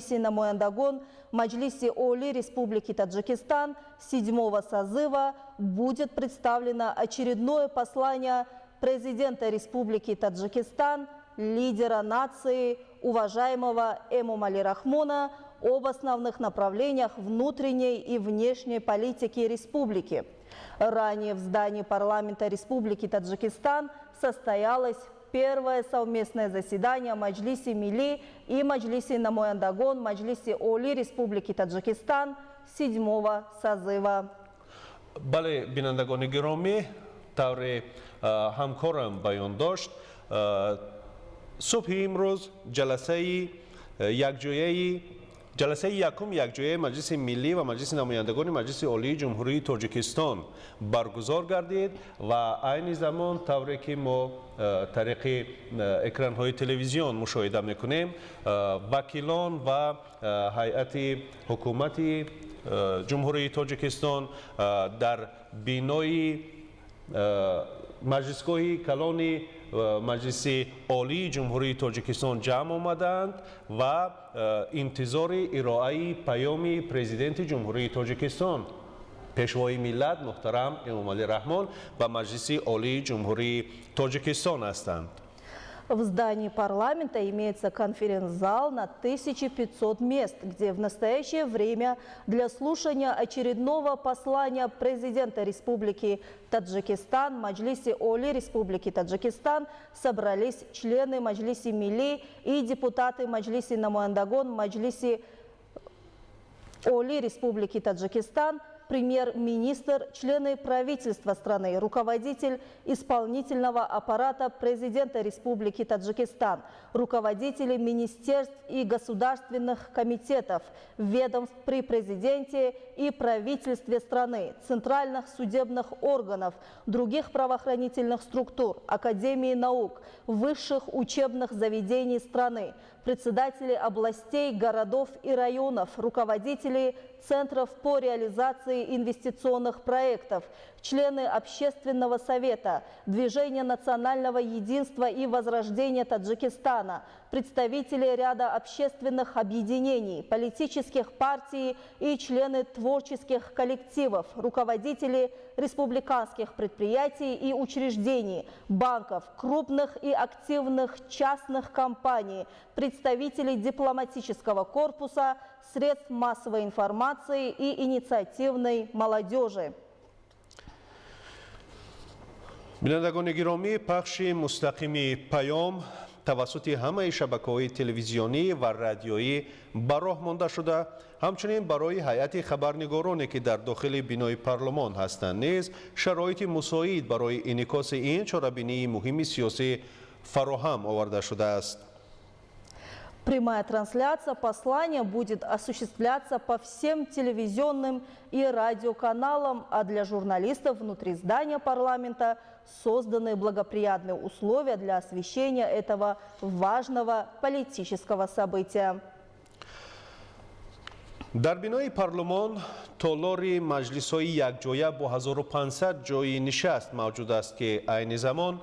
Маджлиси Намояндагон Маджлиси Оли Республики Таджикистан седьмого созыва будет представлено очередное послание президента Республики Таджикистан, лидера нации, уважаемого Эмомали Рахмона об основных направлениях внутренней и внешней политики республики. Ранее в здании парламента Республики Таджикистан состоялось первое совместное заседание Маджлиси Милли и Маджлиси Намояндагон Маджлиси Оли Республики Таджикистан седьмого созыва. Бале, бинандагони гиромӣ, тавре ҳамкорам баён дошт, субҳи имрӯз ҷаласаи якум якҷояи Маҷлиси Миллӣ ва Маҷлиси Намояндагони Маҷлиси Олии Ҷумҳурии Тоҷикистон баргузор гардид ва айни замон, тавре ки мо тариқи экранҳои телевизион мушоҳида мекунем, вакилон ва ҳайати ҳукумати Ҷумҳурии Тоҷикистон дар бинои маҷлисгоҳи калони Маҷлиси Олии Ҷумҳурии Тоҷикистон ҷамъ омадаанд ва интизори ироаи паёми Президенти Ҷумҳурии Тоҷикистон, Пешвои миллат муҳтарам Эмомалӣ Раҳмон ба Маҷлиси Олии Ҷумҳурии Тоҷикистон ҳастанд. В здании парламента имеется конференц-зал на 1500 мест, где в настоящее время для слушания очередного послания президента Республики Таджикистан, Маджлиси Оли Республики Таджикистан собрались члены Маджлиси Милли и депутаты Маджлиси Намояндагон Маджлиси Оли Республики Таджикистан, премьер-министр, члены правительства страны, руководитель исполнительного аппарата президента Республики Таджикистан, руководители министерств и государственных комитетов, ведомств при президенте и правительстве страны, центральных судебных органов, других правоохранительных структур, Академии наук, высших учебных заведений страны, председатели областей, городов и районов, руководители центров по реализации инвестиционных проектов, члены Общественного совета, Движения национального единства и возрождения Таджикистана, представители ряда общественных объединений, политических партий и члены творческих коллективов, руководители республиканских предприятий и учреждений, банков, крупных и активных частных компаний, представители дипломатического корпуса, средств массовой информации и инициативной молодежи. Бинандагони гиромӣ, пахши мустақими паём тавассути ҳамаи шабакаҳои телевизионӣ ва радиоӣ ба роҳ монда шуда, ҳамчунин барои ҳайати хабарнигороне, ки дар дохили бинои парлумон ҳастанд, низ шароити мусоид барои инъикоси ин чорабинии муҳими сиёсӣ фароҳам оварда шудааст. Прямая трансляция послания будет осуществляться по всем телевизионным и радиоканалам, а для журналистов внутри здания парламента созданы благоприятные условия для освещения этого важного политического события. Дар бинои парлумон толори маҷлисҳои якҷоя бо 1500 ҷойи нишаст мавҷуд аст, ки айни замон,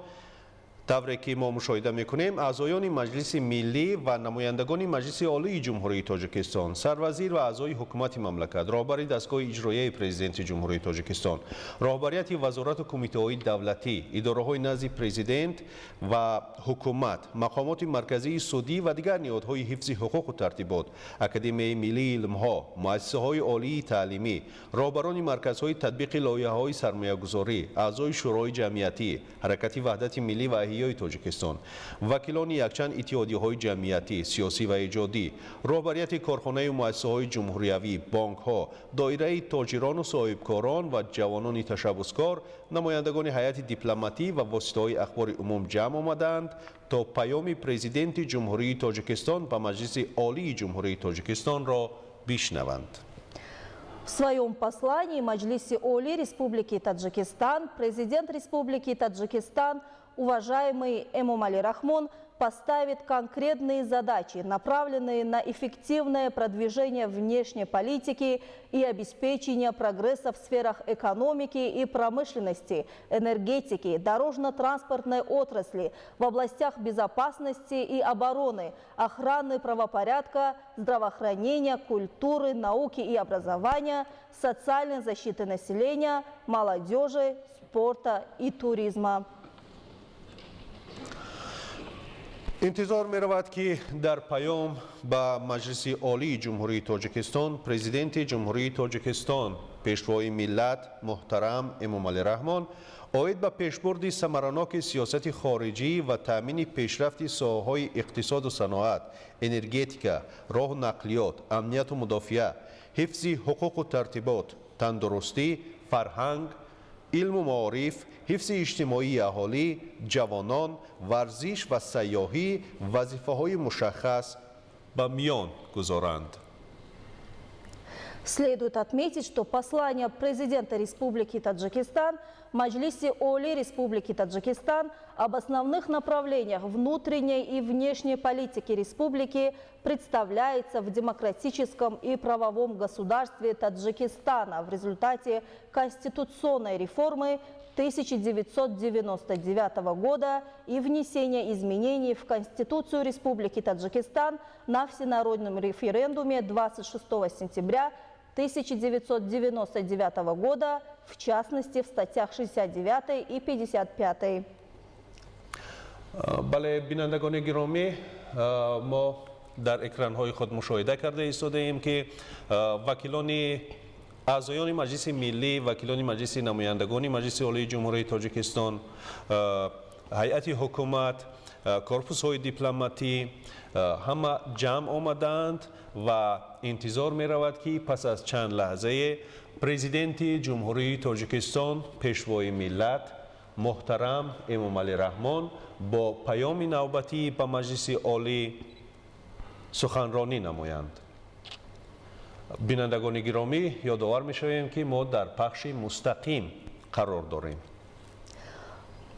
тавре ки мо мушоҳида мекунем, аъзоёни Маҷлиси Миллӣ ва намояндагони Маҷлиси Олии Ҷумҳурии Тоҷикистон, сарвазир ва аъзои ҳукумати мамлакат, роҳбари дастгоҳи иҷроияи Президенти Ҷумҳурии Тоҷикистон, роҳбарияти вазорату кумитаҳои давлатӣ, идораҳои назди президент ва ҳукумат, мақомоти марказии судӣ ва дигар ниҳодҳои ҳифзи ҳуқуқу тартибот, Академияи миллии илмҳо, муассисаҳои олии таълимӣ, роҳбарони марказҳои татбиқи лоиҳаҳои сармоягузорӣ, аъзои шӯрои ҷамъиятӣ, Ҳаракати ваҳдати миллӣ ва эҳёи Тоҷикистон, вакилони якчанд иттиҳодияҳои ҷамъиятӣ, сиёсӣ ва эҷодӣ, роҳбарияти корхонаю муассисаҳои ҷумҳуриявӣ, бонкҳо, доираи тоҷирону соҳибкорон ва ҷавонони ташаббускор, намояндагони ҳайати дипломатӣ ва воситаҳои ахбори умум ҷамъ омадаанд, то паёми Президенти Ҷумҳурии Тоҷикистон ба Маҷлиси Олии Ҷумҳурии Тоҷикистонро бишнаванд. В своем послании Маджлиси Оли Республики Таджикистан президент Республики Таджикистан, уважаемый Эмомали Рахмон, поставит конкретные задачи, направленные на эффективное продвижение внешней политики и обеспечение прогресса в сферах экономики и промышленности, энергетики, дорожно-транспортной отрасли, в областях безопасности и обороны, охраны правопорядка, здравоохранения, культуры, науки и образования, социальной защиты населения, молодежи, спорта и туризма. Интизор меравад, ки дар паём ба Маҷлиси Олии Ҷумҳурии Тоҷикистон Президенти Ҷумҳурии Тоҷикистон, Пешвои миллат муҳтарам Эмомалӣ Раҳмон оид ба пешбурди самараноки сиёсати хориҷӣ ва таъмини пешрафти соҳаҳои иқтисоду саноат, энергетика, роҳу нақлиёт, амнияту мудофиа, ҳифзи ҳуқуқу тартибот, тандурустӣ, фарҳанг, илму маориф, ҳифзи иҷтимоии аҳолӣ, ҷавонон, варзиш ва сайёҳӣ вазифаҳои мушаххас ба миён гузоранд. Следует отметить, что послание президента Республики Таджикистан Маджлисе Оли Республики Таджикистан об основных направлениях внутренней и внешней политики республики представляется в демократическом и правовом государстве Таджикистана в результате конституционной реформы 1999 года и внесения изменений в Конституцию Республики Таджикистан на всенародном референдуме 26 сентября 1999 года, в частности, в статьях 69 и 55. Бале, бинандагони гиромӣ, мо дар экранҳои худ мушоҳида карда истодаем, ки вакилони аъзоёни Маҷлиси Миллӣ, вакилони Маҷлиси Намояндагони Маҷлиси Олии Ҷумҳурии Тоҷикистон, ҳайати ҳукумат, корпусҳои дипломатӣ ҳама ҷамъ омадаанд ва интизор меравад, ки пас аз чанд лаҳзае Президенти Ҷумҳурии Тоҷикистон, Пешвои миллат муҳтарам Эмомалӣ Раҳмон бо паёми навбатӣ ба Маҷлиси Олӣ суханронӣ намоянд. Бинандагони гиромӣ, ёдовар мешавем, ки мо дар пахши мустақим қарор дорем.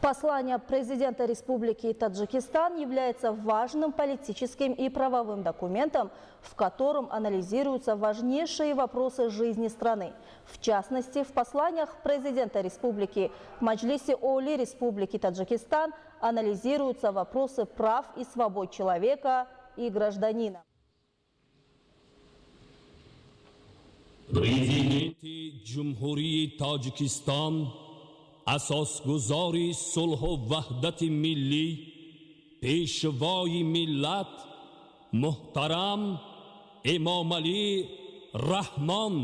Послание президента Республики Таджикистан является важным политическим и правовым документом, в котором анализируются важнейшие вопросы жизни страны. В частности, в посланиях президента Республики в Маджлисе Оли Республики Таджикистан анализируются вопросы прав и свобод человека и гражданина. Президенти Ҷумҳурии Тоҷикистон, асосгузори сулҳу ваҳдати миллӣ, Пешвои миллат муҳтарам Эмомалӣ Раҳмон.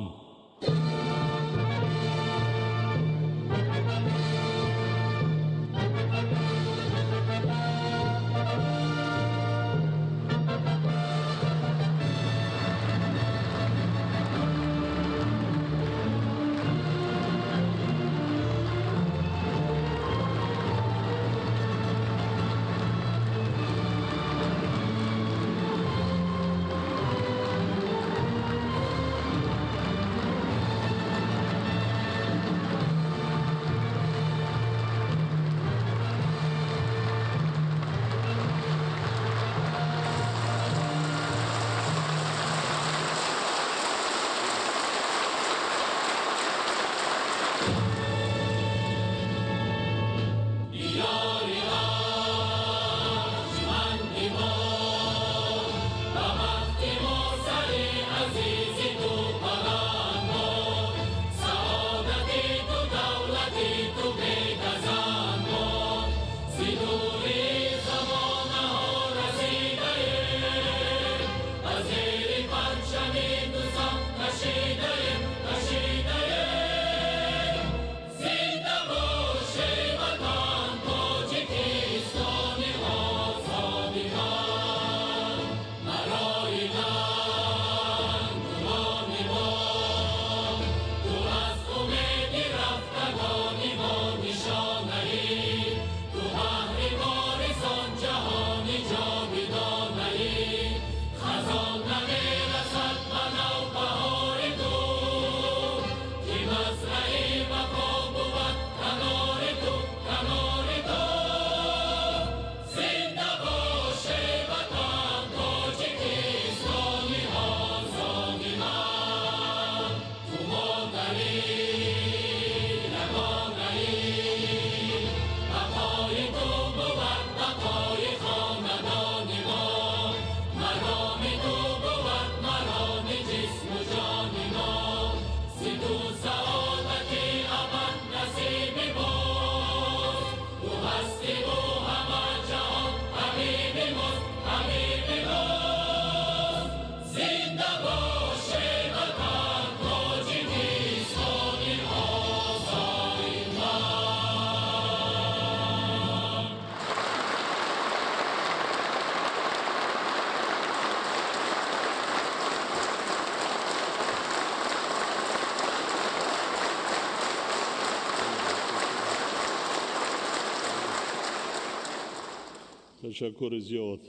Ташаккури зиёд,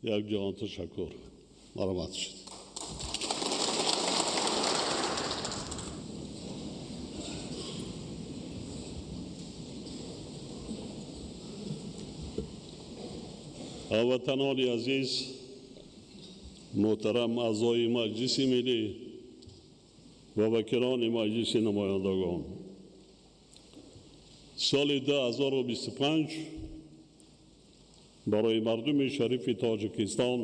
як ҷаҳон ташаккур. Марҳамат шуд. Ҳамватанони азиз, муҳтарам аъзои Маҷлиси Миллӣ ва вакилони Маҷлиси Намояндагон, соли 2025 барои мардуми шарифи Тоҷикистон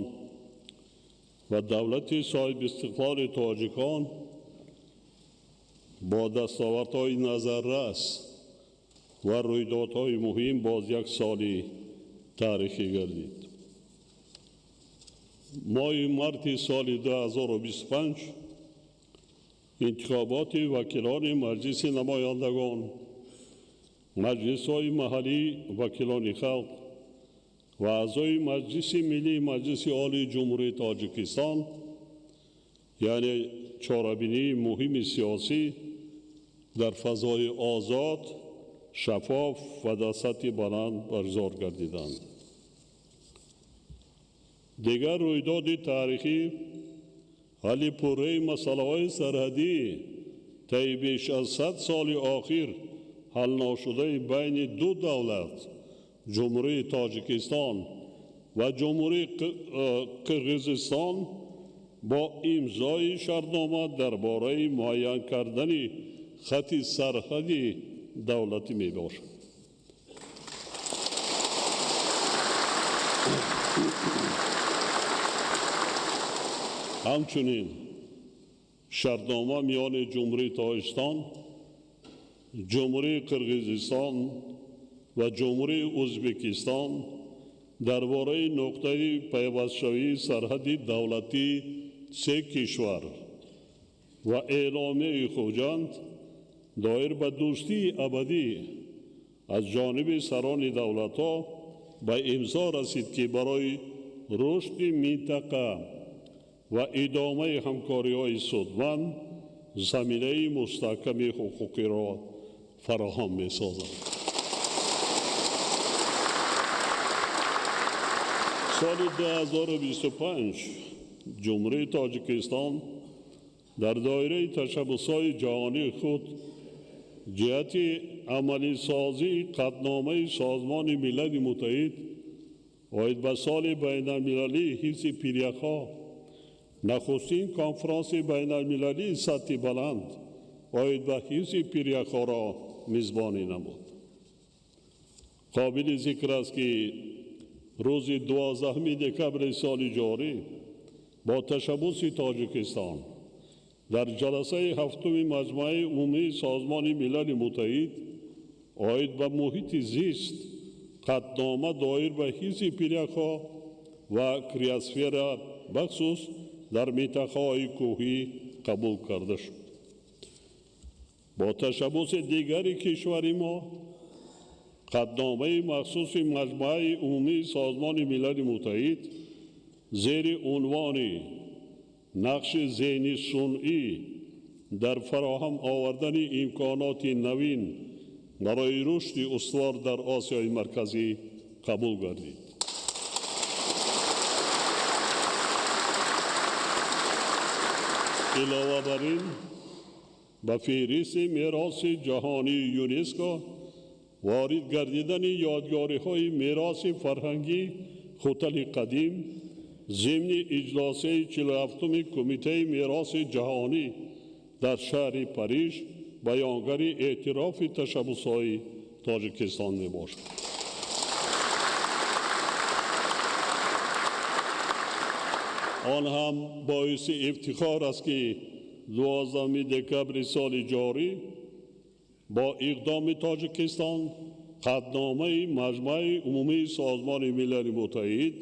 ва давлати соҳибистиқлоли тоҷикон бо дастовардҳои назаррас ва рӯйдодҳои муҳим боз як соли таърихӣ гардид. Моҳи марти соли 2025 интихоботи вакилони Маҷлиси Намояндагон, маҷлисҳои маҳаллӣ, вакилони халқ ва аъзои Маҷлиси Миллии Маҷлиси Олии Ҷумҳурии Тоҷикистон, яъне чорабинии муҳими сиёсӣ дар фазои озод, шаффоф ва дар сатҳи баланд баргузор гардиданд. Дигар рӯйдоди таърихӣ ҳалли пурраи масъалаҳои сарҳадӣ таи беш аз 100 соли охир ҳалношудаи байни ду давлат, Ҷумҳурии Тоҷикистон ва Ҷумҳурии Қирғизистон, бо имзои шартнома дар бораи муайян кардани хати сарҳади давлатӣ мебошад. Ҳамчунин шартнома миёни Ҷумҳурии Тоҷикистон, Ҷумҳурии Қирғизистон ва Ҷумҳурии Ӯзбекистон дар бораи нуқтаи пайвастшавии сарҳади давлатии се кишвар ва эъломияи Хуҷанд доир ба дӯстии абадӣ аз ҷониби сарони давлатҳо ба имзо расид, ки барои рушди минтақа ва идомаи ҳамкориҳои судманд заминаи мустаҳками ҳуқуқиро фароҳам месозад. Соли 2025 Ҷумҳурии Тоҷикистон дар доираи ташаббусҳои ҷаҳонии худ ҷиҳати амалисозии қатъномаи Созмони Милали Муттаҳид оид ба соли байналмилалии ҳифзи пиряхҳо нахустин конфронси байналмилалии сатҳи баланд оид ба ҳифзи пиряхҳоро мизбонӣ намуд. Қобили зикр аст, ки рӯзи 12 декабри соли ҷорӣ бо ташаббуси Тоҷикистон дар ҷаласаи ҳафтуми Маҷмааи Умумии Созмони Милали Муттаҳид оид ба муҳити зист қатънома доир ба ҳифзи пиряхҳо ва криосфера бахусус дар минтақаҳои кӯҳӣ қабул карда шуд. Бо ташаббуси дигари кишвари мо қатъномаи махсуси Маҷмааи Умумии Созмони Милали Муттаҳид зери унвони нақши зеҳни сунъӣ дар фароҳам овардани имконоти навин барои рушди устувор дар Осиёи Марказӣ қабул гардид. Илова бар ин, ба феҳристи мероси ҷаҳонии ЮНЕСКО ворид гардидани ёдгориҳои мероси фарҳангӣ Хутали қадим зимни иҷлосияи 47-уми Кумитаи мероси ҷаҳонӣ дар шаҳри Париж баёнгари эътирофи ташаббусҳои Тоҷикистон мебошад. Он ҳам боиси ифтихор аст, ки 12 декабри соли ҷорӣ бо иқдоми Тоҷикистон қатъномаи Маҷмааи Умумии Созмони Милали Муттаҳид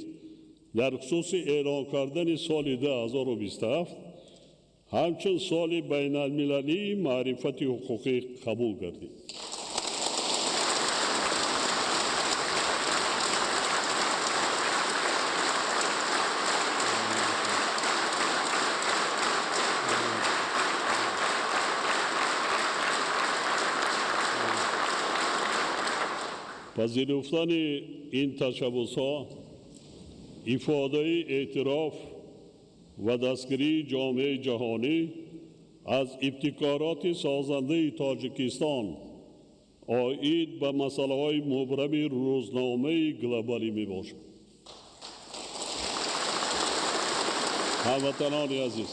дар хусуси эълон кардани соли 2027 ҳамчун соли байналмилалии маърифати ҳуқуқӣ қабул гардид. Пазируфтани ин ташаббусҳо ифодаи эътироф ва дастгирии ҷомеаи ҷаҳонӣ аз ибтикороти созандаи Тоҷикистон оид ба масъалаҳои мубрами рӯзномаи глобалӣ мебошад. Ҳамватанони азиз,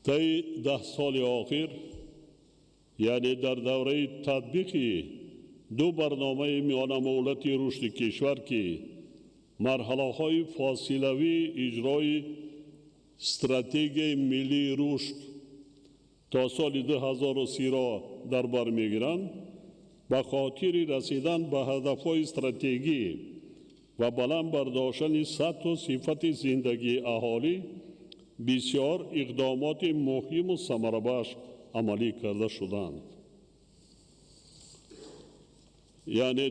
таи 10 соли охир, яъне дар давраи татбиқи ду барномаи миёнамуҳлати рушди кишвар, ки марҳалаҳои фосилавии иҷрои стратегияи миллии рушд то соли 2030-ро дар бар мегиранд, ба хотири расидан ба ҳадафҳои стратегӣ ва баланд бардоштани сатҳу сифати зиндагии аҳолӣ бисёр иқдомоти муҳиму самарабахш амалӣ карда шуданд. Яъне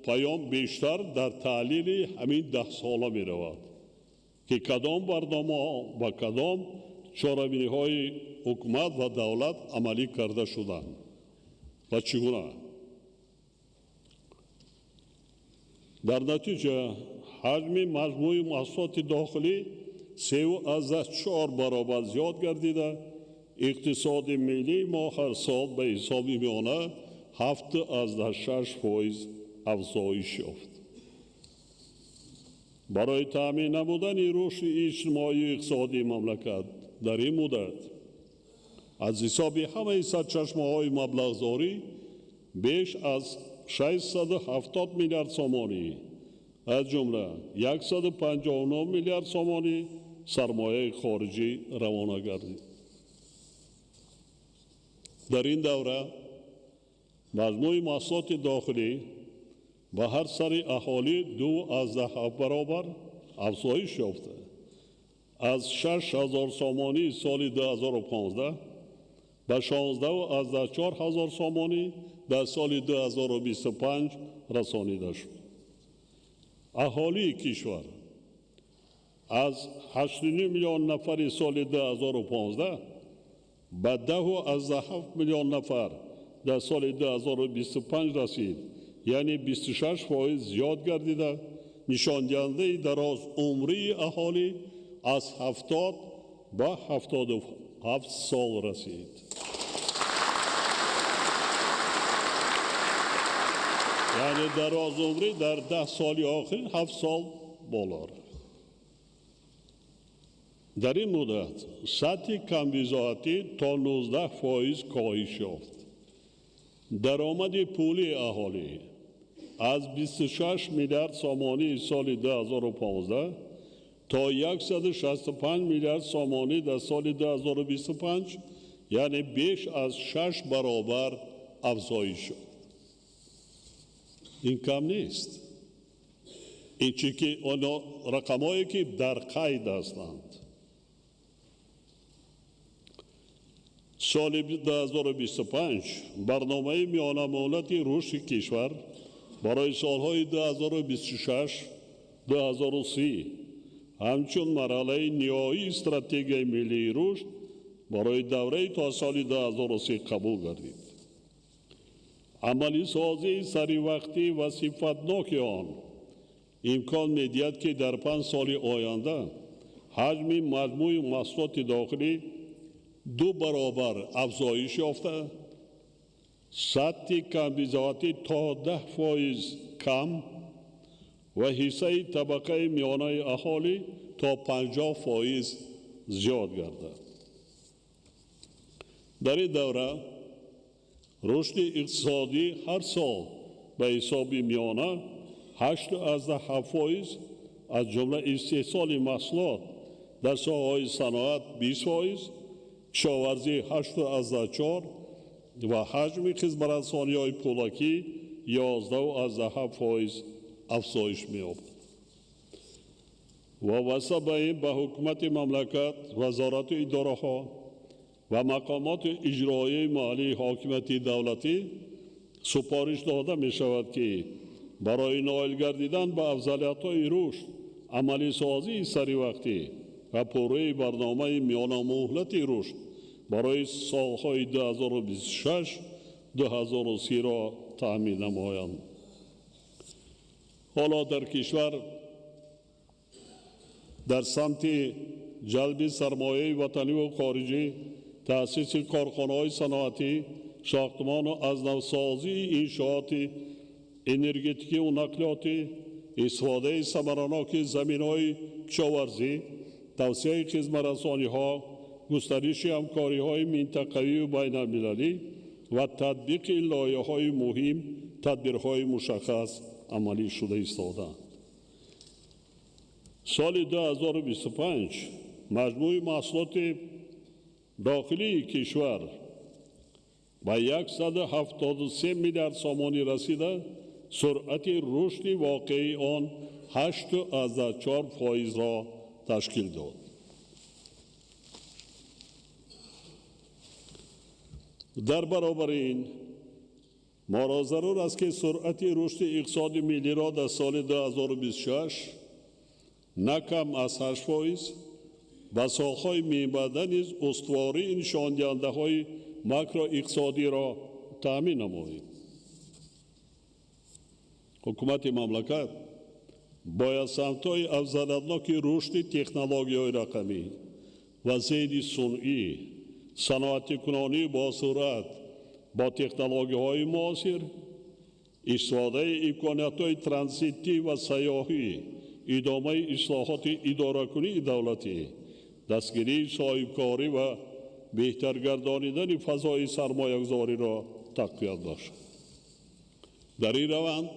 паём бештар дар таҳлили ҳамин 10 сола меравад, ки кадом барномаҳо ва кадом чорабиниҳои ҳукумат ва давлат амалӣ карда шуданд ва чӣ гуна. Дар натиҷа ҳаҷми маҷмӯи маҳсулоти дохилӣ 3,4 баробар зиёд гардида, иқтисоди миллии мо ҳар сол ба ҳисоби миёна 7,6% афзоиш ёфт. Барои таъмин намудани рушди иҷтимоию иқтисодии мамлакат дар ин муддат аз ҳисоби ҳамаи сарчашмаҳои маблағгузорӣ беш аз 670 миллиард сомонӣ, аз ҷумла 159 миллиард сомонӣ сармояи хориҷӣ равона гардид. Дар ин давра маҷмӯи маҳсулоти дохилӣ ба ҳар сари аҳолӣ 2,7 баробар афзоиш ёфта, аз 6 000 сомонӣ соли 2015 ба 16,4 ҳазор сомонӣ дар соли 2025 расонида шуд. Аҳолии кишвар аз 8,5 миллион нафари соли 2015 ба 10,7 миллион нафар дар соли 2025 расид, яъне 26% зиёд гардида, нишондиҳандаи дарозумрии аҳолӣ аз 70 ба 77 сол расид. Яъне дарозумрӣ дар 10 соли охир 7 сол боло рафт. Дар ин муддат сатҳи камбизоатӣ то 19% коҳиш ёфт. Даромади пулии аҳолӣ аз 26 миллиард сомонии соли 2015 то 165 миллиард сомонӣ дар соли 2025, яъне беш аз 6 баробар афзоиш ёфт. Ин кам нест. Ин чи ки оно рақамҳое ки дар қайд ҳастанд. Соли 2025 барномаи миёнамуҳлати рушди кишвар барои солҳои 2026-2030 ҳамчун марҳалаи ниҳоии стратегияи миллии рушд барои давраи то соли 2030 қабул гардид. Амалисозии саривақтӣ ва сифатноки он имкон медиҳад, ки дар 5 соли оянда ҳаҷми маҷмӯи маҳсулоти дохилӣ 2 баробар афзоиш ёфта, сатҳи камбизоатӣ то 10% кам ва ҳиссаи табақаи миёнаи аҳолӣ то 50% зиёд гардад. Дар ин давра рушди иқтисодӣ ҳар сол ба ҳисоби миёна 8,7%, аз ҷумла истеҳсоли маҳсулот дар соҳаҳои саноат 20%, кишоварзӣ 8,4 ва ҳаҷми хизматрасониҳои пулакӣ 11,7% афзоиш меёбад. Вобаста ба ин ба ҳукумати мамлакат, вазорату идораҳо ва мақомоти иҷроияи маҳаллии ҳокимияти давлатӣ супориш дода мешавад, ки барои ноил гардидан ба афзалиятҳои рушд, амалисозии саривақтӣ ва пурраи барномаи миёнамуҳлати рушд барои солҳои 2026-2030-ро таъмин намоянд. Ҳоло дар кишвар дар самти ҷалби сармояи ватаниву хориҷӣ, таъсиси корхонаҳои саноатӣ, сохтмону аз навсозии иншооти энергетикиву нақлиётӣ, истифодаи самараноки заминҳои кишоварзӣ, тавсеаи хизматрасониҳо, густариши ҳамкориҳои минтақавию байналмилалӣ ва татбиқи лоиҳаҳои муҳим тадбирҳои мушаххас амалӣ шуда истодаанд. Соли 2025 маҷмӯи маҳсулоти дохилии кишвар ба 173 миллиард сомонӣ расида, суръати рушди воқеии он 8,4%-ро ташкил дод. Дар баробари ин моро зарур аст, ки суръати рушди иқтисоди миллиро дар соли 2026 на кам аз 8% ба солҳои минбаъда низ устувории нишондиҳандаҳои макроиқтисодиро таъмин намоем. Ҳукумати мамлакат бояд самтҳои афзалиятноки рушди технологияҳои рақамӣ ва зеҳни сунъӣ, саноатикунонӣ босуръат бо технологияҳои муосир, истифодаи имкониятҳои транзитӣ ва сайёҳӣ, идомаи ислоҳоти идоракунии давлатӣ, дастгирии соҳибкорӣ ва беҳтаргардонидани фазои сармоягузориро тақвият бахшад. Дар ин раванд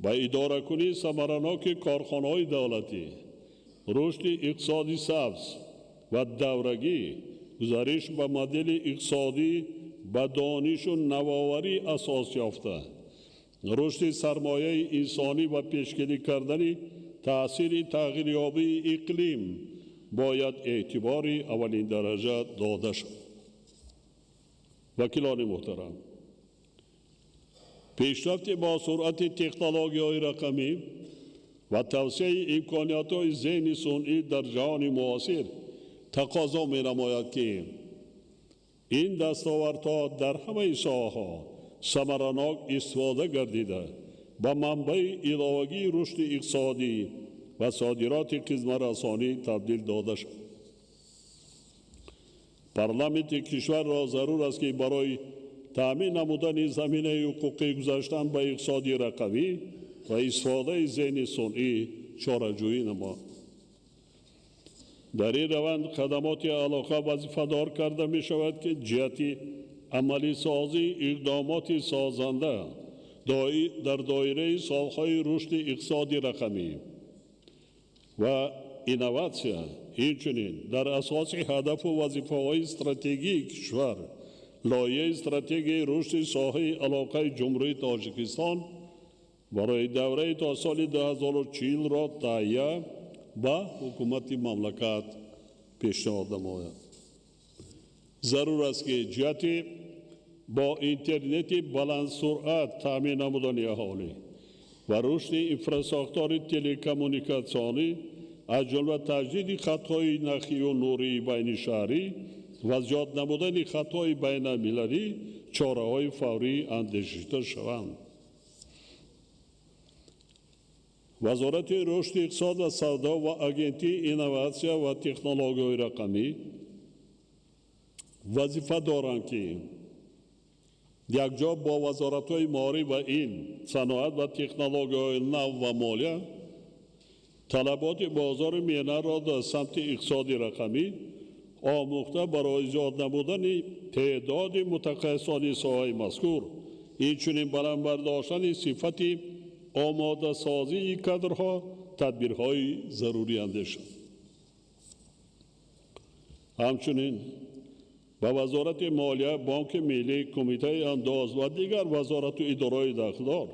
ба идоракунии самараноки корхонаҳои давлатӣ, рушди иқтисоди сабз ва даврагӣ, гузариш ба модели иқтисодӣ ба донишу навоварӣ асос ёфта, рушди сармояи инсонӣ ва пешгирӣ кардани таъсири тағйирёбии иқлим бояд эътибори аввалиндараҷа дода шавад. Вакилони муҳтарам, пешрафти бо суръати технологияҳои рақамӣ ва тавсеаи имкониятҳои зеҳни сунъӣ дар ҷаҳони муосир тақозо менамояд, ки ин дастовардҳо дар ҳамаи соҳаҳо самаранок истифода гардида, ба манбаи иловагии рушди иқтисодӣ ва содироти хизматрасонӣ табдил дода шавад. Парламенти кишварро зарур аст, ки барои таъмин намудани заминаи ҳуқуқӣ гузаштан ба иқтисоди рақамӣ ва истифодаи зеҳни сунъӣ чораҷӯӣ намояд. Дар ин раванд хадамоти алоқа вазифадор карда мешавад, ки ҷиҳати амалисозии иқдомоти созанда дар доираи солҳои рушди иқтисоди рақамӣ ва инноватсия, инчунин дар асоси ҳадафу вазифаҳои стратегии кишвар, лоиҳаи стратегияи рушди соҳаи алоқаи Ҷумҳурии Тоҷикистон барои давраи то соли 2040-ро таҳия ба ҳукумати мамлакат пешниҳод намояд. Зарур аст, ки ҷиҳати бо интернети баландсуръат таъмин намудани аҳолӣ ва рушди инфрасохтори телекоммуникатсионӣ, аз ҷумла таҷдиди хатҳои нахию нурии байнишаҳрӣ ва зиёд намудани хатҳои байналмилалӣ чораҳои фаврӣ андешида шаванд. Вазорати рушди иқтисод ва савдо ва Агентии инноватсия ва технологияҳои рақамӣ вазифа доранд, ки якҷо бо вазоратҳои маориф ва илм, саноат ва технологияҳои нав ва молия талаботи бозори меҳнатро дар самти иқтисоди рақамӣ омӯхта, барои зиёд намудани теъдоди мутахассисони соҳаи мазкур, инчунин баланд бардоштани сифати омодасозии кадрҳо тадбирҳои зарурӣ андешанд. Ҳамчунин ба Вазорати молия, Бонки миллӣ, Кумитаи андоз ва дигар вазорату идораҳои дахлдор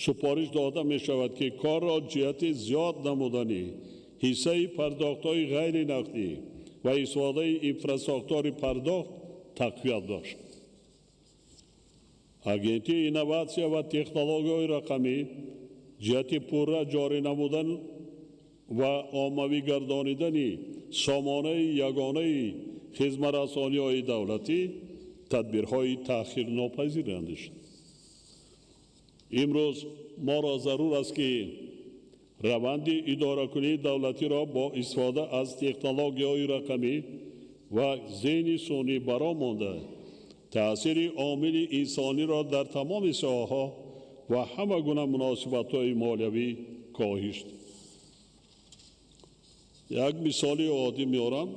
супориш дода мешавад, ки корро ҷиҳати зиёд намудани ҳиссаи пардохтҳои ғайринақдӣ ва истифодаи инфрасохтори пардохт тақвият бахшад. Агентии инноватсия ва технологияҳои рақамӣ ҷиҳати пурра ҷорӣ намудан ва оммавӣ гардонидани сомонаи ягонаи хизматрасониҳои давлатӣ тадбирҳои таъхирнопазир андешад. Имрӯз моро зарур аст, ки раванди идоракунии давлатиро бо истифода аз технологияҳои рақамӣ ва зеҳни сунъӣ бароҳ монда, таъсири омили инсониро дар тамоми соҳаҳо ва ҳама гуна муносибатҳои молиявӣ коҳиш. Як мисоли оддӣ меорам.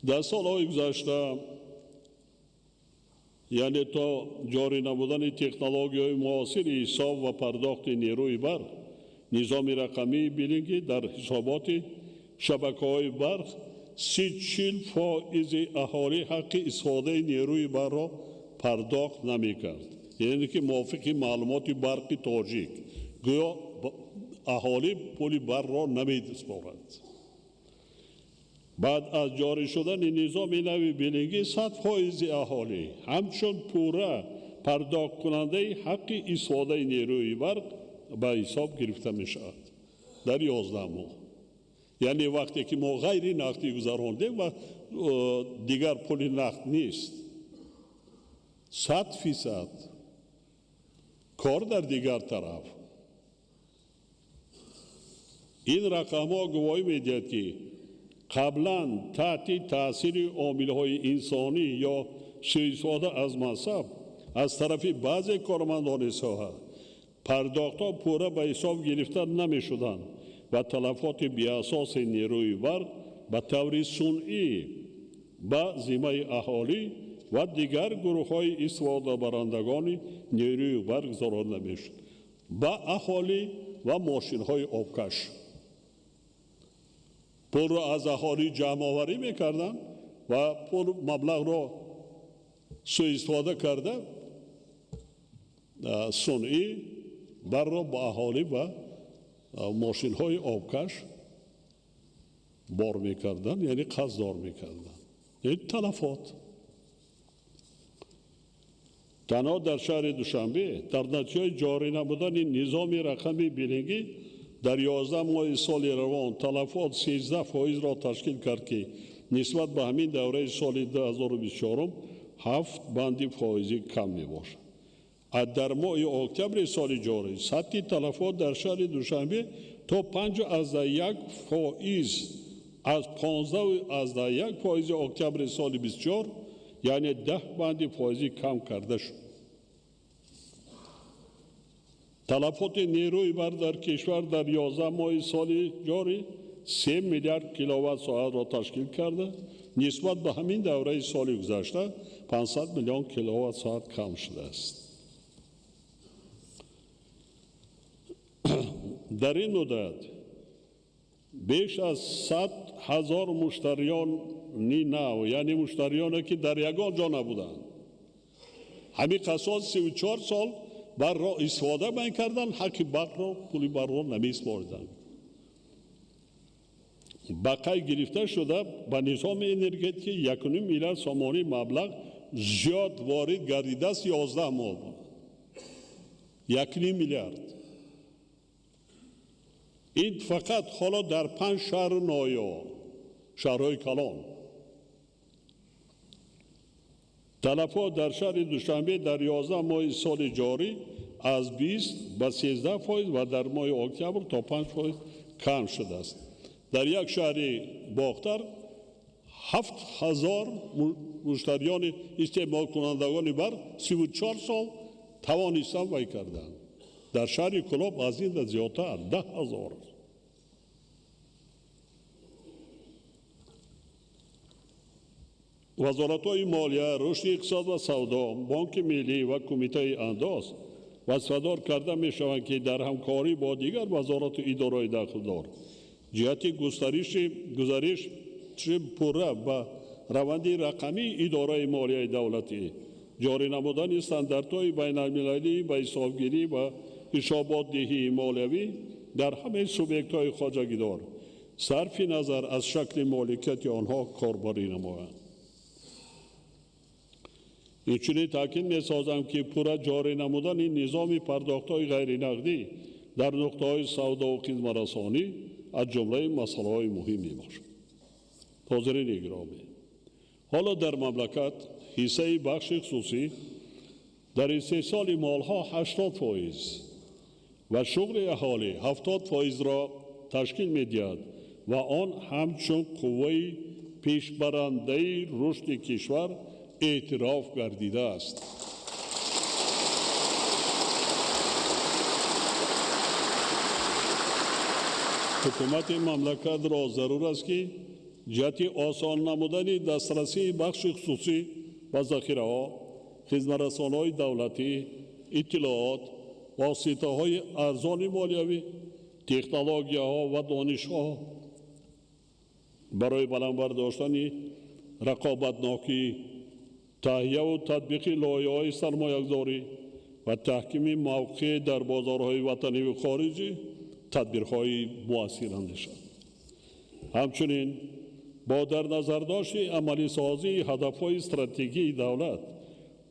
Дар солҳои гузашта, яъне то ҷорӣ намудани технологияҳои муосири ҳисоб ва пардохти нерӯи барқ, низоми рақамии биллингӣ дар ҳисоботи шабакаҳои барқ 30-40% аҳолӣ ҳаққи истифодаи нерӯи барқро пардохт намекард. Яъне ки мувофиқи маълумоти Барқи Тоҷик, гӯё аҳолӣ пули барқро намедиспорад. Баъд аз ҷорӣ шудани низоми нави биллингӣ 100% аҳолӣ ҳамчун пурра пардохткунандаи ҳаққи истифодаи нерӯи барқ ба ҳисоб гирифта мешавад дар 11 моҳ. Яъне вақте ки мо ғайри нақдӣ гузарондем ва дигар пули нақд нест, 100% кор дар дигар тараф. Ин рақамҳо гувоҳӣ медиҳад, ки қаблан таҳти таъсири омилҳои инсонӣ ё суистифода аз мансаб аз тарафи баъзе кормандони соҳа пардохтҳо пурра ба ҳисоб гирифта намешуданд ва талафоти беасоси нерӯи барқ ба таври сунъӣ ба зиммаи аҳолӣ ва дигар гурӯҳҳои истифодабарандагони нерӯи барқ гузаронда мешуд, ба аҳолӣ ва мошинҳои обкаш. Пулро аз аҳолӣ ҷамъоварӣ мекарданд ва пул маблағро суистифода карда сунъӣ барро ба аҳолӣ ва мошинҳои обкаш бор мекарданд, яъне қарздор мекарданд. Ин талафот. Танҳо дар шаҳри Душанбе дар натиҷаи ҷорӣ намудани низоми рақами биллингӣ дар 11 моҳи соли равон талафот 13%-ро ташкил кард, ки нисбат ба ҳамин давраи соли 2024 7 банди фоизӣ кам мебошад. Дар моҳи октябри соли ҷорӣ сатҳи талафот дар шаҳри Душанбе то 5,1% аз 15,1% октябри соли 24, яъне 10 банди фоизӣ кам карда шуд. Талафоти нерӯи барқ дар кишвар дар 11 моҳи соли ҷорӣ 3 миллиард киловатт соатро ташкил карда, нисбат ба ҳамин давраи соли гузашта 500 миллион киловатт соат кам шудааст. Дар ин муддат беш аз 100 ҳазор муштариёни нав, яъне муштариёне ки дар ягон ҷо набуданд, ҳамин қасос 34 сол барқро истифода мекарданд, ҳаққи барқро, пули барқро намесупориданд. Ба қайд гирифта шуда ба низоми энергетикӣ 1,5 миллиард сомонӣ маблағ зиёд ворид гардидааст 11 моҳ. 1,5 миллиард. Ин фақат ҳоло дар 5 шаҳру ноҳия, шаҳрҳои калон. Талафот дар шаҳри Душанбе дар 11 моҳи соли ҷорӣ аз 20 ба 13% ва дар моҳи октябр то 5% кам шудааст. Дар як шаҳри Бохтар 7000 муштариёни истеъмолкунандагони барқ 34 сол тавонистанд вай карданд. Дар шаҳри Кӯлоб аз ин зиёдтар 10 000. Вазоратҳои молия, рушди иқтисод ва савдо, Бонки миллӣ ва Кумитаи андоз вазифадор карда мешаванд, ки дар ҳамкорӣ бо дигар вазорату идораҳои дахлдор ҷиҳати гузариши пурра ба раванди рақамии идораи молияи давлатӣ, ҷорӣ намудани стандартҳои байналмилалӣ ба ҳисобгирӣ ва ҳисоботдиҳии молиявӣ дар ҳамаи субъектҳои хоҷагидор сарфи назар аз шакли моликияти онҳо корбарӣ намоянд. Инчунин таъкид месозам, ки пурра ҷорӣ намудани низоми пардохтҳои ғайринақдӣ дар нуқтаҳои савдову хизматрасонӣ аз ҷумлаи масъалаҳои муҳим мебошад. Ҳозирини гиромӣ, ҳоло дар мамлакат ҳиссаи бахши хусусӣ Дар истеҳсоли молҳо 80% ва шуғли аҳолӣ 70%-ро ташкил медиҳад ва он ҳамчун қувваи пешбарандаи рушди кишвар эътироф гардидааст. Ҳукумати мамлакатро зарур аст, ки ҷиҳати осон намудани дастрасии бахши хусусӣ ба захираҳо, хизматрасониҳои давлатӣ, иттилоот, воситаҳои арзони молиявӣ, технологияҳо ва донишҳо барои баланд бардоштани рақобатнокӣ, таҳияву татбиқи лоиҳаҳои сармоягузорӣ ва таҳкими мавқеъ дар бозорҳои ватаниву хориҷӣ тадбирҳои муассир андешад. Ҳамчунин бо дар назардошти амалисозии ҳадафҳои стратегии давлат,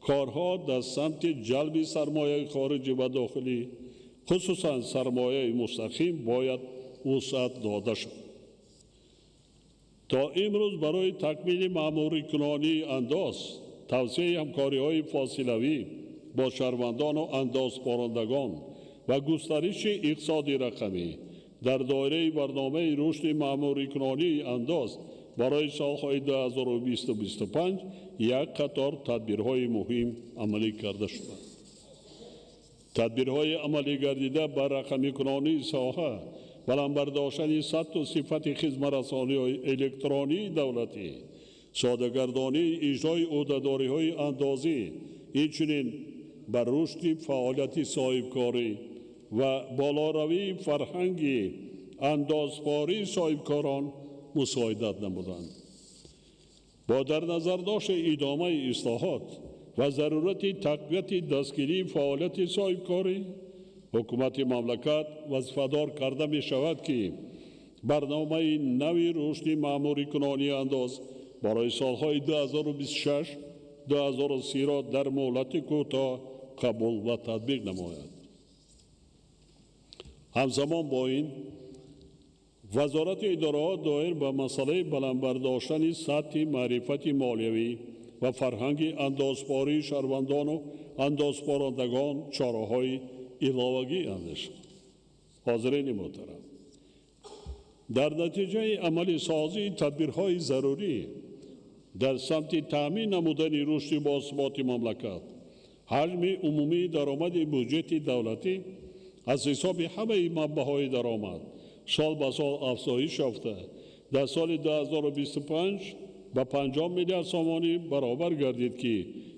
корҳо дар самти ҷалби сармояи хориҷӣ ва дохилӣ, хусусан сармояи мустақим, бояд вусъат дода шавад. То имрӯз барои такмили маъмурикунонии андоз, тавсеаи ҳамкориҳои фосилавӣ бо шаҳрвандону андозпорандагон ва густариши иқтисоди рақамӣ дар доираи барномаи рушди маъмурикунонии андоз барои солҳои 2020-25 як қатор тадбирҳои муҳим амалӣ карда шуданд. Тадбирҳои амалӣ гардида ба рақамикунонии соҳа, баланд бардоштани сатҳу сифати хизматрасониҳои электронии давлатӣ, содагардонии иҷрои ӯҳдадориҳои андозӣ, инчунин ба рушди фаъолияти соҳибкорӣ ва болоравии фарҳанги андозпории соҳибкорон мусоидат намуданд. Бо дар назардошти идомаи ислоҳот ва зарурати тақвияти дастгирии фаъолияти соҳибкорӣ, ҳукумати мамлакат вазифадор карда мешавад, ки барномаи нави рушди маъмурикунонии андоз барои солҳои 2026-2030-ро дар муҳлати кӯтоҳ қабул ва татбиқ намояд. Ҳамзамон бо ин, вазорату идораҳо доир ба масъалаи баланд бардоштани сатҳи маърифати молиявӣ ва фарҳанги андозпории шаҳрвандону андозпорандагон чораҳои иловагӣ андешанд. Ҳозирини муҳтарам, дар натиҷаи амалисозии тадбирҳои зарурӣ дар самти таъмин намудани рушди босуботи мамлакат, ҳаҷми умумии даромади буҷети давлатӣ аз ҳисоби ҳамаи манбаъҳои даромад сол ба сол афзоиш ёфта, дар соли 2025 ба 50 миллиард сомонӣ баробар гардид, ки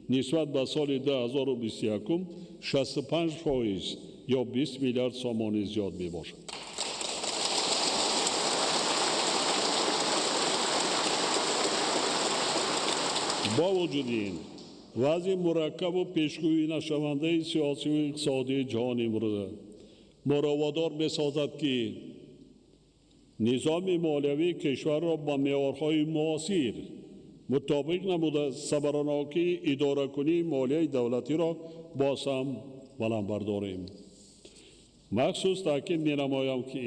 нисбат ба соли 2021 65% ё 20 миллиард сомонӣ зиёд мебошад. Бо вуҷуди ин, вазъи мураккабу пешгӯӣ нашавандаи сиёсиву иқтисодии ҷаҳони имрӯза моро водор месозад, ки низоми молиявии кишварро ба меъёрҳои муосир мутобиқ намуда, самаранокии идоракунии молияи давлатиро боз ҳам баланд бардорем. Махсус таъкид менамоям, ки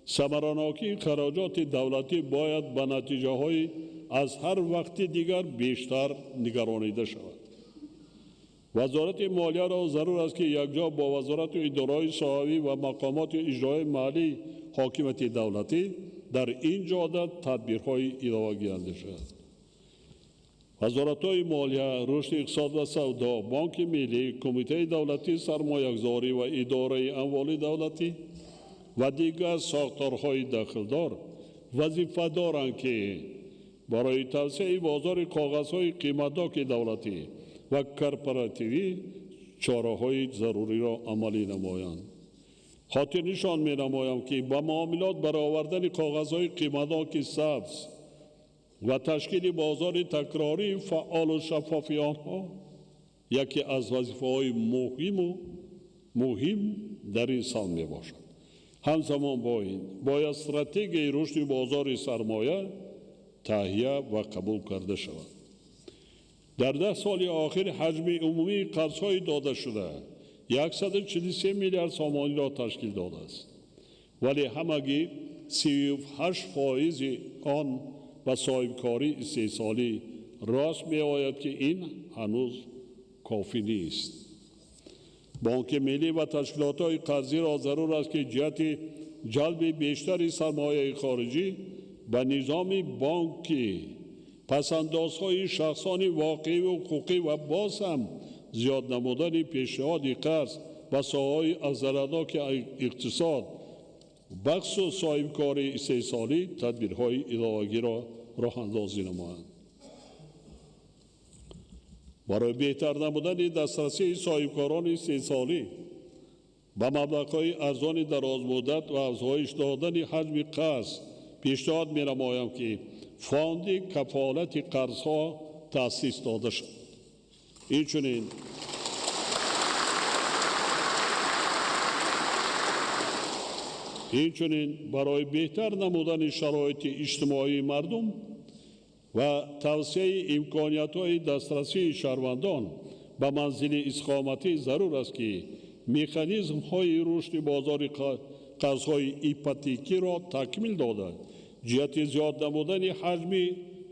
самаранокии хароҷоти давлатӣ бояд ба натиҷаҳои аз ҳар вақти дигар бештар нигаронида шавад. Вазорати молияро зарур аст, ки якҷо бо вазорату идораҳои соҳавӣ ва мақомоти иҷроияи маҳаллии ҳокимияти давлатӣ дар ин ҷода тадбирҳои иловагӣ андешад. Вазоратҳои молия, рушди иқтисод ва савдо, Бонки миллӣ, Кумитаи давлатии сармоягузорӣ ва идораи амволи давлатӣ ва дигар сохторҳои дахлдор вазифа доранд, ки барои тавсеаи бозори коғазҳои қиматноки давлатӣ ва корпоративӣ чораҳои заруриро амалӣ намоянд. Хотирнишон менамоям, ки ба муомилот баровардани коғазҳои қиматноки сабз ва ташкили бозори такрории фаъолу шаффофи онҳо яке аз вазифаҳои муҳим дар ин самт мебошад. Ҳамзамон бо ин бояд стратегияи рушди бозори сармоя таҳия ва қабул карда шавад. Дар 10 соли охир ҳаҷми умумии қарзҳои додашуда 143 миллиард сомониро ташкил додааст, вале ҳамагӣ 38% он ба соҳибкории истеҳсолӣ рост меояд, ки ин ҳанӯз кофӣ нест. Бонки миллӣ ва ташкилотҳои қарзиро зарур аст, ки ҷиҳати ҷалби бештари сармояи хориҷӣ ба низоми бонкӣ, пасандозҳои шахсони воқеӣ ва ҳуқуқӣ ва боз ҳам зиёд намудани пешниҳоди қарз ба соҳаҳои афзалиятноки иқтисод, бахусус соҳибкории истеҳсолӣ тадбирҳои иловагиро роҳандозӣ намоянд. Барои беҳтар намудани дастрасии соҳибкорони истеҳсолӣ ба маблағҳои арзони дарозмуддат ва афзоиш додани ҳаҷми қарз пешниҳод менамоям, ки фонди кафолати қарзҳо таъсис дода шавад. Инчунин барои беҳтар намудани шароити иҷтимоии мардум ва тавсеаи имкониятҳои дастрасии шаҳрвандон ба манзили истиқоматӣ зарур аст, ки механизмҳои рушди бозори қарзҳои ипотекиро такмил дода, ҷиҳати зиёд намудани ҳаҷми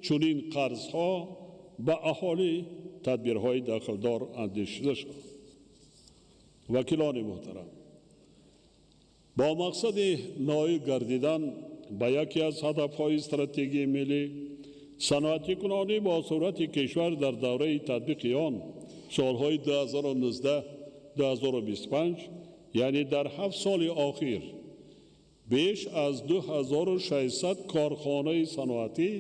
чунин қарзҳо ба аҳолӣ тадбирҳои дахлдор андешида шавад. Вакилони муҳтарам, бо мақсади ноил гардидан ба яке аз ҳадафҳои стратегияи миллӣ, саноатикунонӣ бо суръати кишвар дар давраи татбиқи он солҳои 2019-2025, яъне дар 7 соли охир, беш аз 2600 корхонаи саноатӣ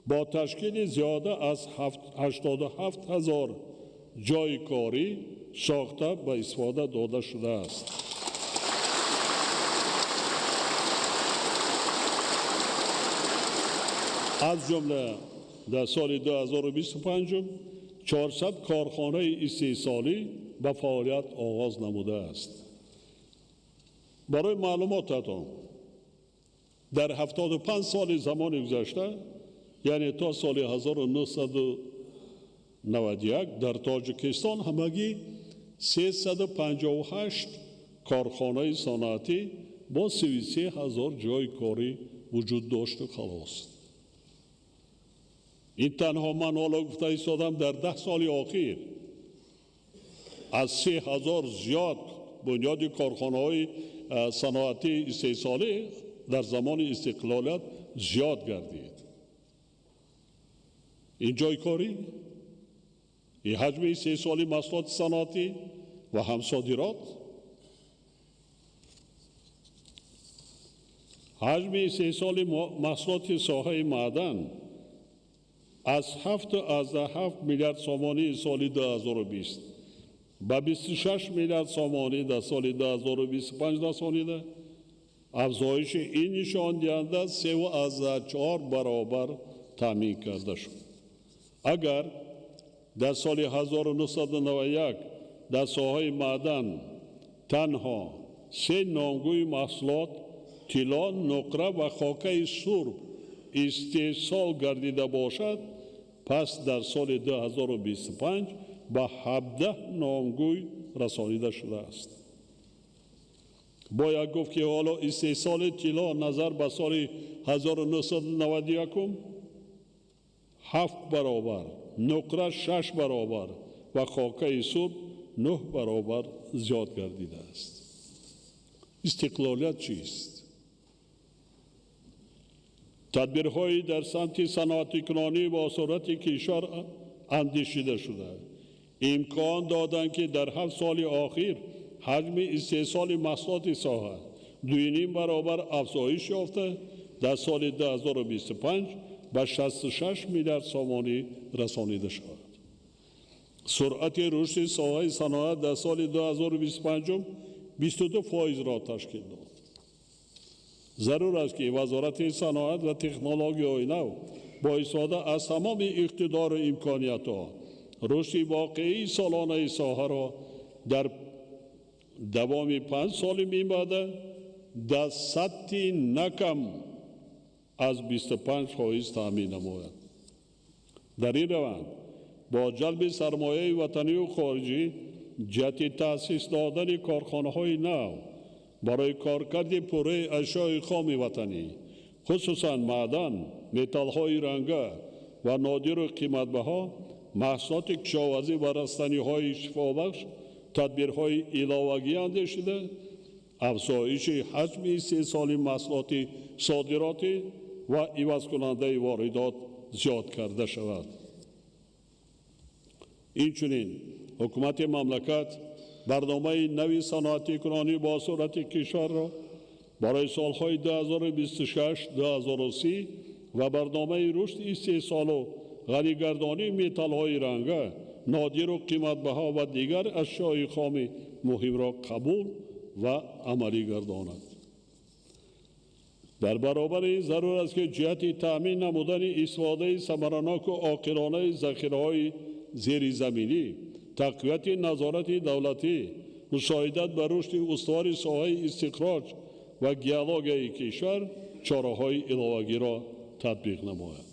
бо ташкили зиёда аз 87 ҳазор ҷойи корӣ сохта ба истифода дода шудааст. Аз ҷумла дар соли 2025 400 корхонаи истеҳсолӣ ба фаъолият оғоз намудааст. Барои маълумотатон, дар 75 соли замони гузашта, яъне то соли 1991, дар Тоҷикистон ҳамагӣ 358 корхонаи саноатӣ бо 33 ҳазор ҷойи корӣ вуҷуд дошту халос. Ин танҳо ман ҳоло гуфта истодам, дар 10 соли охир аз 3000 зиёд бунёди корхонаҳои саноатии истеҳсолӣ дар замони истиқлолият зиёд гардид. Ин ҷойи корӣ, ин ҳаҷми истеҳсоли маҳсулоти саноатӣ ва ҳам содирот. Ҳаҷми истеҳсоли маҳсулоти соҳаи маъдан аз 7,7 миллиард сомонии соли 2020 ба 26 миллиард сомонӣ дар соли 2025 расонида, афзоиши ин нишондиҳанда 3,4 баробар таъмин карда шуд. Агар дар соли 1991 дар соҳаи маъдан танҳо 3 номгӯи маҳсулот тилло, нуқра ва хокаи сурб истеҳсол гардида бошад, пас дар соли 2025 ба 17 номгӯй расонида шудааст. Бояд гуфт, ки ҳоло истеҳсоли тилло назар ба соли 1991 7 баробар, нуқра 6 баробар ва хокаи сурб 9 баробар зиёд гардидааст. Истиқлолият чист? Тадбирҳои дар самти саноатикунонӣ бо суръати кишвар андешида шуда, имкон доданд, ки дар 7 соли охир ҳаҷми истеҳсоли маҳсулоти соҳа 2,5 баробар афзоиш ёфта, дар соли 2025 ба 66 миллиард сомонӣ расонида шавад. Суръати рушди соҳаи саноат дар соли 2025 22%-ро ташкил дод. Зарур аст, ки Вазорати саноат ва технологияҳои нав бо истифода аз тамоми иқтидору имкониятҳо рушди воқеии солонаи соҳаро дар давоми 5 соли минбаъда дар сатҳи на кам аз 25% таъмин намояд. Дар ин раванд бо ҷалби сармояи ватанию хориҷӣ ҷиҳати таъсис додани корхонаҳои нав барои коркарди пурраи ашёи хоми ватанӣ, хусусан маъдан, металлҳои ранга ва нодиру қиматбаҳо, маҳсулоти кишоварзӣ ва растаниҳои шифобахш тадбирҳои иловагӣ андешида, афзоиши ҳаҷми истеҳсоли маҳсулоти содиротӣ ва ивазкунандаи воридот зиёд карда шавад. Инчунин ҳукумати мамлакат барномаи нави саноатикунонӣ бо суръати кишварро барои солҳои 2026-2030 ва барномаи рушди истеҳсолу ғанигардонии металлҳои ранга, нодиру қиматбаҳо ва дигар ашёи хоми муҳимро қабул ва амалӣ гардонад. Дар баробари ин зарур аст, ки ҷиҳати таъмин намудани истифодаи самараноку оқилонаи захираҳои зеризаминӣ, тақвияти назорати давлатӣ, мусоидат ба рушди устувори соҳаи истихроҷ ва геологияи кишвар чораҳои иловагиро татбиқ намояд.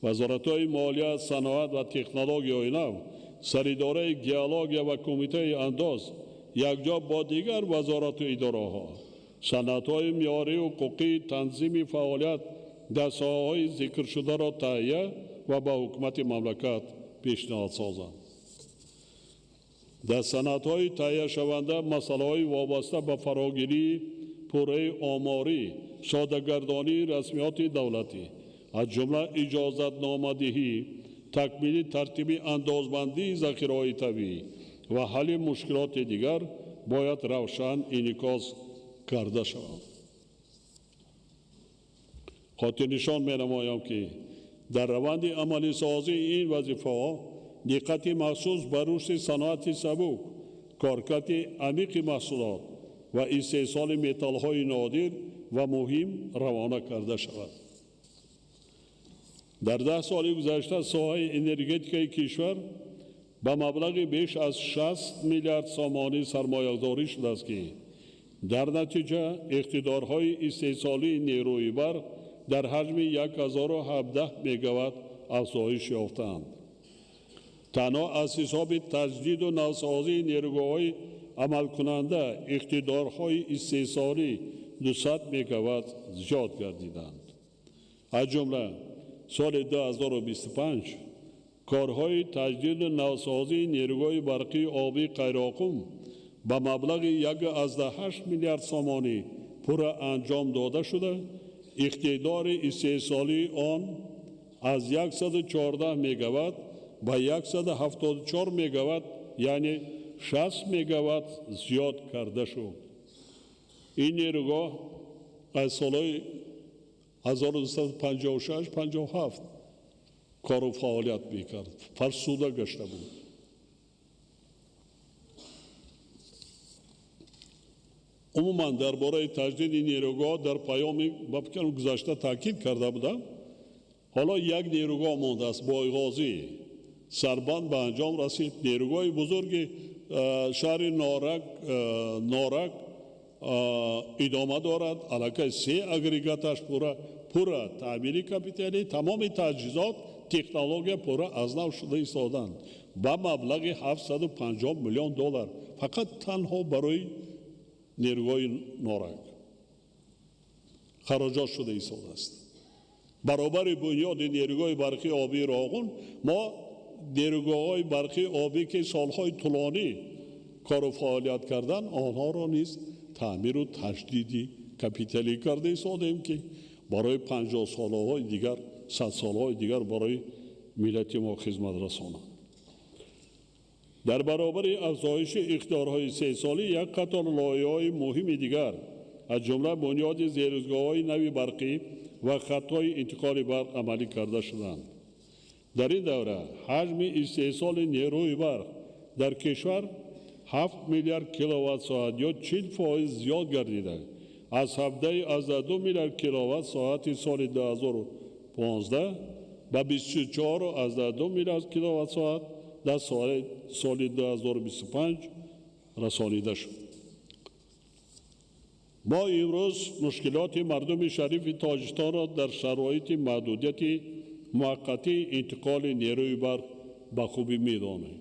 Вазоратҳои молия, саноат ва технологияҳои нав, Саридораи геология ва Кумитаи андоз якҷо бо дигар вазорату идораҳо санадҳои меъёрию ҳуқуқии танзими фаъолият дар соҳаҳои зикршударо таҳия ва ба ҳукумати мамлакат пешниҳод созанд. Дар санадҳои таҳияшаванда масъалаҳои вобаста ба фарогирии пурраи оморӣ, содагардонии расмиёти давлатӣ, аз ҷумла иҷозатномадиҳӣ, такмили тартиби андозбандии захираҳои табиӣ ва ҳалли мушкилоти дигар бояд равшан инъикос карда шаванд. Хотирнишон менамоям, ки дар раванди амалисозии ин вазифаҳо диққати махсус ба рушди саноати сабук, коркарди амиқи маҳсулот ва истеҳсоли металлҳои нодир ва муҳим равона карда шавад. Дар 10 соли гузашта соҳаи энергетикаи кишвар ба маблағи беш аз 60 миллиард сомонӣ сармоягузорӣ шудааст, ки дар натиҷа иқтидорҳои истеҳсолии нерӯи барқ дар ҳаҷми 1017 мегаватт афзоиш ёфтаанд. Танҳо аз ҳисоби таҷдиду навсозии нерӯгоҳҳои амалкунанда иқтидорҳои истеҳсолӣ 200 мегаватт зиёд гардиданд. Аз ҷумла соли 2025 корҳои таҷдиду навсозии нерӯгоҳи барқии обии Қайроқум ба маблағи 1,8 миллиард сомонӣ пурра анҷом дода шуда, иқтидори истеҳсолии он аз 114 мегаватт ба 174 мегаватт, яъне 60 мегаватт зиёд карда шуд. Ин нерӯгоҳ аз солҳои 1956-57 кору фаъолият мекард, фарсуда гашта буд. Умуман дар бораи таҷдиди нерӯгоҳ дар паёми ба фикрам гузашта таъкид карда будам. Ҳоло як нерӯгоҳ мондааст, Бойғозӣ. Сарбанд ба анҷом расид. Нерӯгоҳи бузурги шаҳри Норак идома дорад. Аллакай се агрегаташ пурра таъмири капиталӣ, тамоми таҷҳизот, технология пурра аз нав шуда истоданд ба маблағи 750 миллион доллар фақат танҳо барои нерӯгоҳи Норак хароҷот шуда истодааст. Баробари бунёди нерӯгоҳи барқии обии Роғун мо нерӯгоҳҳои барқии обӣ, ки солҳои тӯлонӣ кору фаъолият карданд, онҳоро низ таъмиру таҷдиди капиталӣ карда истодем, ки барои 50 солаҳои дигар, 100 солаҳои дигар барои миллати мо хизмат расонанд. Дар баробари афзоиши иқтидорҳои истеҳсолӣ як қатор лоиҳаҳои муҳими дигар, аз ҷумла бунёди зеризгоҳҳои нави барқӣ ва хатҳои интиқоли барқ амалӣ карда шуданд. Дар ин давра ҳаҷми истеҳсоли нерӯи барқ дар кишвар 7 миллиард киловатт-соат ё 40% зиёд гардида, аз 17,2 миллиард киловатт-соати соли 2015 ба 24,2 миллиард киловатт-соат дар соли 2025 расонида шуд. Мо имрӯз мушкилоти мардуми шарифи Тоҷикистонро дар шароити маҳдудияти муваққатии интиқоли нерӯи барқ ба хубӣ медонем.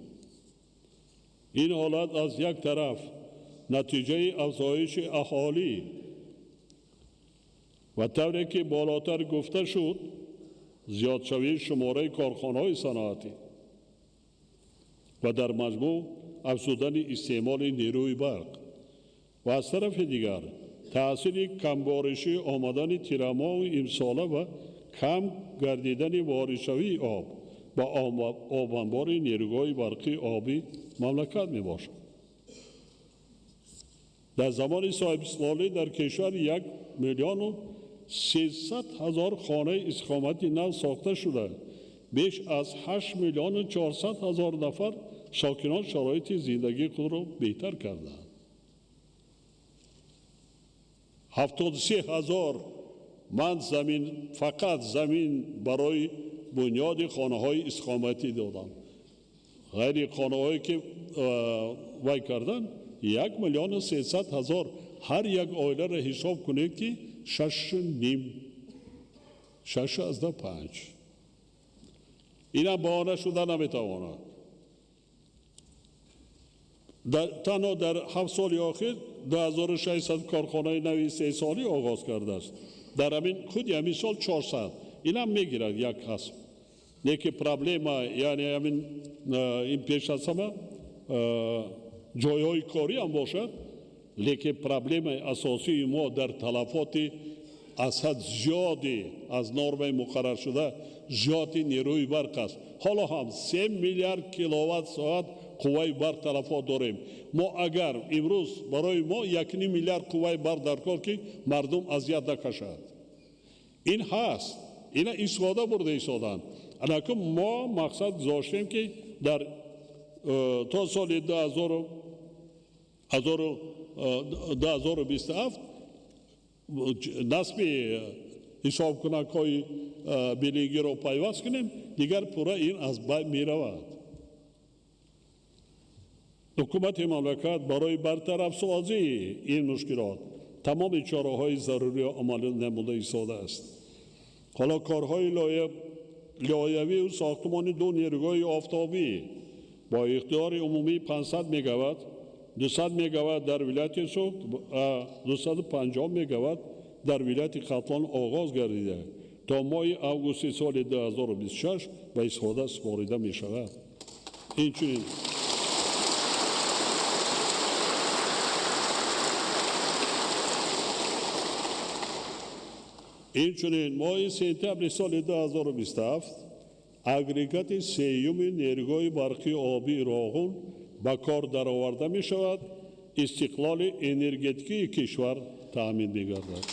Ин ҳолат аз як тараф натиҷаи афзоиши аҳолӣ ва тавре ки болотар гуфта шуд, зиёдшавии шумораи корхонаҳои саноатӣ ва дар маҷмӯъ афзудани истеъмоли нерӯи барқ ва аз тарафи дигар таъсири камборишӣ омадани тирамоҳи имсола ва кам гардидани воридшавии об ба обанбори нерӯгоҳи барқии обии мамлакат мебошад. Дар замони соҳибистиқлолӣ дар кишвар 1 300 000 хонаи истиқомати нав сохта шуда, беш аз 8 400 000 нафар сокинон шароити зиндагии худро беҳтар карданд. 73 000 ман замин, фақат замин барои бунёди хонаҳои истиқоматӣ додам. Ғайри хонаҳое ки вай кардан, 1 300 000 ҳар як оиларо ҳисоб кунед ки 6,5, 6,5. Инам баҳона шуда наметавонад. Танҳо дар 7 соли охир 2600 корхонаи нави истеҳсолӣ оғоз кардааст. Дар ҳамин худи ҳамин сол 400. Инам мегирад як қасм. Лекин проблема, яъне ҳамин ин пеш аз ҳама ҷойҳои корӣ ҳам бошад, лекин проблемаи асосии мо дар талафоти аз ҳад зиёди аз нормаи муқарраршуда зиёди нерӯи барқ аст. Ҳоло ҳам 3 миллиард киловатт соат қувваи барқ талафот дорем. Мо агар имрӯз барои мо 1,5 миллиард қувваи барқ даркор ки мардум азият накашад. Ин ҳаст, ина истифода бурда истоданд. Анакун мо мақсад гузоштем ки дар то соли 2027 насби ҳисобкунакҳои билингиро пайваст кунем, дигар пурра ин аз байн меравад. Ҳукумати мамлакат барои бартарафсозии ин мушкилот тамоми чораҳои заруриро амалӣ намуда истодааст. Ҳоло корҳои лоиҳавию сохтмони 2 нерӯгоҳи офтобӣ бо иқтидори умумии 500 мегаватт, 200 мегаватт дар вилояти Суғд ва 250 мегаватт дар вилояти Хатлон оғоз гардида то моҳи августи соли 2026 ба истифода супорида мешавад. Инчунин моҳи сентябри соли 2027 агрегати сеюми нерӯгоҳи барқии обии Роғун ба кор дароварда мешавад, истиқлоли энергетикии кишвар таъмин мегардад.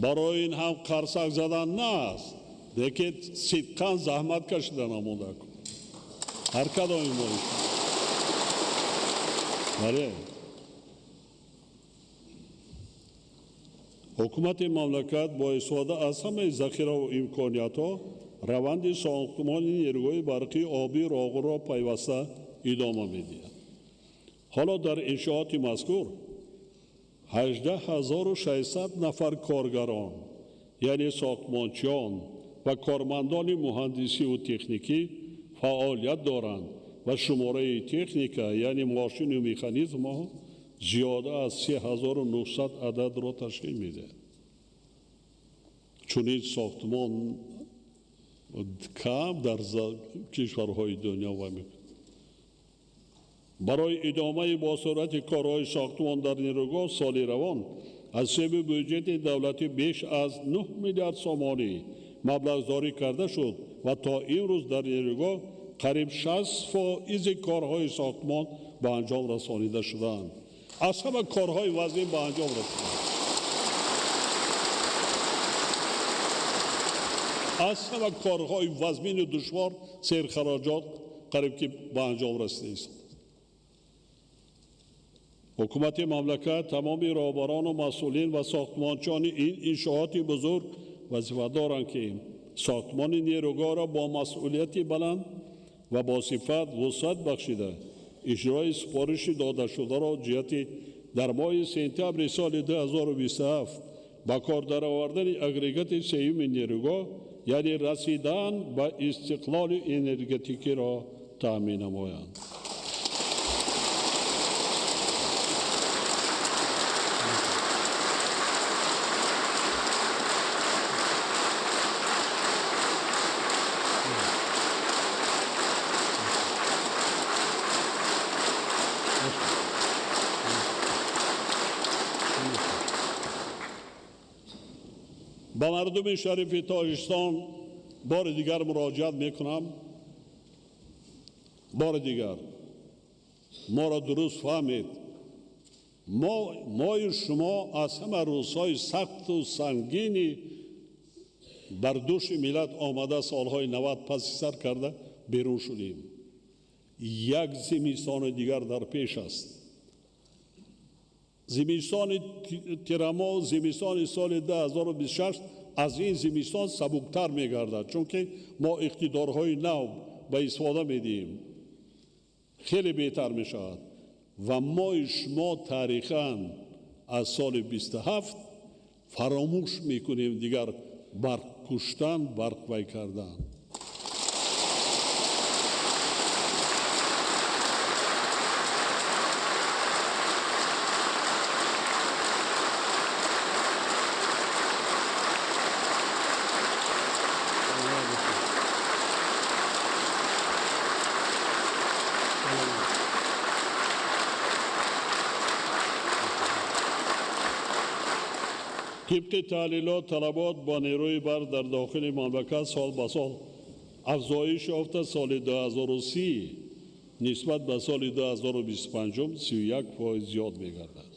Барои ин ҳам қарсак задан нест, лекин сидқан заҳмат кашидан омода кун. Ҳар кадоми мо. Бале. Ҳукумати мамлакат бо истифода аз ҳамаи захираву имкониятҳо раванди сохтмони нерӯгоҳи барқии обии Роғунро пайваста идома медиҳад. Ҳоло дар иншооти мазкур 18600 нафар коргарон, яъне сохтмончиён ва кормандони муҳандисиву техникӣ фаъолият доранд ва шумораи техника, яъне мошину механизмҳо зиёда аз 3900 ададро ташкил медиҳад. Чунин сохтмон кам дар кишварҳои дунё ва мекунад. Барои идомаи босуръати корҳои сохтмон дар нерӯгоҳ соли равон аз ҳисоби бюҷети давлатӣ беш аз 9 миллиард сомонӣ маблағгузорӣ карда шуд ва то имрӯз дар нерӯгоҳ қариб 60% корҳои сохтмон ба анҷом расонида шудаанд. Аз ҳама корҳои вазнин ба анҷом расиданд. Аз ҳама корҳои вазмину душвор серхароҷот қариб ки ба анҷом расидааст. Ҳукумати мамлакат тамоми роҳбарону масъулин ва сохтмончиёни ин иншооти бузург вазифа доранд ки сохтмони нерӯгоҳро бо масъулияти баланд ва бо сифат вусъат бахшида Иҷрои супориши додашударо ҷиҳати дар моҳи сентябри соли 2027 ба кор даровардани агрегати сеюми нерӯгоҳ, яъне расидан ба истиқлоли энергетикиро таъмин намоянд. Ба мардуми шарифи Тоҷикистон бори дигар муроҷиат мекунам. Бори дигар моро дуруст фаҳмед. Мои шумо аз ҳама рӯзҳои сахту сангини бар дӯши миллат омада солҳои 90 паси сар карда берун шудем. Як зимистони дигар дар пеш аст. Зимистони тирамоҳ, зимистони соли 2026 аз ин зимистон сабуктар мегардад, чунки мо иқтидорҳои нав ба истифода медиҳем. Хеле беҳтар мешавад ва мои шумо таърихан аз соли 27 фаромӯш мекунем дигар барқ куштан, барқ вай кардан. Тибқи таҳлилот, талабот бо нерӯи барқ дар дохили мамлакат сол ба сол афзоиш ёфта, соли 2030 нисбат ба соли 2025 31% зиёд мегардад.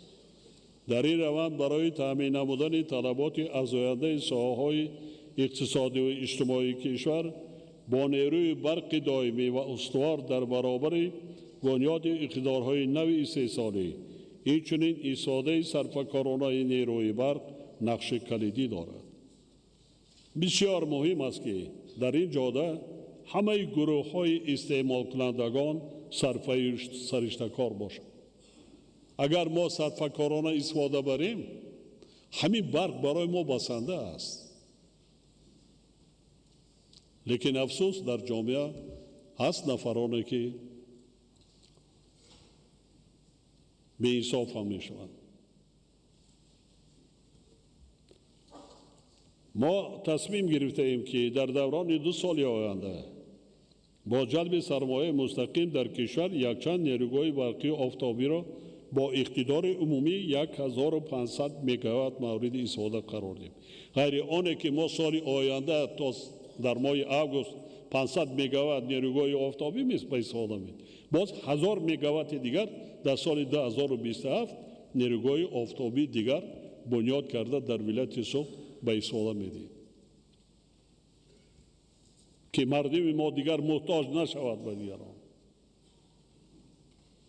Дар ин раванд барои таъмин намудани талаботи афзояндаи соҳаҳои иқтисодию иҷтимоии кишвар бо нерӯи барқи доимӣ ва устувор дар баробари бунёди иқтидорҳои нави истеҳсолӣ, инчунин истифодаи сарфакоронаи нерӯи барқ нақши калидӣ дорад. Бисёр муҳим аст, ки дар ин ҷода ҳамаи гурӯҳҳои истеъмолкунандагон сариштакор бошанд. Агар мо сарфакорона истифода барем, ҳамин барқ барои мо басанда аст. Лекин афсӯс, дар ҷомеа ҳаст нафароне, ки беинсоф ҳам мешаванд. Мо тасмим гирифтаем, ки дар даврони 2 соли оянда бо ҷалби сармояи мустақим дар кишвар якчанд нерӯгоҳи барқии офтобиро бо иқтидори умумӣ 1500 мегаватт мавриди истифода қарор диҳем. Ғайри оне ки мо соли оянда то дар моҳи август 500 мегаватт нерӯгоҳи офтобӣ ба истифода медиҳем, боз 1000 мегаватти дигар дар соли 2027 нерӯгоҳи офтобӣ дигар бунёд карда дар вилояти Суғд ба истифода медиҳем, ки мардуми мо дигар муҳтоҷ нашавад ба дигарон,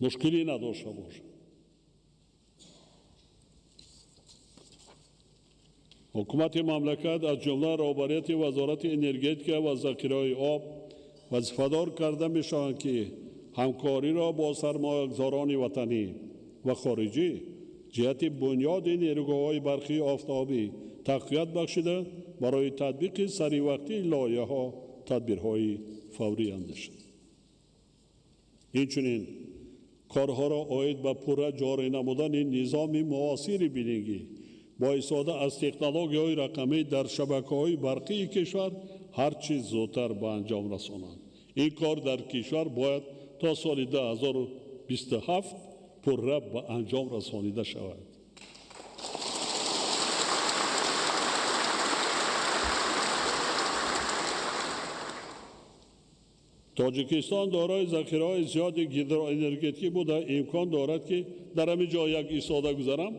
мушкилӣ надошта бошад. Ҳукумати мамлакат аз ҷумла роҳбарияти Вазорати энергетика ва захираҳои об вазифадор карда мешаванд, ки ҳамкориро бо сармоягузорони ватанӣ ва хориҷӣ ҷиҳати бунёди нерӯгоҳҳои барқии офтобӣ тақвият бахшида, барои татбиқи саривақтии лоиҳаҳо тадбирҳои фаврӣ андешанд. Инчунин корҳоро оид ба пурра ҷорӣ намудани низоми муосири билингӣ бо истифода аз технологияҳои рақамӣ дар шабакаҳои барқии кишвар ҳар чӣ зудтар ба анҷом расонанд. Ин кор дар кишвар бояд то соли 2027 пурра ба анҷом расонида шавад. Тоҷикистон дорои захираҳои зиёди гидроэнергетикӣ буда, имкон дорад, ки дар ҳамин ҷо як истода гузарам.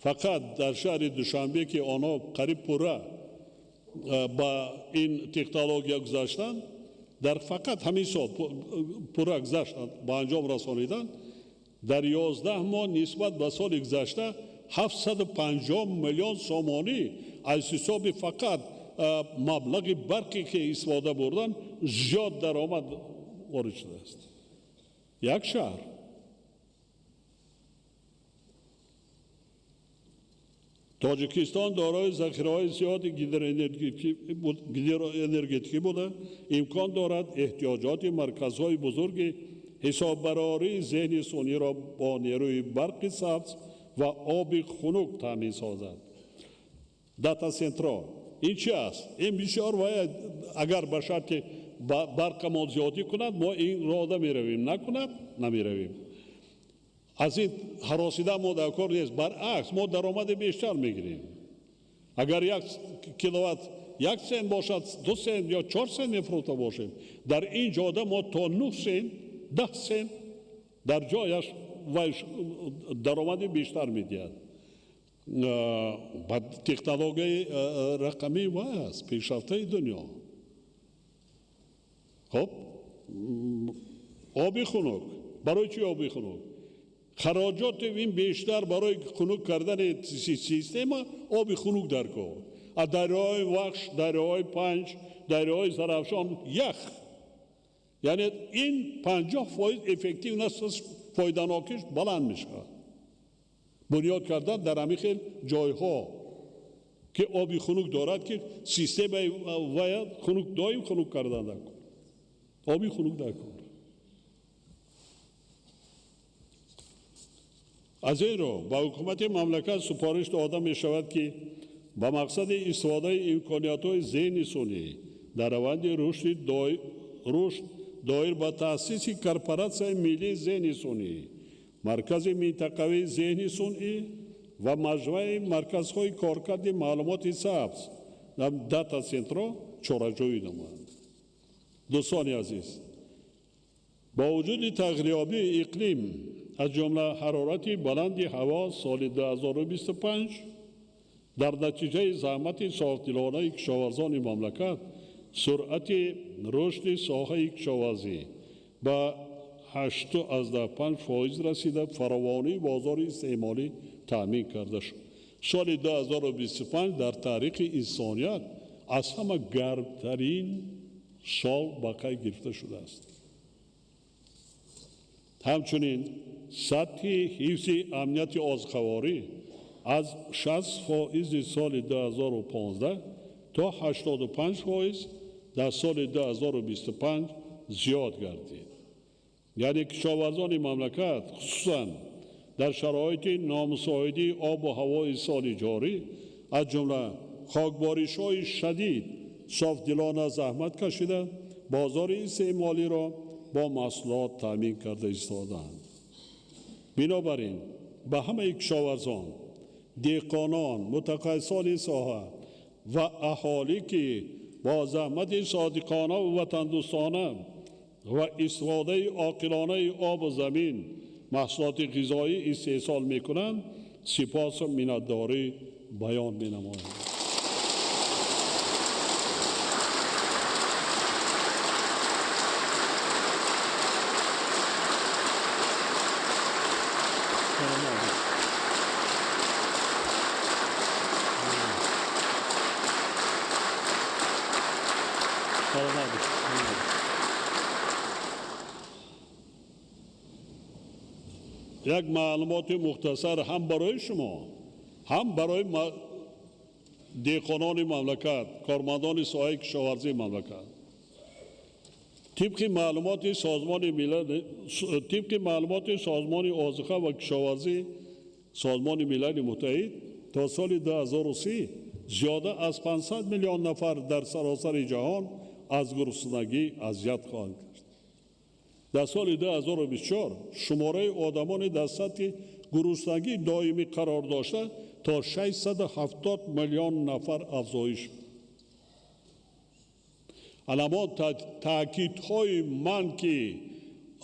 Фақат дар шаҳри Душанбе, ки онҳо қариб пурра ба ин технология гузаштанд, дар фақат ҳамин сол пурра гузаштанд, ба анҷом расониданд, дар 11 моҳ нисбат ба соли гузашта 750 миллион сомонӣ аз ҳисоби фақат маблағи барқе ки истифода бурдан зиёд даромад ворид шудааст. Як шаҳр. Тоҷикистон дорои захираҳои зиёди гидроэнергетикӣ буда, имкон дорад эҳтиёҷоти марказҳои бузурги ҳисоббарории зеҳни сунъиро бо нерӯи барқи сабз ва оби хунук таъмин созад. Дата-центрҳо ин чи аст? Ин бисёр ва агар ба шарти барқамон зиёдӣ кунад, мо ин роҳда меравем, накунад намеравем. Аз ин ҳаросида мо дар кор нест, баръакс мо даромади бештар мегирем. Агар 1 киловатт 1 сент бошад, 2 сент ё 4 сент мефурӯхта бошем, дар ин ҷода мо то 9 сент, 10 сент дар ҷояш даромади бештар медиҳад. Ба технологияи рақамӣ вай аст, пешрафтаи дунё. Хоб, оби хунук. Барои чӣ оби хунук? Хароҷоти ин бештар барои хунук кардани система оби хунук дар кор. А дарёҳои Вахш, дарёҳои Панҷ, дарёҳои Зарафшон ях. Яъне ин 50% эффективност, фоиданокиш баланд мешавад. Бунёд кардан дар ҳамин хел ҷойҳо ки оби хунук дорад, ки системаи вая хунук доим хунук кардан дар кор. Оби хунук дар кор. Аз ин рӯ ба ҳукумати мамлакат супориш дода мешавад, ки ба мақсади истифодаи имкониятҳои зеҳни сунъӣ дар раванди рушд доир ба таъсиси корпоратсияи миллии зеҳни сунъӣ, маркази минтақавии зеҳни сунъӣ ва маҷмӯаи марказҳои коркарди маълумоти сабз дар дата-центрҳо чораҷӯӣ намоянд. Дӯстони азиз, бо вуҷуди тағйирёбии иқлим, аз ҷумла ҳарорати баланди ҳаво соли 2025 дар натиҷаи заҳмати софдилонаи кишоварзони мамлакат суръати рушди соҳаи кишоварзӣ ба 8,5% расида, фаровонии бозори истеъмолӣ таъмин карда шуд. Соли 2025 дар таърихи инсоният аз ҳама гармтарин сол ба қайд гирифта шудааст. Ҳамчунин сатҳи ҳифзи амнияти озуқаворӣ аз 60% соли 2015 то 85% дар соли 2025 зиёд гардид. Яъне кишоварзони мамлакат хусусан дар шароити номусоидии обу ҳавои соли ҷорӣ, аз ҷумла хокборишҳои шадид, софдилона заҳмат кашида, бозори истеъмолиро бо маҳсулот таъмин карда истодаанд. Бинобар ин ба ҳамаи кишоварзон, деҳқонон, мутахассисони соҳа ва аҳолӣ, ки бо заҳмати содиқона ва ватандӯстона ва истифодаи оқилонаи обу замин маҳсулоти ғизоӣ истеҳсол мекунанд, сипосу миннатдорӣ баён менамоям. Як маълумоти мухтасар ҳам барои шумо, ҳам барои деҳқонони мамлакат, кормандони соҳаи кишоварзии мамлакат. Тибқи маълумоти созмони милал, тибқи маълумоти созмони озуқа ва кишоварзӣ Созмони Милали Муттаҳид то соли 2030 зиёда аз 500 миллион нафар дар саросари ҷаҳон аз гуруснагӣ азият хоҳанд кашид. Дар соли 2024 шумораи одамони дар сатҳи гуруснагии доимӣ қарор дошта то 670 миллион нафар афзоиш. Аламо таъкидҳои ман ки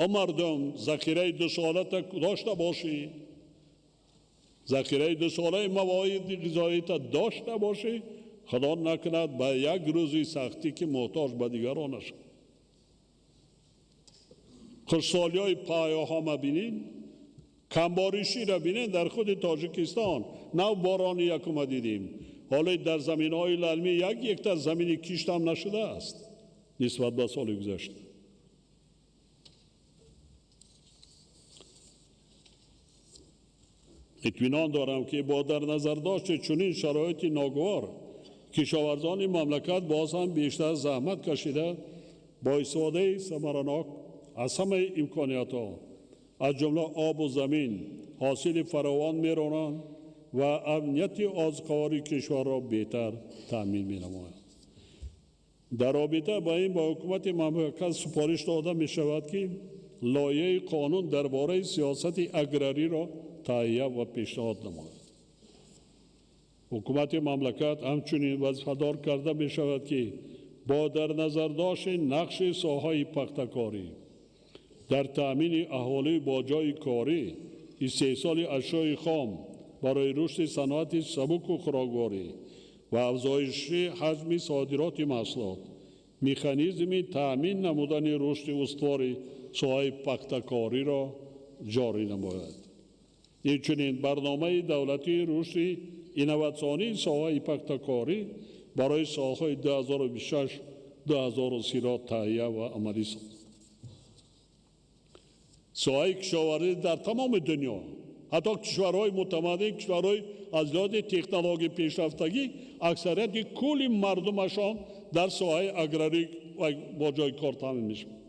мардум захираи дусолата дошта бошӣ, захираи дусолаи мавоиди ғизоита дошта бошӣ, худо накунад ба як рӯзи сахтӣ ки муҳтоҷ ба дигарон нашавад. Хушсолиҳои паёҳо мабинед, камбориширо бинед дар худи Тоҷикистон. Нав борони якума дидем. Ҳоло дар заминҳои лалмӣ 1 гектар замини киштам нашудааст нисбат ба соли гузашта. Итминон дорам, ки бо дар назардошти чунин шароити ногувор кишоварзони мамлакат боз ҳам бештар заҳмат кашида, бо истифодаи самаранок аз ҳамаи имкониятҳо, аз ҷумла обу замин, ҳосили фаровон меронанд ва амнияти озуқавории кишварро беҳтар таъмин менамоянд. Дар робита ба ин ба ҳукумати мамлакат супориш дода мешавад, ки лоиҳаи қонун дар бораи сиёсати аграриро таҳия ва пешниҳод намояд. Ҳукумати мамлакат ҳамчунин вазифадор карда мешавад, ки бо дар назардошти нақши соҳаи пахтакорӣ дар таъмини аҳолӣ бо ҷойи корӣ, истеҳсоли ашёи хом барои рушди саноати сабуку хӯрокворӣ ва афзоиши ҳаҷми содироти маҳсулот, механизми таъмин намудани рушди устувори соҳаи пахтакориро ҷорӣ намояд. Инчунин барномаи давлатии рушди инноватсионии соҳаи пахтакорӣ барои солҳои 2026-2030-ро таҳия ва амалӣ созад. Соҳаи кишоварзӣ дар тамоми дунё, ҳатто кишварҳои мутамаддин, кишварҳои аз лиҳози технология пешрафтагӣ, аксарияти кулли мардумашон дар соҳаи аграрӣ бо ҷойи кор таъмин мешаванд.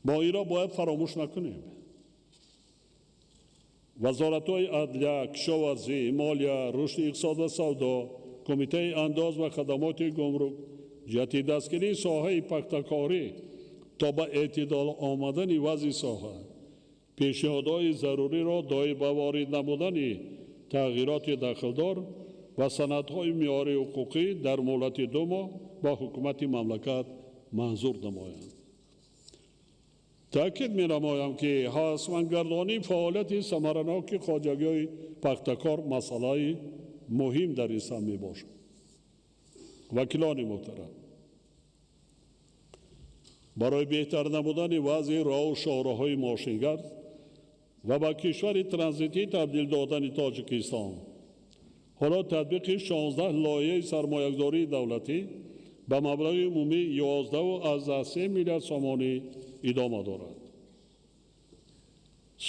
Мо инро бояд фаромӯш накунем. Вазоратҳои адлия, кишоварзӣ, молия, рушди иқтисод ва савдо, кумитаи андоз ва хадамоти гумрук ҷиҳати дастгирии соҳаи пахтакорӣ то ба эътидол омадани вазъи соҳа пешниҳодҳои заруриро доир ба ворид намудани тағйироти дахлдор ва санадҳои меъёрии ҳуқуқӣ дар муҳлати 2 моҳ ба ҳукумати мамлакат манзур намоянд. Таъкид менамоям, ки ҳавасмандгардонии фаъолияти самараноки хоҷагиҳои пахтакор масъалаи муҳим дар ин самт мебошад. Вакилони муҳтарам, барои беҳтар намудани вазъи роҳу шоҳроҳҳои мошингард ва ба кишвари транзитӣ табдил додани Тоҷикистон, ҳоло татбиқи 16 лоиҳаи сармоягузории давлатӣ ба маблағи умумии 11,3 миллиард сомонӣ идома дорад.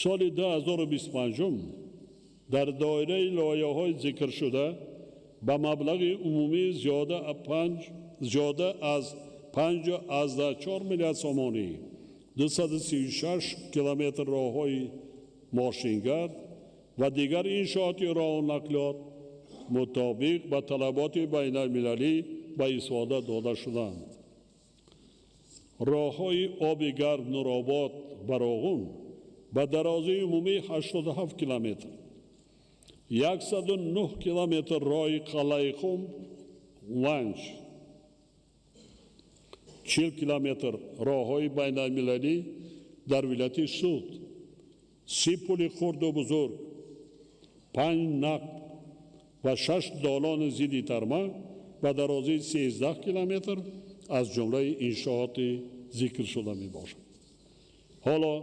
Соли 2025 дар доираи лоиҳаҳои зикршуда ба маблағи умумии зиёда аз 5,4 миллиард сомонӣ 236 километр роҳҳои мошингард ва дигар иншооти роҳу нақлиёт мутобиқ ба талаботи байналмилалӣ ба истифода дода шуданд. Роҳҳои оби гарм Нуробод ба Роғун ба дарозии умумии 87 километр, 109 километр роҳи Қалъаи-Хум Ванҷ, 40 километр роҳҳои байналмилалӣ дар вилояти Суғд, 30 пули хурду бузург, 5 нақб ва 6 долони зидди тарма ба дарозии 13 километр аз ҷумлаи иншооти зикршуда мебошад. Ҳоло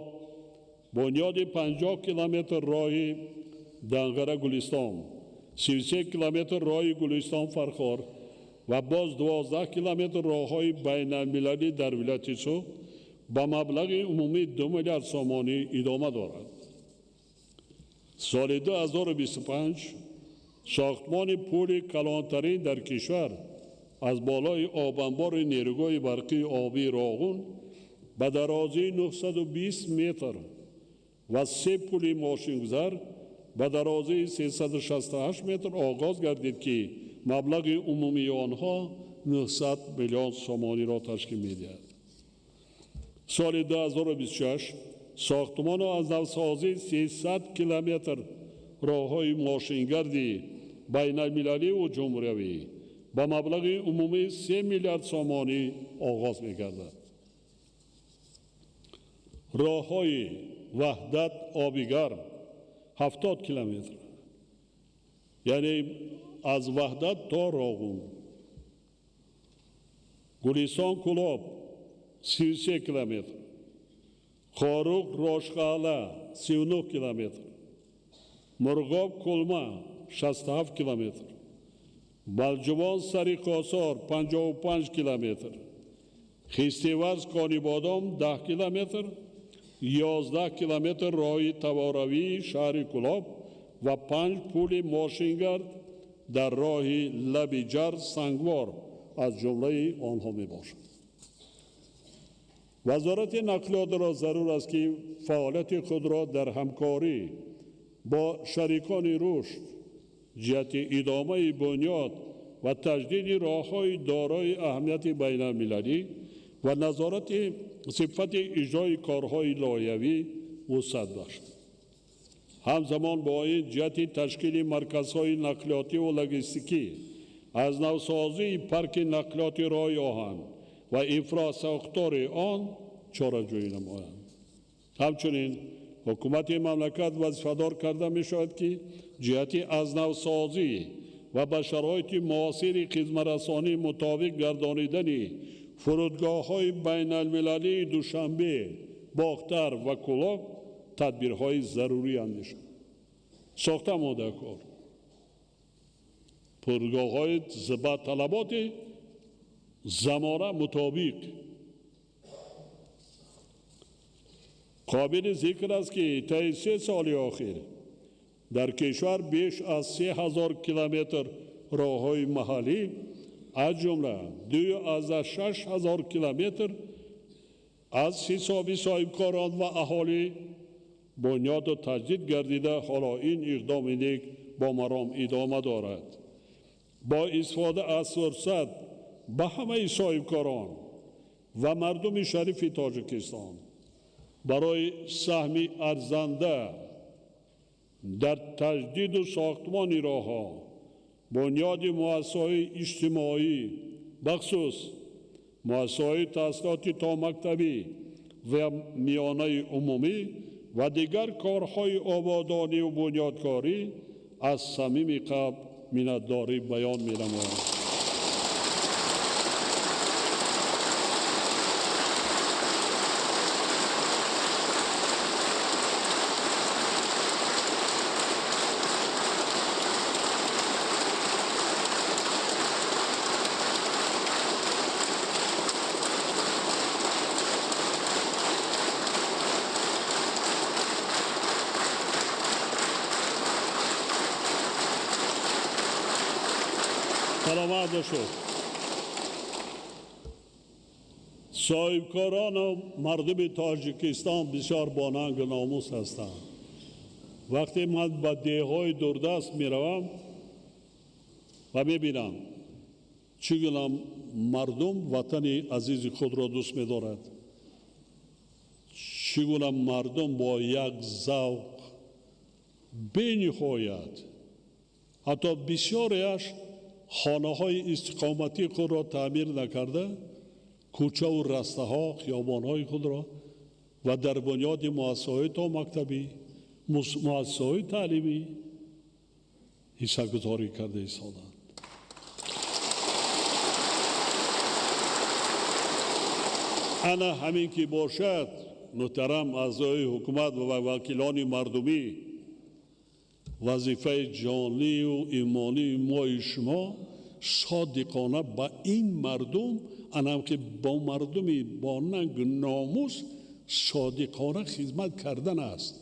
бунёди 50 километр роҳи Данғара Гулистон, 33 километр роҳи Гулистон Фархор ва боз 12 километр роҳҳои байналмилалӣ дар вилояти Суғд ба маблағи умумии 2 миллиард сомонӣ идома дорад. Соли 2025 сохтмони пули калонтарин дар кишвар аз болои обанбори нерӯгоҳи барқии обии Роғун ба дарозии 920 метр ва 3 пули мошингузар ба дарозии 368 метр оғоз гардид, ки маблағи умумии онҳо 900 миллион сомониро ташкил медиҳад. Соли 2026 сохтмону аз навсозии 300 километр роҳҳои мошингарди байналмилаливу ҷумҳуриявӣ ба маблағи умумии 3 миллиард сомонӣ оғоз мегардад. Роҳҳои Ваҳдат оби гарм 70 километр, яъне аз Ваҳдат то Роғун, Гулистон Кулоб 33 километр, Хоруғ Рошқалъа 39 километр, Мурғоб Кулма 67 километр, Балҷувон Сари Косор 55 километр, Хистеварз Конибодом 10 километр 11 километр роҳи таворавии шаҳри Кӯлоб ва 5 пули мошингард дар роҳи Лаби Ҷар Сангвор аз ҷумлаи онҳо мебошад. Вазорати нақлиётро зарур аст, ки фаъолияти худро дар ҳамкорӣ бо шарикони рушд ҷиҳати идомаи бунёд ва таҷдиди роҳҳои дорои аҳамияти байналмилалӣ ва назорати сифати иҷрои корҳои лоиҳавӣ вусъат бахшад. Ҳамзамон бо ин ҷиҳати ташкили марказҳои нақлиётӣ ва логистикӣ, аз навсозии парки нақлиёти роҳи оҳан ва инфрасохтори он чораҷӯӣ намоянд. Ҳамчунин ҳукумати мамлакат вазифадор карда мешавад, ки ҷиҳати аз навсозӣ ва ба шароити муосири хизматрасонӣ мутобиқ гардонидани фурудгоҳҳои байналмилалии Душанбе, Бохтар ва Кӯлоб тадбирҳои зарурӣ андешад. Сохта модакор фурудгоҳҳои ба талаботи замона мутобиқ. Қобили зикр аст, ки таи 3 соли охир дар кишвар беш аз 3000 километр роҳҳои маҳаллӣ, аз ҷумла 2,6 ҳазор километр аз ҳисоби соҳибкорон ва аҳолӣ бунёду таҷдид гардида, ҳоло ин иқдоми нек бо маром идома дорад. Бо истифода аз фурсат ба ҳамаи соҳибкорон ва мардуми шарифи Тоҷикистон барои саҳми арзанда дар таҷдиду сохтмони роҳҳо, бунёди муассисаҳои иҷтимоӣ, бахусус муассисаҳои таҳсилоти томактабӣ ва миёнаи умумӣ ва дигар корҳои ободониву бунёдкорӣ аз самими қалб миннатдорӣ баён менамоям. Саломат бошед. Соҳибкорону мардуми Тоҷикистон бисёр бонангу номус ҳастанд. Вақте ман ба деҳҳои дурдаст меравам ва мебинам чӣ гуна мардум ватани азизи худро дӯст медорад, чӣ гуна мардум бо як завқ бениҳоят, ҳатто бисёреаш хонаҳои истиқоматии худро таъмир накарда, кӯчаву растаҳо, хиёбонҳои худро ва дар бунёди муассисаҳои томактабӣ, муассисаҳои таълимӣ ҳиссагузорӣ карда истоданд. Ана ҳамин ки бошад, муҳтарам аъзои ҳукумат ва вакилони мардумӣ, вазифаи ҷонию имонии мои шумо содиқона ба ин мардум, анам ки бо мардуми бо нангу номус содиқона хизмат кардан аст.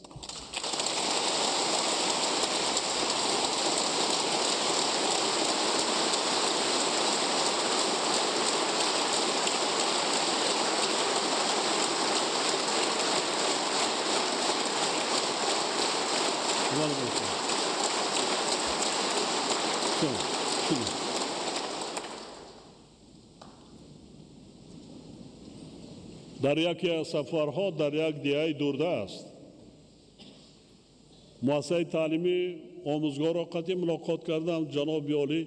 Дар яке аз сафарҳо дар як деҳаи дурдаст муассисаи таълимӣ омӯзгорро қатъӣ мулоқот кардам. Ҷаноби олӣ,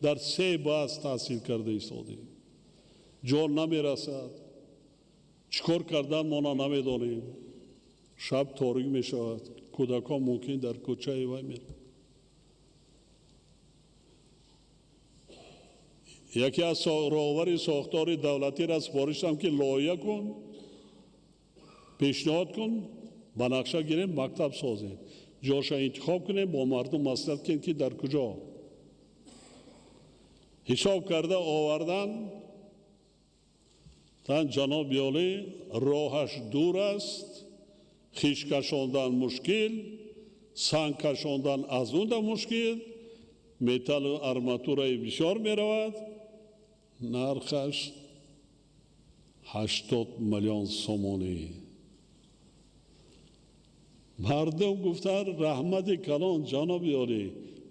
дар 3 баҳс таҳсил карда истодем, ҷо намерасад, чӣ кор кардан мо намедонем, шаб торик мешавад, кӯдакон мумкин дар кӯчаи вай мераванд. Яке аз роҳбари сохтори давлатиро супоришдам, ки лоиҳа кун, пешниҳод кун, ба нақша гирем, мактаб созем, ҷоша интихоб кунем, бо мардум маслиҳат кунем, ки дар куҷо. Ҳисоб карда овардан, тан ҷаноби олӣ, роҳаш дур аст, Хиш кашондан мушкил, санг кашондан аз унда мушкил, металлу арматураи бисёр меравад. Нархаш 80 миллион сомонӣ. Мардум гуфтанд раҳмати калон ҷаноби олӣ,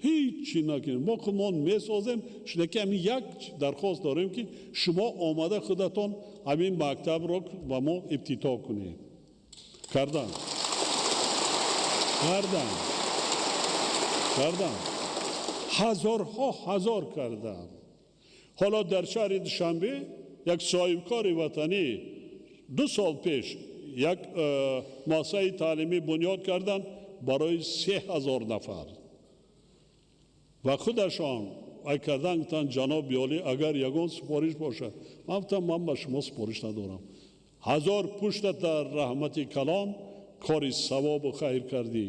ҳеҷ чӣ накунем, мо худмон месозем. Шунаки ҳамин як дархост дорем ки шумо омада худатон ҳамин мактабро ба мо ибтидо кунед. Кардан. Кардан. Кардан. Ҳазорҳо ҳазор кардан. Ҳоло дар шаҳри Душанбе як соҳибкори ватанӣ 2 сол пеш як муассисаи таълимӣ бунёд карданд барои 3000 нафар. Ва худашон ай кардан гуфтанд ҷаноби олӣ, агар ягон супориш бошад. Ман гуфтам ман ба шумо супориш надорам. 1000 пушта дар раҳмати калон кори савобу хайр кардӣ.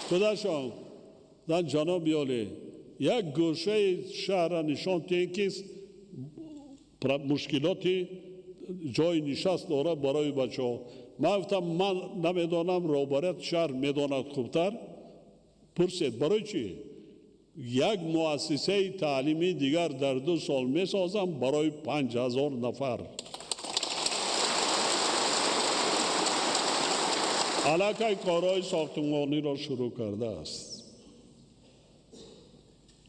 Худашон дан ҷаноби олӣ як гӯшаи шаҳрра нишон диҳем ки мушкилоти ҷои нишаст дорад барои бачаҳо. Ман гуфтам ман намедонам, роҳбарияти шаҳр медонад хубтар. Пурсед барои чӣ? Як муассисаи таълимии дигар дар 2 сол месозам барои 5000 нафар. Аллакай корҳои сохтмониро шурӯъ кардааст.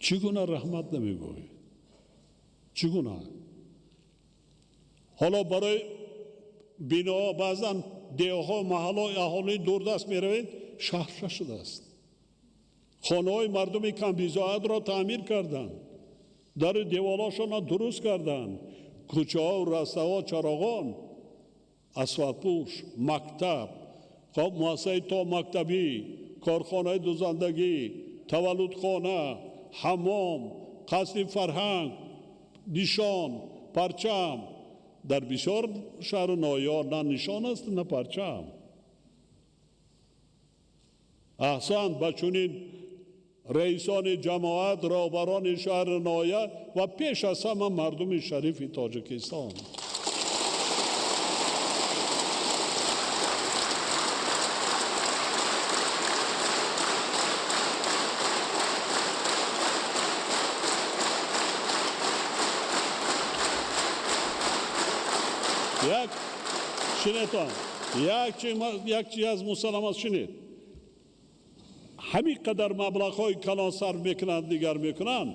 Чӣ гуна раҳмат намегӯӣ? Чӣ гуна? Ҳоло барои биноҳо баъзан деҳҳо, маҳаллаҳои аҳолии дурдаст меравед, шаҳр шудааст. Хонаҳои мардуми камбизоатро таъмир карданд, дару деволҳошонро дуруст карданд, кӯчаҳо, растаҳо, чароғон, асфалтпӯш, мактаб, муассисаи томактабӣ, корхонаи дузандагӣ, таваллудхона, ҳаммом, қасри фарҳанг, нишон, парчам. Дар бисёр шаҳру ноҳияҳо на нишон аст, на парчам. Аҳсан ба чунин раисони ҷамоат, роҳбарони шаҳру ноҳия ва пеш аз ҳама мардуми шарифи Тоҷикистон. Як шинетон, як чи аз мусаллам аст шинед. Ҳамин қадар маблағҳои калон сарф мекунанд, дигар мекунанд,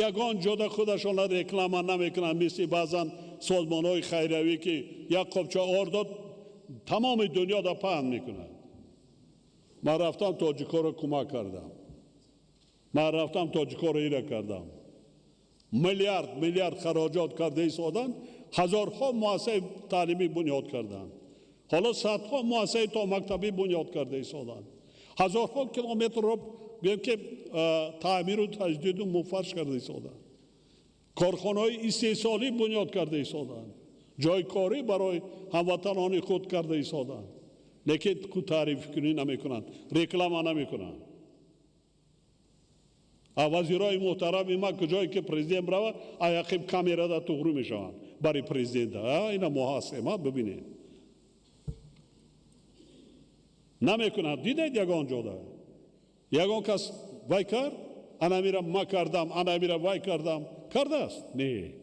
ягон ҷода худашонро реклама намекунанд, мисли баъзан созмонҳои хайриявӣ ки як қопча ор дод, тамоми дунёда паҳн мекунанд. Ман рафтам тоҷикоро кӯмак кардам, ман рафтам тоҷикоро ира кардам. Миллиард миллиард хароҷот карда истоданд, ҳазорҳо муассисаи таълимӣ бунёд карданд, ҳоло садҳо муассисаи томактабӣ бунёд карда истоданд, ҳазорҳо километрро гӯем ки таъмиру таҷдиду муфарш карда истоданд, корхонаҳои истеҳсолӣ бунёд карда истоданд, ҷойи корӣ барои ҳамватанони худ карда истоданд, лекин таърифкунӣ намекунанд, реклама намекунанд. Вазирои муҳтарами ман куҷое ки президент равад, аяқиб камерада туғру мешаванд барои президента. Ина мо ҳастем, бибинед. Намекунанд. Дидед ягон ҷода? Ягон кас вай кард? Анамира ма кардам, анамира вай кардам. Кардааст? Не.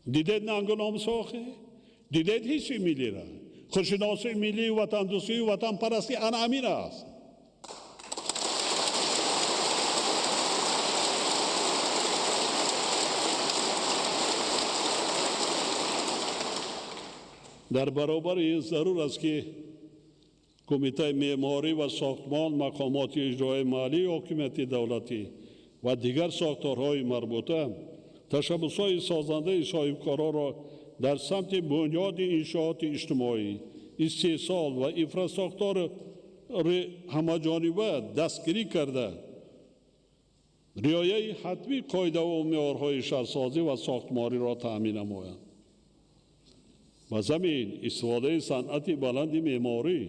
Дидед нангу номусохе? Дидед ҳисси миллира? Худшиносии миллию ватандӯстию ватанпарастӣ ана ҳамин аст. Дар баробари ин зарур аст ки кумитаи меъморӣ ва сохтмон, мақомоти иҷроияи маҳаллии ҳокимияти давлатӣ ва дигар сохторҳои марбута ташаббусҳои созандаи соҳибкоронро дар самти бунёди иншооти иҷтимоӣ, истеҳсол ва инфрасохтори ҳамаҷониба дастгирӣ карда, риояи ҳатмии қоидаву меъёрҳои шаҳрсозӣ ва сохтмориро таъмин намоянд. Ба замин истифодаи санъати баланди меъморӣ,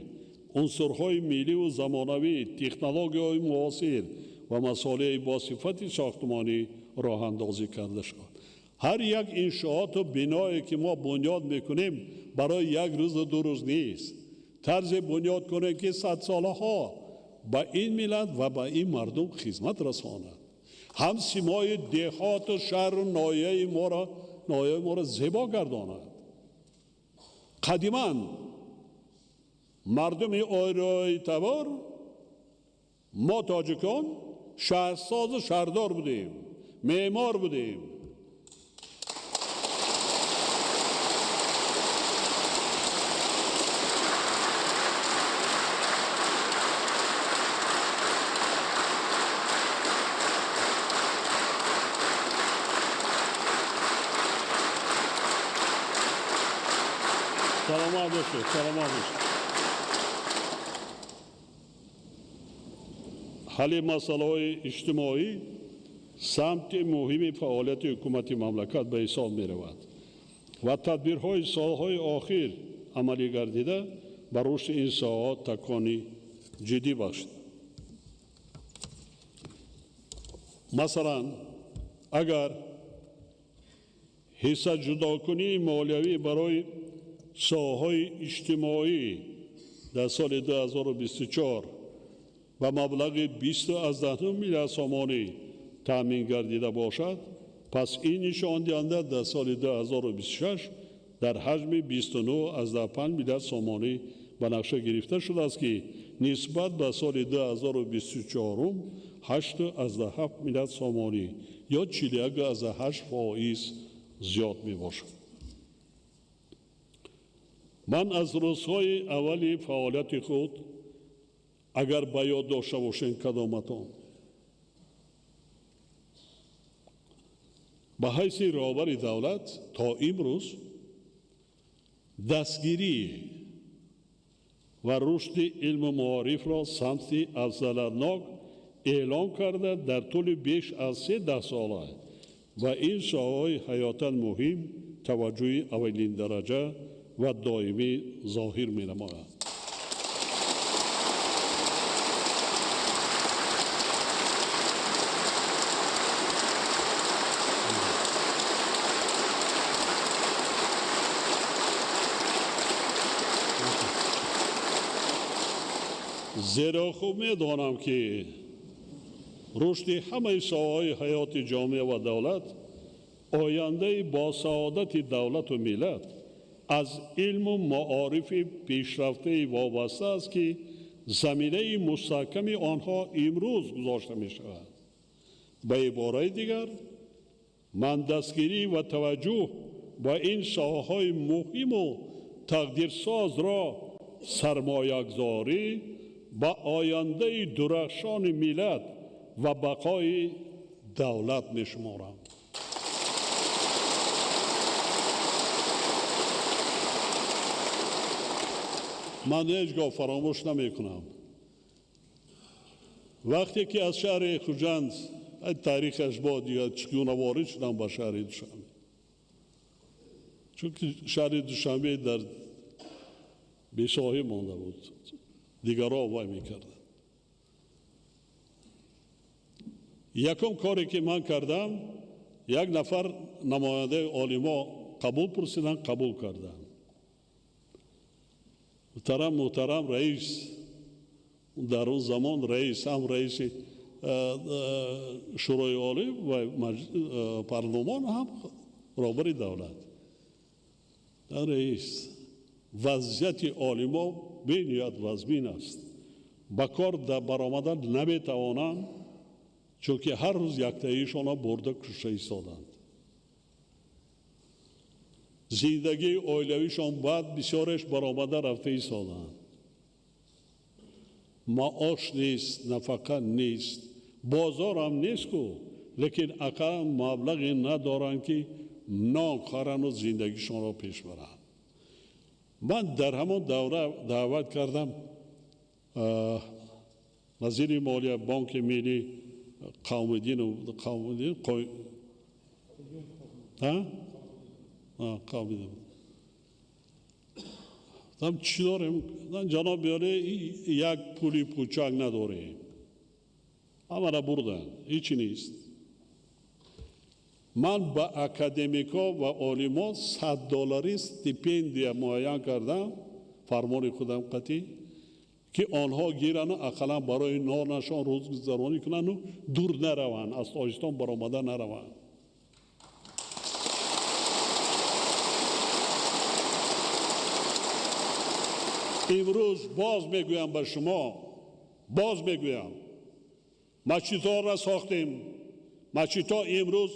унсурҳои милливу замонавӣ, технологияҳои муосир ва масолеҳи босифати сохтмонӣ роҳандозӣ карда шуд. Ҳар як иншооту биное ки мо бунёд мекунем, барои як рӯзу ду рӯз нест. Тарзе бунёд кунем, ки садсолаҳо ба ин миллат ва ба ин мардум хизмат расонад. Ҳам симои деҳоту шаҳру ноҳияи моро зебо гардонад. Қадиман мардуми ориёитабор, мо тоҷикон, шаҳрсозу шаҳрдор будем, меъмор будем. Саломат бошед, саломат бошед. Ҳалли масъалаҳои иҷтимоӣ самти муҳими фаъолияти ҳукумати мамлакат ба ҳисоб меравад ва тадбирҳои солҳои охир амалӣ гардида ба рушди ин соҳаҳо такони ҷиддӣ бахшид. Масалан, агар ҳиссаҷудокунии молиявӣ барои соҳаҳои иҷтимоӣ дар соли 2024 ба маблағи 20,9 миллиард сомонӣ таъмин гардида бошад, пас ин нишондиҳанда дар соли 2026 дар ҳаҷми 29,5 миллиард сомонӣ ба нақша гирифта шудааст, ки нисбат ба соли 2024 8,7 миллиард сомонӣ ё 41,8% зиёд мебошад. Ман аз рӯзҳои аввали фаъолияти худ, агар ба ёд дошта бошем кадоматон, ба ҳайси роҳбари давлат то имрӯз дастгирӣ ва рушди илму маорифро самти афзалиятнок эълон карда, дар тӯли беш аз се даҳсола ва ин соҳаҳои ҳаётан муҳим таваҷҷӯҳи аввалиндараҷа ва доимӣ зоҳир менамояд. Зеро хуб медонам, ки рушди ҳамаи соҳаҳои ҳаёти ҷомеа ва давлат, ояндаи босаодати давлату миллат аз илму маорифи пешрафтаи вобаста аст, ки заминаи мустаҳками онҳо имрӯз гузошта мешавад. Ба ибораи дигар, ман дастгирӣ ва таваҷҷӯҳ ба ин соҳаҳои муҳиму тақдирсозро сармоягузорӣ ба ояндаи дурахшони миллат ва бақои давлат мешуморам. Ман ҳеҷ гоҳ фаромӯш намекунам. Вақте ки аз шаҳри Хуҷанд, таърихаш бо дигар чӣ гуна ворид шудам ба шаҳри Душанбе, чунки шаҳри Душанбе дар бесоҳиб монда буд, дигарҳо вай мекарданд. Якум коре ки ман кардам, як нафар намояндаи олимо қабул пурсиданд, қабул карданд. Муҳтарам, муҳтарам раис, дар он замон раис ҳам раиси Шӯрои Олӣ ва парлумон, ҳам роҳбари давлат. Раис, вазъияти олимо бениҳоят вазмин аст. Ба кор баромадан наметавонанд, чунки ҳар рӯз яктаишонро бурда кушта истоданд. Зиндагии оилавишон баъд бисёреш баромада рафта истоданд. Маош нест, нафақа нест, бозорам нест ку, лекин ақаллан маблағе надоранд, ки нон харану зиндагишонро пеш баранд. Ман дар ҳамон давра даъват кардам вазири молия, Бонки Миллӣ Қавмиддин, Қавмиддин, ҳа? Қавмиддин. Там чӣ дорем? Ҷаноби олӣ, як пули пучак надорем. Ҳамаро бурданд, ҳечи нест. Ман ба академикҳо ва олимон $100 стипендия муайян кардам, фармони худам қатъӣ, ки онҳо гирану ақаллан барои нонашон рӯзгузаронӣ кунанду дур нараванд, аз Тоҷикистон баромада нараванд. Имрӯз боз мегӯям ба шумо, боз мегӯям, масҷидҳоро сохтем. Масҷидҳо имрӯз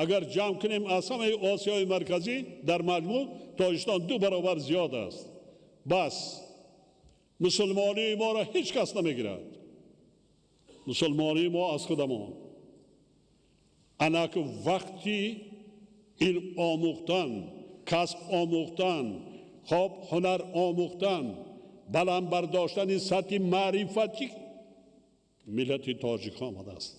агар ҷамъ кунем аз ҳамаи Осиёи Марказӣ дар маҷмӯъ Тоҷикистон 2 баробар зиёд аст. Бас мусулмонии моро ҳеҷ кас намегирад. Мусулмонии мо аз худамон. Анак вақти илм омӯхтан, касб омӯхтан, хоб ҳунар омӯхтан, баланд бардоштани сатҳи маърифатӣ миллати тоҷик омадааст.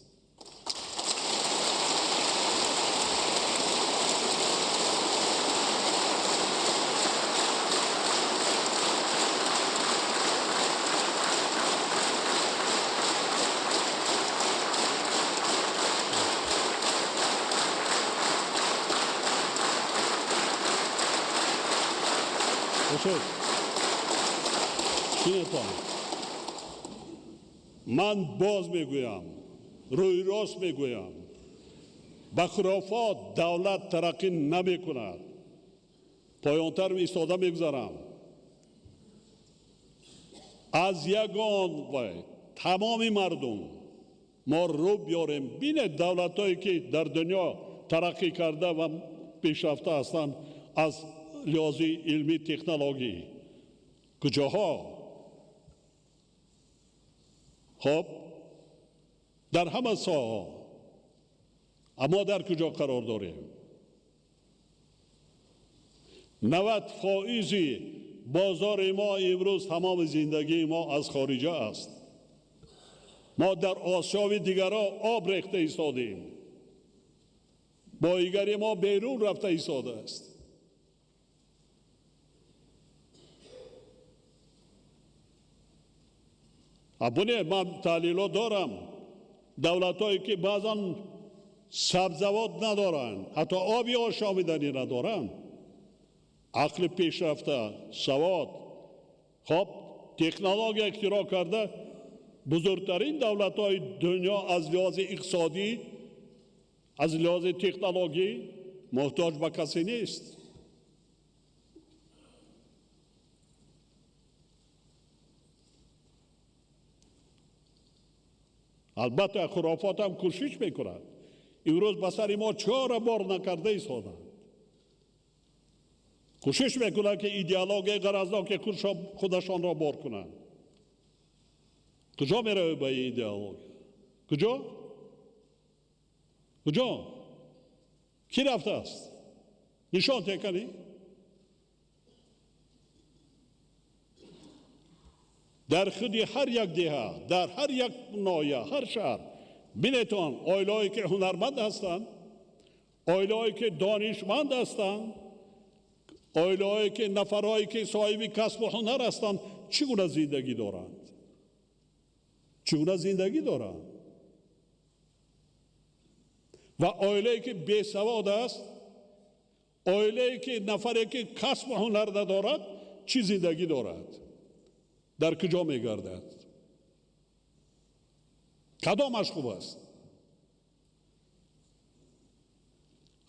Ман боз мегӯям, рӯи рост мегӯям, ба хурофот давлат тараққӣ намекунад. Поёнтар истода мегузарам. Аз ягон вай тамоми мардум мо рӯ биёрем. Бинед давлатҳое ки дар дунё тараққӣ карда ва пешрафта ҳастанд аз лиҳози илмӣ технологӣ куҷоҳо? Хоб дар ҳама соҳаҳо. Аммо дар куҷо қарор дорем? 90% бозори мо имрӯз тамоми зиндагии мо аз хориҷа аст. Мо дар осиёви дигарҳо об рехта истодем. Боигари мо берун рафта истодааст. Абоне ман таҳлило дорам. Давлатҳое ки баъзан сабзавот надоранд, ҳатто оби ошомиданӣ надоранд, ақли пешрафта, савод, хоб технология ихтироъ карда, бузургтарин давлатҳои дунё аз лиҳози иқтисодӣ, аз лиҳози технологӣ муҳтоҷ ба касе нест. Албатта хурофот ҳам кӯшиш мекунад. Имрӯз ба сари мо чора бор накарда истоданд. Кӯшиш мекунанд ки идеологияи ғаразноки худашонро бор кунанд. Куҷо меравед ба ин идеология? Куҷо? Куҷо? Кӣ рафтааст? Нишон теканӣ? Дар худи ҳар як деҳа, дар ҳар як ноҳия, ҳар шаҳр бинетон оилаҳое ки ҳунарманд ҳастанд, оилаҳое ки донишманд ҳастанд, оилаҳое ки нафарҳое ки соҳиби касбу ҳунар ҳастанд, чӣ гуна зиндагӣ доранд? Чӣ гуна зиндагӣ доранд? Ва оилае ки бесавод аст, оилае ки нафаре ки касбу ҳунар надорад, чӣ зиндагӣ дорад? Дар куҷо мегардад? Кадомаш хуб аст?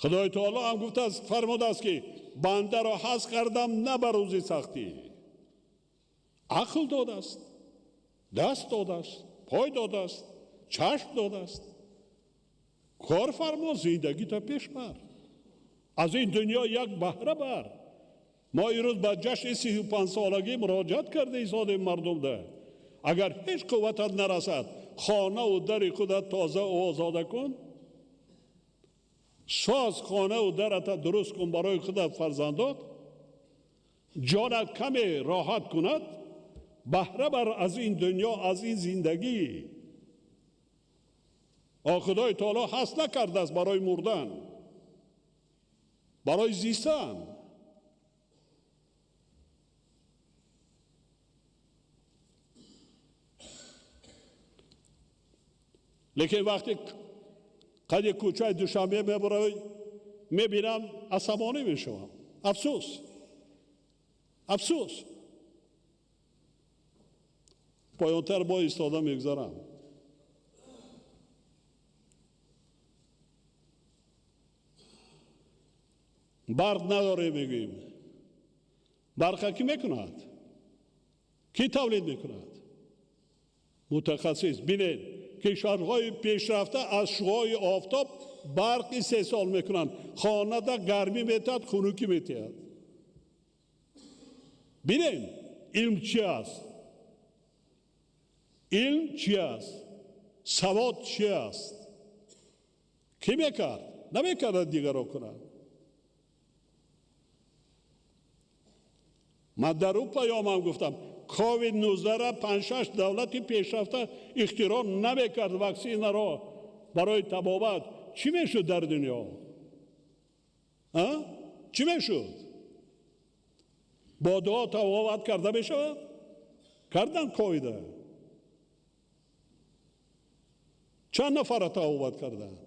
Худои таоло ҳам гуфтааст, фармудааст ки бандаро ҳазф кардам на ба рӯзи сахтӣ. Ақл додааст, даст додааст, пой додааст, чашм додааст. Кор фармо, зиндагита пеш бар. Аз ин дунё як баҳра бар. Мо имрӯз ба ҷашни 35-солагӣ муроҷиат карда истодем мардумда. Агар ҳеҷ қувватат нарасад, хонаву дари худат тоза озода кун, соз хонаву дарата дуруст кун барои худат фарзандот, ҷонат каме роҳат кунад, баҳра бар аз ин дунё, аз ин зиндагӣ. Худои таоло ҳаст накардааст барои мурдан, барои зистан. Лекин вақте Қади кӯчаи Душанбе мебарои, мебинам, асабонӣ мешавам. Афсӯс, афсӯс. Поёнтар бо истода мегузарам. Барқ надорем, мегӯем. Барқа кӣ мекунад? Кӣ тавлид мекунад? Мутахассис. Бинед, кишварҳои пешрафта аз шуои офтоб барқ истеҳсол мекунанд. Хонада гармӣ метиҳад, хунукӣ метиҳад. Бинем, илм чи аст? Илм чи аст? Савод чи аст? Кӣ мекард? Намекардад, дигарро кунад. Ман дар ӯ паёмам гуфтам, ковид-19-ра 5-6 давлати пешрафта ихтироъ намекард ваксинаро барои табобат. Чӣ мешуд дар дунё? Чӣ мешуд? Бо дуо табобат карда мешавад? Кардан ковида. Чанд нафарро табобат карданд?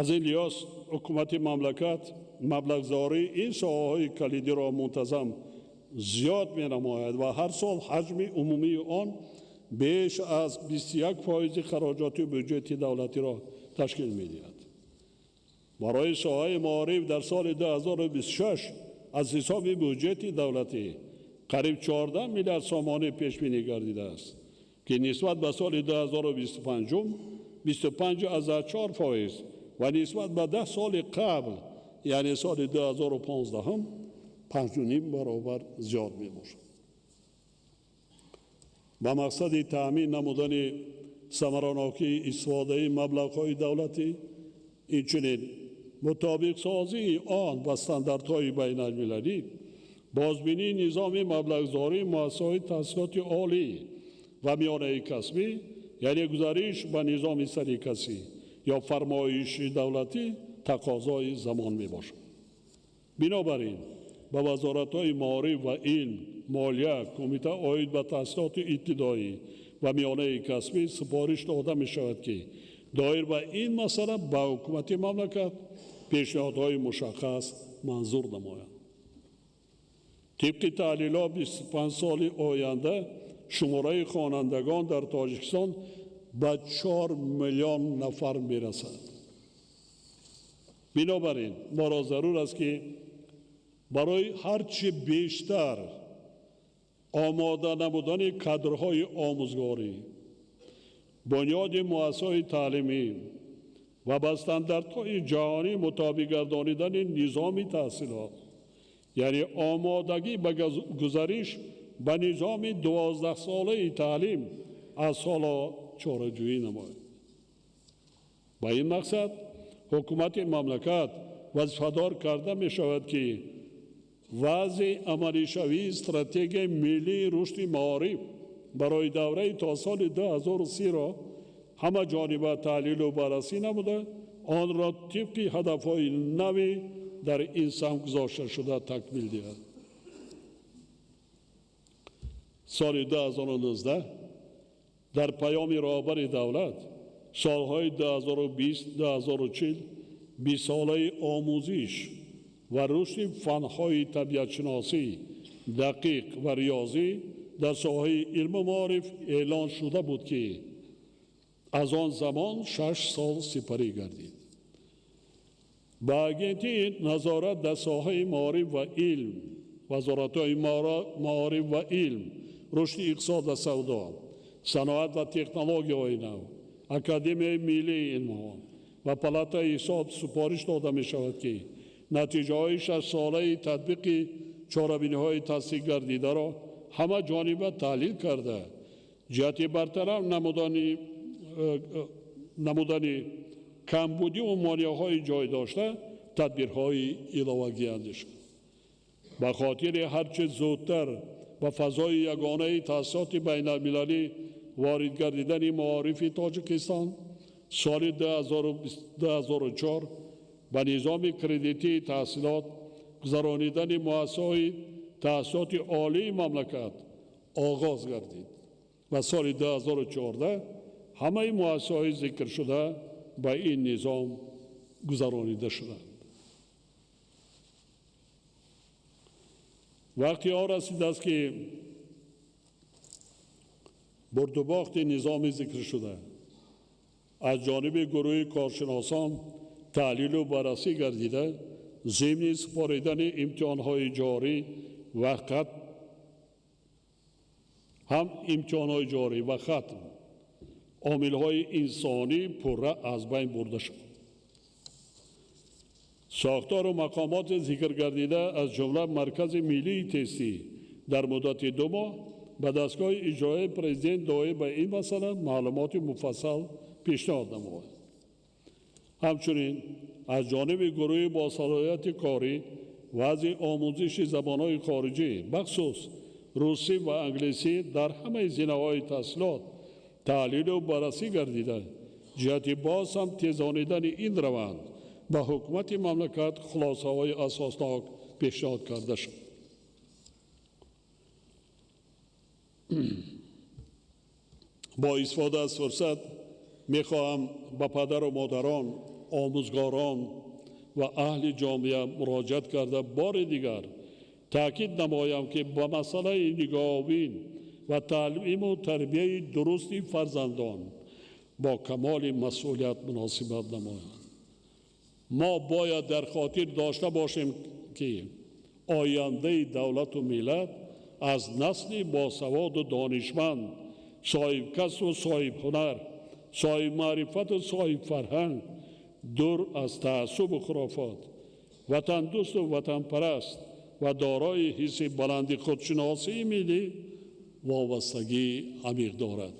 Аз ин лиҳоз ҳукумати мамлакат маблағгузории ин соҳаҳои калидиро мунтазам зиёд менамояд ва ҳар сол ҳаҷми умумии он беш аз 21% хароҷоти бюҷети давлатиро ташкил медиҳад. Барои соҳаи маориф дар соли 2026 аз ҳисоби бюҷети давлатӣ қариб 14 миллиард сомонӣ пешбинӣ гардидааст, ки нисбат ба соли 2025 25,4% ва нисбат ба 10 соли қабл, яъне соли 2015, 5,5 баробар зиёд мебошад. Ба мақсади таъмин намудани самаранокии истифодаи маблағҳои давлатӣ, инчунин мутобиқсозии он ба стандартҳои байналмилалӣ, бозбинии низоми маблағгузории муассисаҳои таҳсилоти олӣ ва миёнаи касбӣ, яъне гузариш ба низоми сарикасӣ ё фармоиши давлатӣ тақозои замон мебошад. Бинобар ин ба вазоратҳои маориф ва илм, молия, кумита оид ба таҳсилоти ибтидоӣ ва миёнаи касбӣ супориш дода мешавад, ки доир ба ин масъала ба ҳукумати мамлакат пешниҳодҳои мушаххас манзур намоянд. Тибқи таҳлилҳо 25 соли оянда шумораи хонандагон дар Тоҷикистон ба 4 миллион нафар мерасад. Бинобар ин моро зарур аст, ки барои ҳарчи бештар омода намудани кадрҳои омӯзгорӣ, бунёди муассисаҳои таълимӣ ва ба стандартҳои ҷаҳонӣ мутобиқ гардонидани низоми таҳсилот, яъне омодагӣ ба гузариш ба низоми 12-солаи таълим аз ҳоло чораҷӯӣ намояд. Ба ин мақсад ҳукумати мамлакат вазифадор карда мешавад, ки вазъи амалишавии стратегияи миллии рушди маориф барои давраи то соли 2030-ро ҳамаҷониба таҳлилу баррасӣ намуда, онро тибқи ҳадафҳои нави дар ин самт гузошта шуда такмил диҳад. Соли 2019 дар паёми роҳбари давлат солҳои 2020-2040 бистсолаи омӯзиш ва рушди фанҳои табиатшиносӣ, дақиқ ва риёзӣ дар соҳаи илму маориф эълон шуда буд, ки аз он замон 6 сол сипарӣ гардид. Ба агентии назорат дар соҳаи маориф ва илм, вазоратҳои маориф ва илм, рушди иқтисод ва савдо, саноат ва технологияҳои нав, Академияи миллии илмҳо ва палатаи ҳисоб супориш дода мешавад, ки натиҷаҳои 6-солаи татбиқи чорабиниҳои тасдиқгардидаро ҳама ҷониба таҳлил карда, ҷиҳати бартараф намудани камбудиву монеаҳои ҷой дошта тадбирҳои иловагӣ андешанд. Ба хотири ҳарчи зудтар ба фазои ягонаи таҳсилоти байналмилалӣ ворид гардидани маорифи Тоҷикистон соли 2004 ба низоми кредитии таҳсилот гузаронидани муассисаҳои таҳсилоти олии мамлакат оғоз гардид ва соли 2014 ҳамаи муассисаҳои зикршуда ба ин низом гузаронида шуданд. Вақти он расидааст, ки бурдубохти низоми зикршуда аз ҷониби гурӯҳи коршиносон таҳлилу баррасӣ гардида, зимни супоридани имтиҳонҳои ҷорӣ ва ҳам имтиҳонҳои ҷорӣ ва хатм омилҳои инсонӣ пурра аз байн бурда шуд. Сохтору мақомоти зикргардида аз ҷумла Маркази миллии тестӣ дар муддати 2 моҳ ба дастгоҳи иҷроияи президент доир ба ин масъала маълумоти муфассал пешниҳод намояд. Ҳамчунин аз ҷониби гурӯҳи босалоҳияти корӣ вазъи омӯзиши забонҳои хориҷӣ, бахусус русӣ ва англисӣ дар ҳамаи зинаҳои таҳсилот таҳлилу баррасӣ гардида, ҷиҳати боз ҳам тезонидани ин раванд ба ҳукумати мамлакат хулосаҳои асоснок пешниҳод карда шуд. Бо истифода аз фурсат мехоҳам ба падару модарон, омӯзгорон ва аҳли ҷомеа муроҷиат карда бори дигар таъкид намоям, ки ба масъалаи нигоҳубин ва таълиму тарбияи дурусти фарзандон бо камоли масъулият муносибат намоянд. Мо бояд дар хотир дошта бошем, ки ояндаи давлату миллат аз насли босаводу донишманд, соҳибкасбу соҳибҳунар, соҳибмаърифату соҳибфарҳанг, дур аз таассубу хурофот, ватандӯсту ватанпараст ва дорои ҳисси баланди худшиносии миллӣ вобастагии амиқ дорад.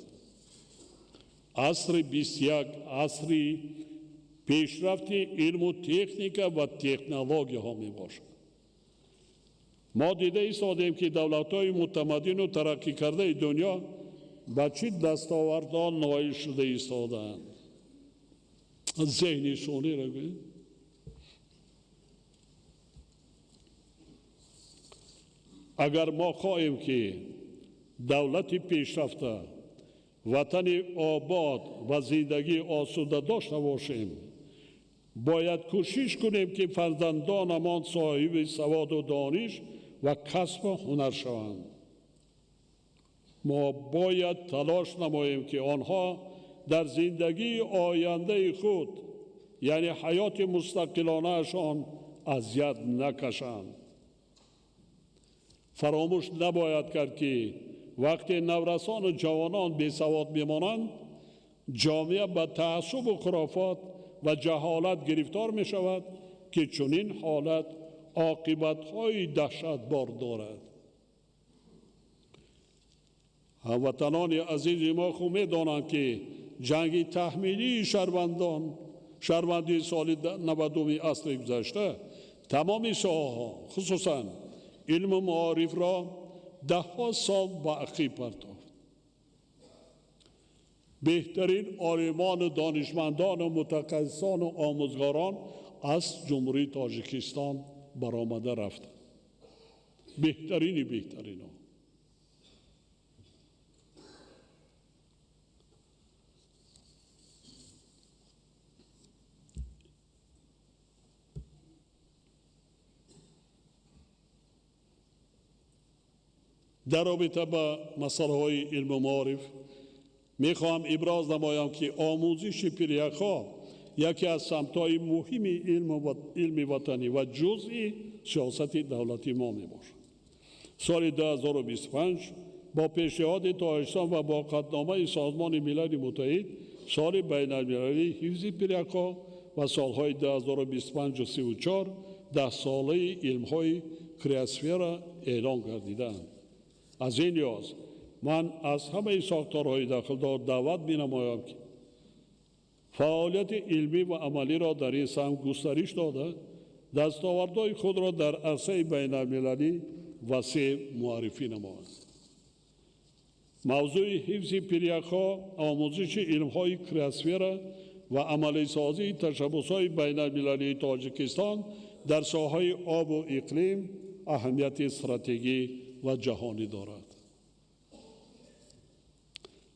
Асри 21 асри пешрафти илму техника ва технологияҳо мебошад. Мо дида истодем, ки давлатҳои мутамаддину тараққӣ кардаи дунё ба чӣ дастовардҳо ноил шуда истодаанд. Зеҳни сунъиро гӯем. Агар мо хоҳем, ки давлати пешрафта, ватани обод ва зиндагии осуда дошта бошем, бояд кӯшиш кунем, ки фарзандонамон соҳиби саводу дониш ва касбу ҳунар шаванд. Мо бояд талош намоем, ки онҳо дар зиндагии ояндаи худ, яъне ҳаёти мустақилонаашон, азият накашанд. Фаромӯш набояд кард, ки вақте наврасону ҷавонон бесавод мемонанд, ҷомеа ба таассубу хурофот ва ҷаҳолат гирифтор мешавад, ки чунин ҳолат оқибатҳои даҳшатбор дорад. Ҳамватанони азизи мо хуб медонанд, ки ҷанги таҳмилии шаҳрвандии соли 90 асри гузашта тамоми соҳаҳо, хусусан илму маорифро даҳҳо сол ба ақиб партофт. Беҳтарин олимону донишмандону мутахассисону омӯзгорон аз Ҷумҳурии Тоҷикистон баромада рафтанд. Беҳтарини беҳтаринҳо. Дар робита ба масъалаҳои илму маориф мехоҳам иброз намоям, ки омӯзиши пиряхҳо яке аз самтҳои муҳими илми ватанӣ ва ҷузъи сиёсати давлати мо мебошад. Соли 2025 бо пешниҳоди Тоҷикистон ва бо қатъномаи Созмони Милали Муттаҳид соли байналмилалии ҳифзи пиряхҳо ва солҳои 2025-34 даҳсолаи илмҳои криосфера эълон гардидаанд. Аз ин лиҳоз ман аз ҳамаи сохторҳои дахлдор даъват менамоям, ки фаъолияти илмӣ ва амалиро дар ин самт густариш дода, дастовардҳои худро дар арсаи байналмилалӣ васеъ муаррифӣ намоянд. Мавзӯи ҳифзи пиряхҳо, омӯзиши илмҳои криосфера ва амалисозии ташаббусҳои байналмилалии Тоҷикистон Дар соҳаи обу иқлим аҳамияти стратегӣ ва ҷаҳонӣ дорад.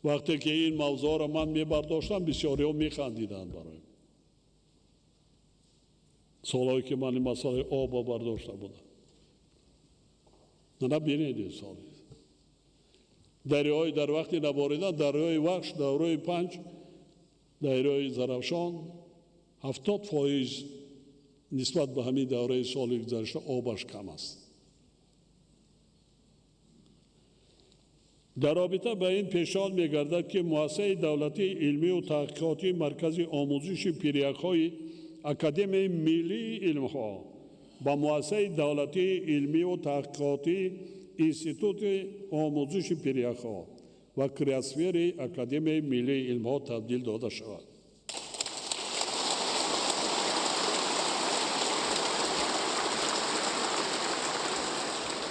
Вақте ки ин мавзӯъро ман мебардоштам, бисёриҳо механдиданд бароям. Солҳое ки ман ин масъалаи обро бардошта будам. На бинед ин сол. Дарёи дар вақти наборидан, дарёи Вахш, дарёи Панҷ, дарёи Зарафшон 70% нисбат ба ҳамин давраи соли гузашта обаш кам аст. Дар робита ба ин пешниҳод мегардад, ки муассисаи давлатии илмию таҳқиқотии Маркази омӯзиши пиряхҳои Академияи миллии илмҳо ба муассисаи давлатии илмию таҳқиқотии Институти омӯзиши пиряхҳо ва криосфери Академияи миллии илмҳо табдил дода шавад.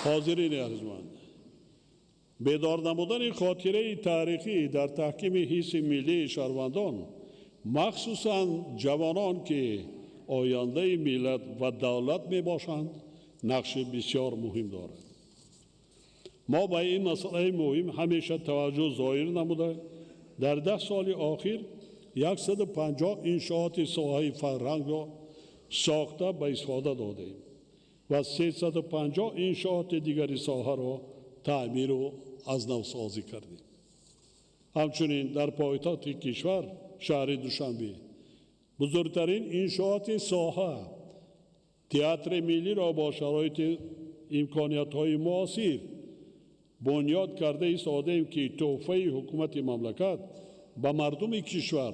Ҳозирини арзманд, бедор намудани хотираи таърихӣ дар таҳкими ҳисси миллии шаҳрвандон, махсусан ҷавонон, ки ояндаи миллат ва давлат мебошанд, нақши бисёр муҳим дорад. Мо ба ин масъалаи муҳим ҳамеша таваҷҷӯҳ зоҳир намуда, дар 10 соли охир 150 иншооти соҳаи фарҳангро сохта ба истифода додем ва 350 иншооти дигари соҳаро таъмиру аз навсозӣ кардем. Ҳамчунин дар пойтахти кишвар, шаҳри Душанбе, бузургтарин иншооти соҳа театри миллиро бо шароити имкониятҳои муосир бунёд карда истодаем, ки тӯҳфаи ҳукумати мамлакат ба мардуми кишвар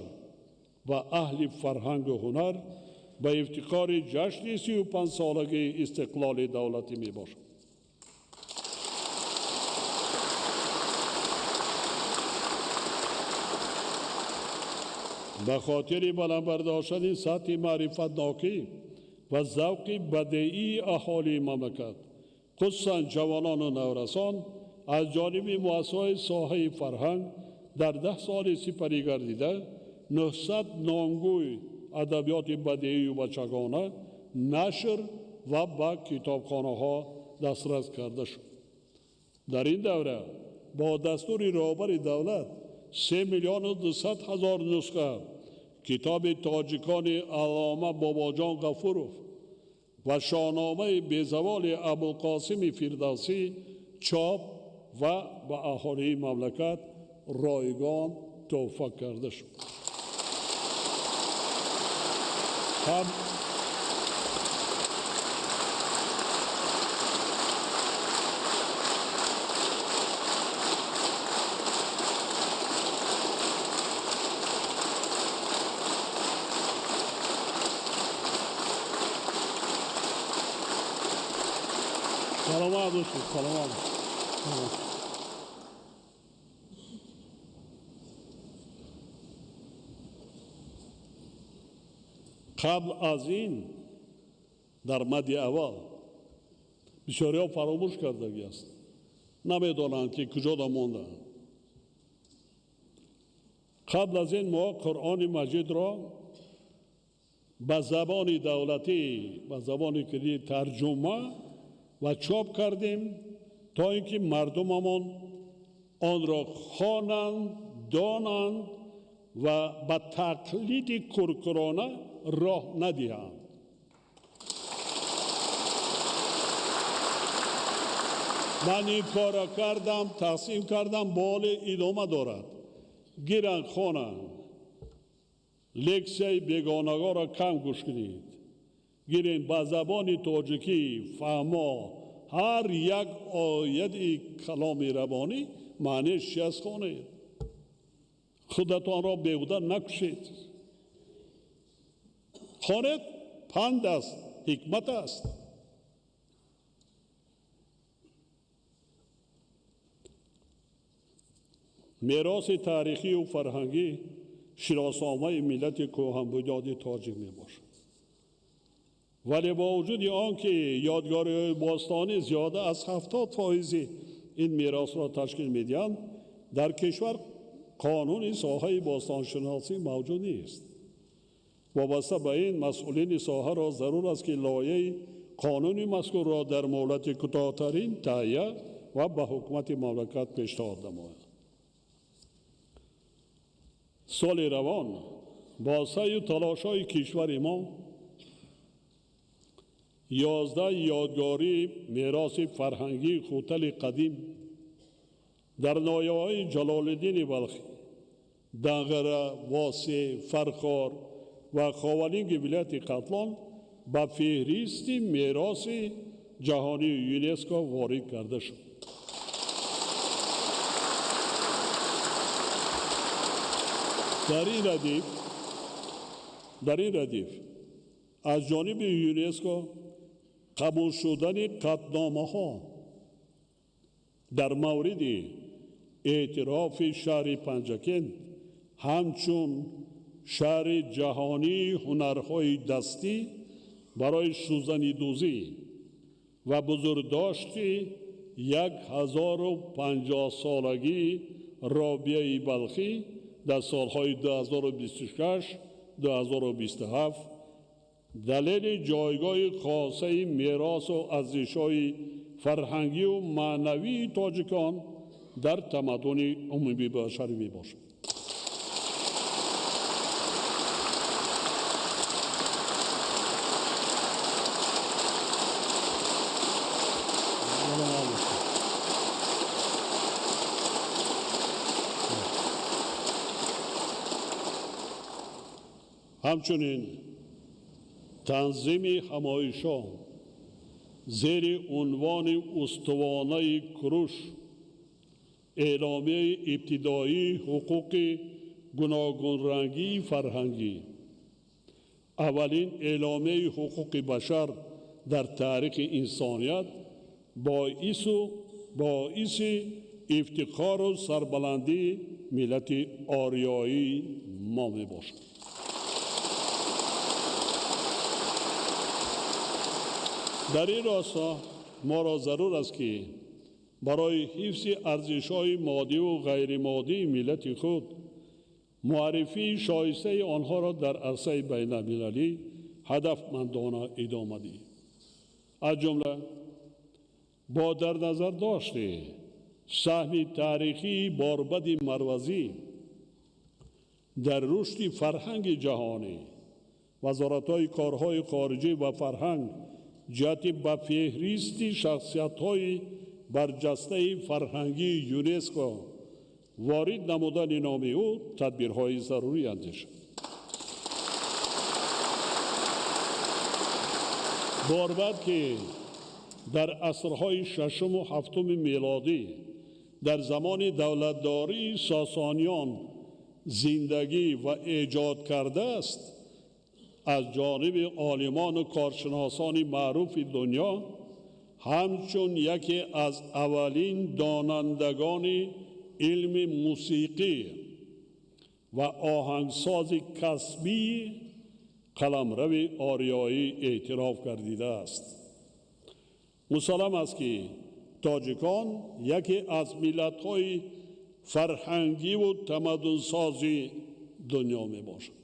ва аҳли фарҳангу ҳунар ба ифтихори ҷашни 35-солагии истиқлоли давлатӣ мебошад. Ба хотири баланд бардоштани сатҳи маърифатнокӣ ва завқи бадеии аҳолии мамлакат, хусусан ҷавонону наврасон, аз ҷониби муассисаҳои соҳаи фарҳанг дар 10 соли сипарӣ гардида 900 номгӯй адабиёти бадеию бачагона нашр ва ба китобхонаҳо дастрас карда шуд. Дар ин давра бо дастури роҳбари давлат 3 200 000 нусха китоби тоҷикони Аллома Бобоҷон Ғафуров ва шоҳномаи безаволи Абулқосими Фирдавсӣ чоп ва ба аҳолии мамлакат ройгон тӯҳфа карда шуд. Саломат бошед, саломат. Қабл аз ин дар мади аввал бисёриҳо фаромӯш кардагӣ аст, намедонанд ки куҷода монданд. Қабл аз ин мо Қуръони Маҷидро ба забони давлатӣ, ба забони кириллӣ тарҷума ва чоп кардем, то ин ки мардумамон онро хонанд, донанд ва ба тақлиди куркурона роҳ надиҳанд. Ман ин корро кардам, тақсим кардам, боле идома дорад. Гиранд, хонанд. Лексияи бегонагоро кам гӯш кунед. Гиред ба забони тоҷикӣ фаҳмо ҳар як ояти каломи рабонӣ маънияш чи аст хонед. Худатонро беҳуда накушед. Хонед, панд аст, ҳикмат аст. Мероси таърихию фарҳангӣ шиносномаи миллати кӯҳанбунёди тоҷик мебошад. Вале бо вуҷуди он ки ёдгориҳои бостонӣ зиёда аз 70% ин меросро ташкил медиҳанд, дар кишвар қонуни соҳаи бостоншиносӣ мавҷуд нест. Вобаста ба ин масъулини соҳаро зарур аст, ки лоиҳаи қонуни мазкурро дар муҳлати кӯтоҳтарин таҳия ва ба ҳукумати мамлакат пешниҳод намояд. Соли равон бо саъю талошҳои кишвари мо 11 ёдгории мероси фарҳангии Хутали қадим дар ноҳияҳои Ҷалолиддини Балхӣ, Данғара, Восеъ, Фархор ва Ховалинги вилояти Хатлон ба феҳристи мероси ҷаҳонии ЮНЕСКО ворид карда шуд. Дар ин радиф аз ҷониби ЮНЕСКО қабул шудани қатъномаҳо дар мавриди эътирофи шаҳри Панҷакент ҳамчун шаҳри ҷаҳонии ҳунарҳои дастӣ барои сӯзанидӯзӣ ва бузургдошти 1050-солагии Робияи Балхӣ дар солҳои 2026-2027 далели ҷойгоҳи хосаи меросу арзишҳои фарҳангию маънавии тоҷикон дар тамаддуни умумии башарӣ мебошад. Ҳамчунин танзими ҳамоишҳо зери унвони устувонаи Куруш, эъломияи ибтидоии ҳуқуқи гуногунрангии фарҳангӣ, аввалин эъломияи ҳуқуқи башар дар таърихи инсоният боиси ифтихору сарбаландии миллати ориёии мо мебошад. Дар ин росто моро зарур аст, ки барои ҳифзи арзишҳои моддиву ғайримоддии миллати худ муаррифии шоистаи онҳоро дар арсаи байналмилалӣ ҳадафмандона идома диҳем. Аз ҷумла бо дар назар дошти саҳми таърихии Борбади Марвазӣ дар рушди фарҳанги ҷаҳонӣ, вазоратҳои корҳои хориҷӣ ва фарҳанг ҷиҳати ба феҳристи шахсиятҳои барҷастаи фарҳангии ЮНЕСКО ворид намудани номи ӯ тадбирҳои зарурӣ андешад. Борбад, ки дар асрҳои шашуму ҳафтуми мелодӣ дар замони давлатдории Сосониён зиндагӣ ва эҷод кардааст, аз ҷониби олимону коршиносони маъруфи дунё ҳамчун яке аз аввалин донандагони илми мусиқӣ ва оҳангсози касбии қаламрави ориёӣ эътироф гардидааст. Мусаллам аст, ки тоҷикон яке аз миллатҳои фарҳангиву тамаддунсози дунё мебошанд.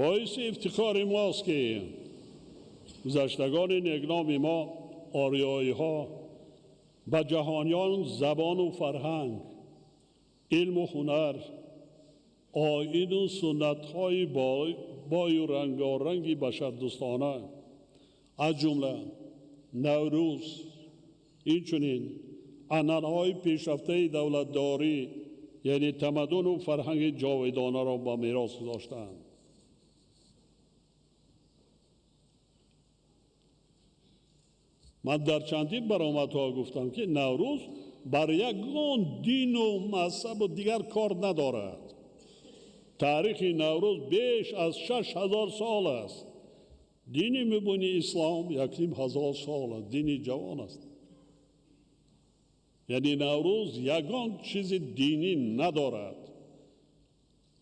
Боиси ифтихори мост, ки гузаштагони некноми мо ориёиҳо ба ҷаҳониён забону фарҳанг, илму ҳунар, оину суннатҳои бою рангоранги башардӯстона, аз ҷумла Наврӯз, инчунин анъанаҳои пешрафтаи давлатдорӣ, яъне тамаддуну фарҳанги ҷовидонаро ба мерос гузоштаанд. Ман дар чандин баромадҳо гуфтам, ки Наврӯз бар ягон дину мазҳабу дигар кор надорад. Таърихи Наврӯз беш аз 6000 сол аст. Дини мубини ислом 1500 сол аст, дини ҷавон аст. Яъне Наврӯз ягон чизи динӣ надорад,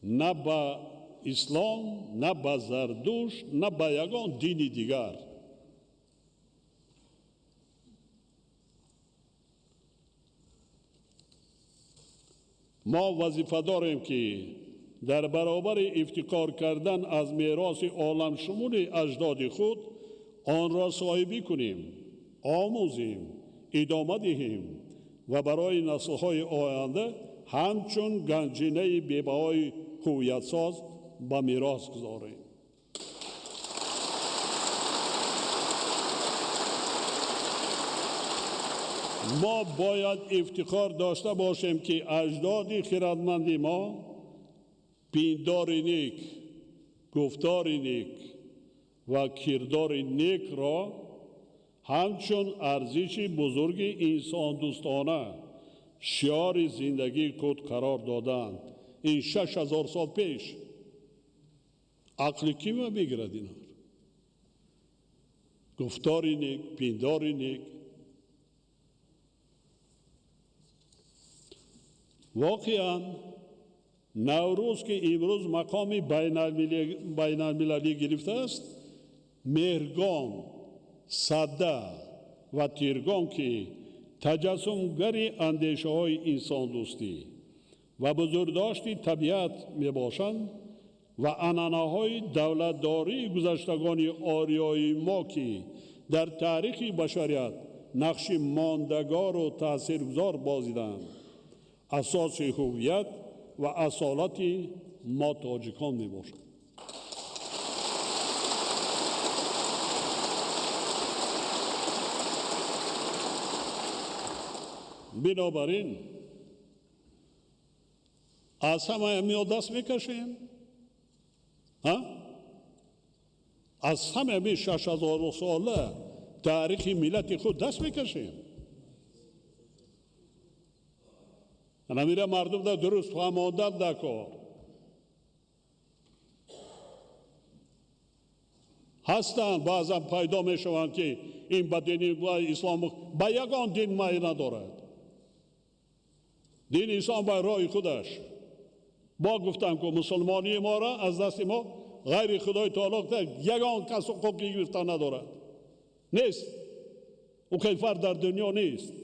на ба ислом, на ба Зардушт, на ба ягон дини дигар. Мо вазифа дорем, ки дар баробари ифтихор кардан аз мероси оламшумули аҷдоди худ онро соҳибӣ кунем, омӯзем, идома диҳем ва барои наслҳои оянда ҳамчун ганҷинаи бебаҳои ҳувиятсоз ба мерос гузорем. Мо бояд ифтихор дошта бошем, ки аҷдоди хирадманди мо пиндори нек, гуфтори нек ва кирдори некро ҳамчун арзиши бузурги инсондӯстона шиори зиндагии худ қарор доданд. Ин 6000 сол пеш ақли кима мегирад инҳо? Гуфтори нек, пиндори нек. Воқеан Наврӯз, ки имрӯз мақоми байналмилалӣ гирифтааст, Меҳргон, Сада ва Тиргон, ки таҷассумгари андешаҳои инсондӯстӣ ва бузургдошти табиат мебошанд ва анъанаҳои давлатдории гузаштагони ориёии мо, ки дар таърихи башарият нақши мондагору таъсиргузор бозиданд, асоси ҳувият ва асолати мо тоҷикон мебошад. Бинобар ин аз ҳамаи ҳамиҳо даст мекашем, аз ҳамаи ҳамин 6000 сола таърихи миллати худ даст мекашем. Ҳамира мардум да дуруст фаҳмондан дар кор. Ҳастанд баъзан пайдо мешаванд, ки ин ба дини ислом ба ягон дин майл надорад. Дини ислом ба роҳи худаш. Бо гуфтам, ки мусулмонии моро аз дасти мо ғайри Худои Таоло ягон кас ҳуқуқи гирифтан надорад. Нест. Ӯ кайфар дар дунё нест.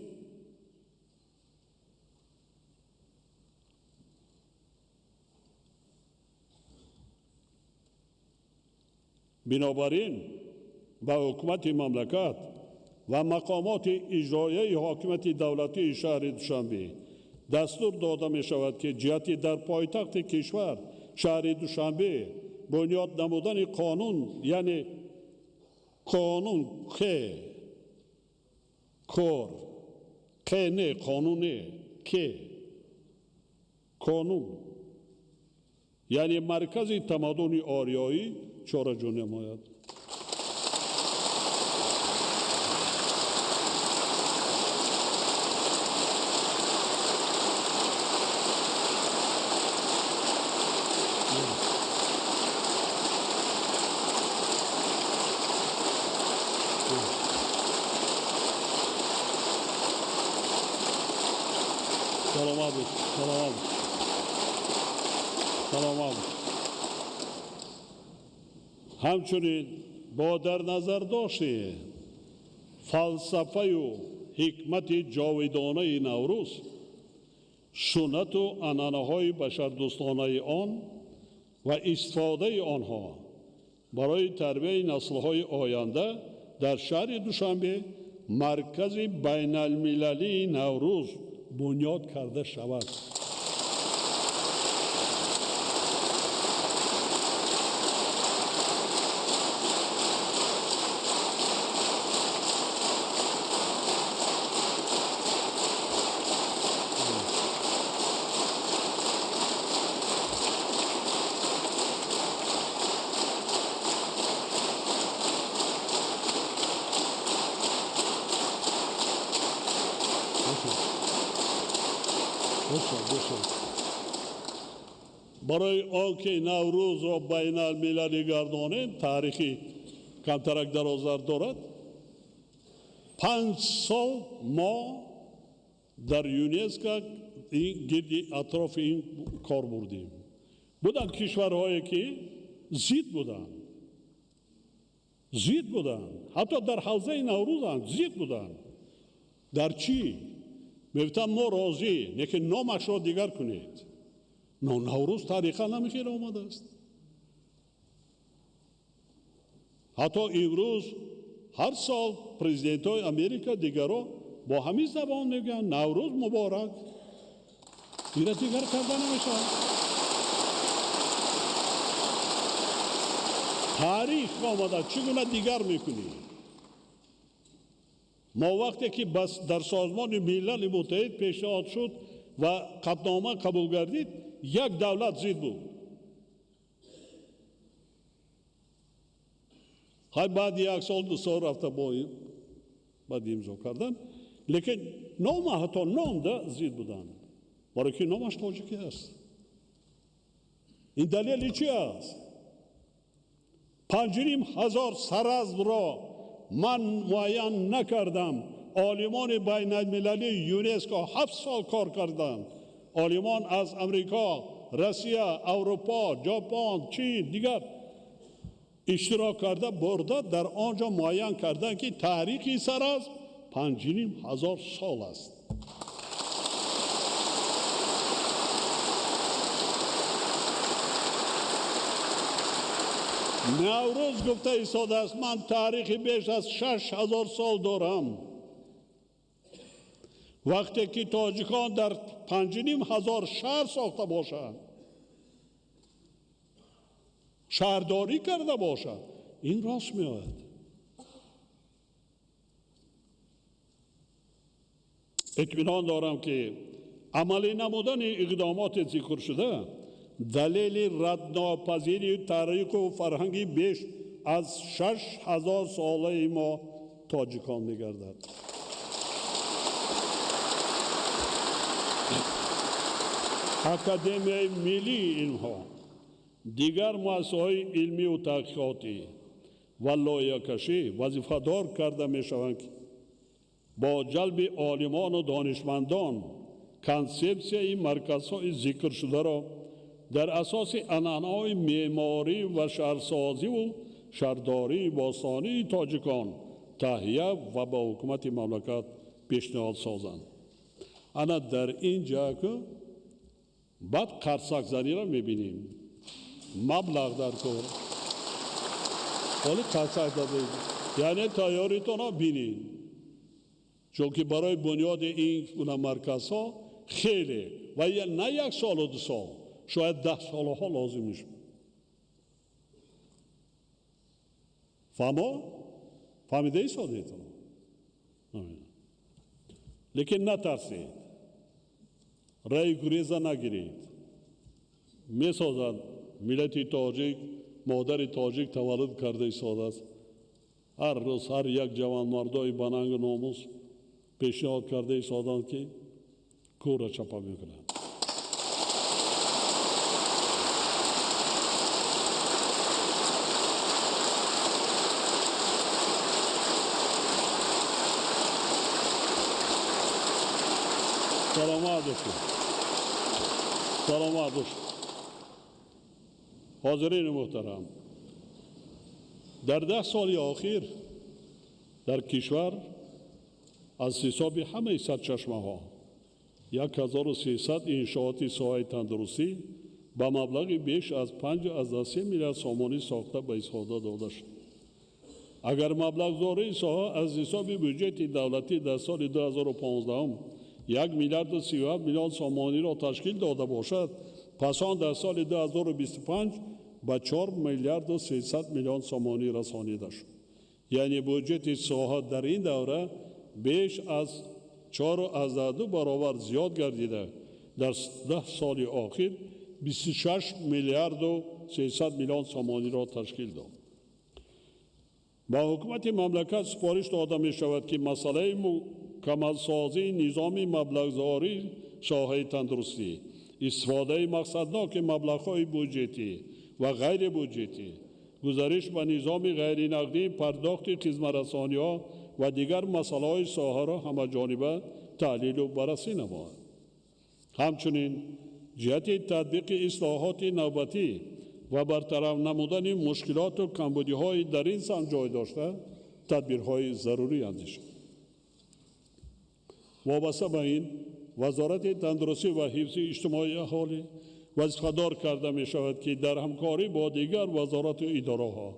Бинобар ин ба ҳукумати мамлакат ва мақомоти иҷроияи ҳокимияти давлатии шаҳри Душанбе дастур дода мешавад, ки ҷиҳати дар пойтахти кишвар шаҳри Душанбе бунёд намудани қонун, яъне қонун қ кор қ не қонун не к қонун, яъне маркази тамаддуни ориёӣ чораҷӯ намояд. Саломат бошед, саломат бошед, саломат бошед. Ҳамчунин бо дар назар дошти фалсафаю ҳикмати ҷовидонаи Наврӯз, суннату анъанаҳои башардӯстонаи он ва истифодаи онҳо барои тарбияи наслҳои оянда дар шаҳри Душанбе маркази байналмилалии Наврӯз бунёд карда шавад. Барои он ки Наврӯзро байналмилалӣ гардонем, таърихи Камтарак дарозтар дорад. 5 сол мо дар ЮНЕСКО гирди атрофи ин кор бурдем. Буданд кишварҳое ки зид буданд, зид буданд, ҳатто дар ҳавзаи Наврӯз ҳам зид буданд. Дар чӣ? Мегуфтанд мо розӣ, лекин номашро дигар кунед. Но Наврӯз тарихан ҳамин омадааст. Ҳатто имрӯз ҳар сол президентҳои Америка дигаро бо ҳамин забон мегӯянд Наврӯз муборак. Инро дигар карда намешавад. Таърих омада, чӣ гуна дигар мекунӣ? Мо вақте ки дар Созмони Милали Муттаҳид пешниҳод шуд ва қатънома қабул гардид, як давлат зид буд. Хай баъди 1 сол 2 сол рафта бо баъд имзо кардан, лекин нома ҳатто номда зид буданд, барои ки номаш тоҷикӣ аст. Ин далели чи аст? 5500 саразмро ман муайян накардам. Олимони байналмилалии ЮНЕСКО 7 сол кор карданд. Олимон аз Амрико, Россия, Аврупо, Ҷопон, Чин, дигар иштирок карда бурда дар он ҷо муайян карданд, ки таърихи саразм 5500 сол аст. Наврӯз гуфта истодааст, ман таърихи беш аз 6000 сол дорам. Вақте ки тоҷикон дар 5500 шаҳр сохта бошанд, шаҳрдорӣ карда бошад, ин рост меояд. Итминон дорам, ки амалӣ намудани иқдомоти зикршуда далели раднопазири таъриху фарҳанги беш аз 6000 солаи мо тоҷикон мегардад. Академияи миллии илмҳо, дигар муассисаҳои илмию таҳқиқотӣ ва лоиҳакашӣ вазифадор карда мешаванд, ки бо ҷалби олимону донишмандон консепсияи марказҳои зикршударо дар асоси анъанаҳои меъморӣ ва шаҳрсозиву шаҳрдории бостонии тоҷикон таҳия ва ба ҳукумати мамлакат пешниҳод созанд. Ана дар ин ҷо баъд қарсакзаниро мебинем. Маблағ дар кор. Ҳоли қарсак задед, яъне тайёритонро бинед, чунки барои бунёди ин гуна марказҳо хеле ва на 1 солу 2 сол, шояд 10 солҳо лозим мешавад. Фаҳмо? Фаҳмида истодед? Лекин натарсед, раи гуреза нагиред. Месозад миллати тоҷик, модари тоҷик таваллуд карда истодааст. Ҳар рӯз ҳар як ҷавонмардои банангу номус пешниҳод карда истоданд, ки кӯра чапа мекунанд. Саломат бошед, саломат бошед. Ҳозирини муҳтарам, дар 10 соли охир дар кишвар аз ҳисоби ҳамаи сарчашмаҳо 1300 иншооти соҳаи тандурустӣ ба маблағи беш аз 5,3 миллиард сомонӣ сохта ба истифода дода шуд. Агар маблағгузории соҳа аз ҳисоби бюҷети давлатӣ дар соли 2015 1 миллиарду 37 миллион сомониро ташкил дода бошад, пас он дар соли 2025 ба 4 миллиарду 300 миллион сомонӣ расонида шуд. Яъне бюҷети соҳа дар ин давра беш аз 4,2 баробар зиёд гардида, дар 10 соли охир 26 миллиарду 300 миллион сомониро ташкил дод. Ба ҳукумати мамлакат супориш дода мешавад, ки масъалаи мукаммалсозии низоми маблағгузории соҳаи тандурустӣ, истифодаи мақсадноки маблағҳои буҷетӣ ва ғайрибуҷетӣ, Гузариш ба низоми ғайринақдӣ, пардохти хизматрасониҳо ва дигар масъалаҳои соҳаро ҳамаҷониба таҳлилу баррасӣ намояд. Ҳамчунин ҷиҳати татбиқи ислоҳоти навбатӣ ва бартараф намудани мушкилоту камбудиҳои дар ин самт ҷой дошта тадбирҳои зарурӣ андешад. Вобаста ба ин, Вазорати тандурустӣ ва ҳифзи иҷтимоии аҳолӣ вазифадор карда мешавад, ки дар ҳамкорӣ бо дигар вазорату идораҳо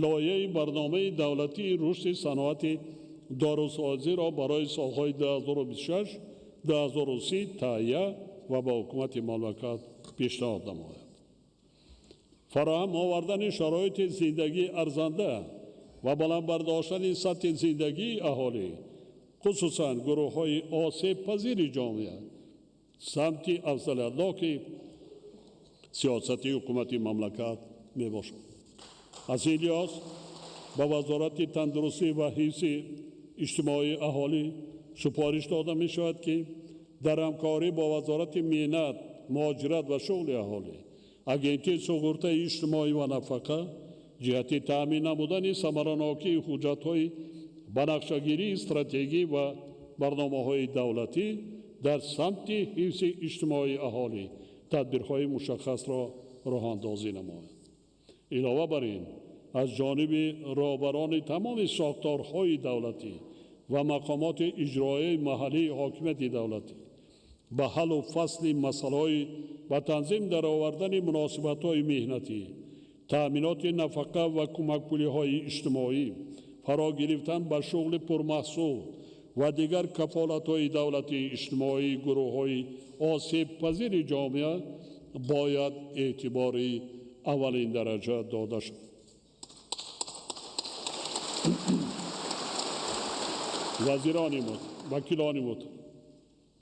лоиҳаи барномаи давлатии рушди саноати дорусозиро барои солҳои 2026-2030 таҳия ва ба ҳукумати мамлакат пешниҳод намояд. Фароҳам овардани шароити зиндагии арзанда ва баланд бардоштани сатҳи зиндагии аҳолӣ, хусусан гурӯҳҳои осебпазири ҷомеа, самти афзалиятноки сиёсати ҳукумати мамлакат мебошад. Аз ин лиҳоз ба Вазорати тандурустӣ ва ҳифзи иҷтимоии аҳолӣ супориш дода мешавад, ки дар ҳамкорӣ бо Вазорати меҳнат, муҳоҷират ва шуғли аҳолӣ, Агентии суғуртаи иҷтимоӣ ва нафақа ҷиҳати таъмин намудани самаранокии ҳуҷҷатҳои ба нақшагирии стратегӣ ва барномаҳои давлатӣ дар самти ҳифзи иҷтимоии аҳолӣ тадбирҳои мушаххасро роҳандозӣ намояд. Илова бар ин, аз ҷониби роҳбарони тамоми сохторҳои давлатӣ ва мақомоти иҷроияи маҳаллии ҳокимияти давлатӣ ба ҳаллу фасли масъалаҳои ба танзим даровардани муносибатҳои меҳнатӣ, таъминоти нафақа ва кӯмакпулиҳои иҷтимоӣ, фаро гирифтан ба шуғли пурмаҳсул ва дигар кафолатҳои давлатии иҷтимоии гурӯҳҳои осебпазири ҷомеа бояд эътибори аввалин дараҷа дода шавад. Вазирони муҳтарам, вакилони муҳтарам,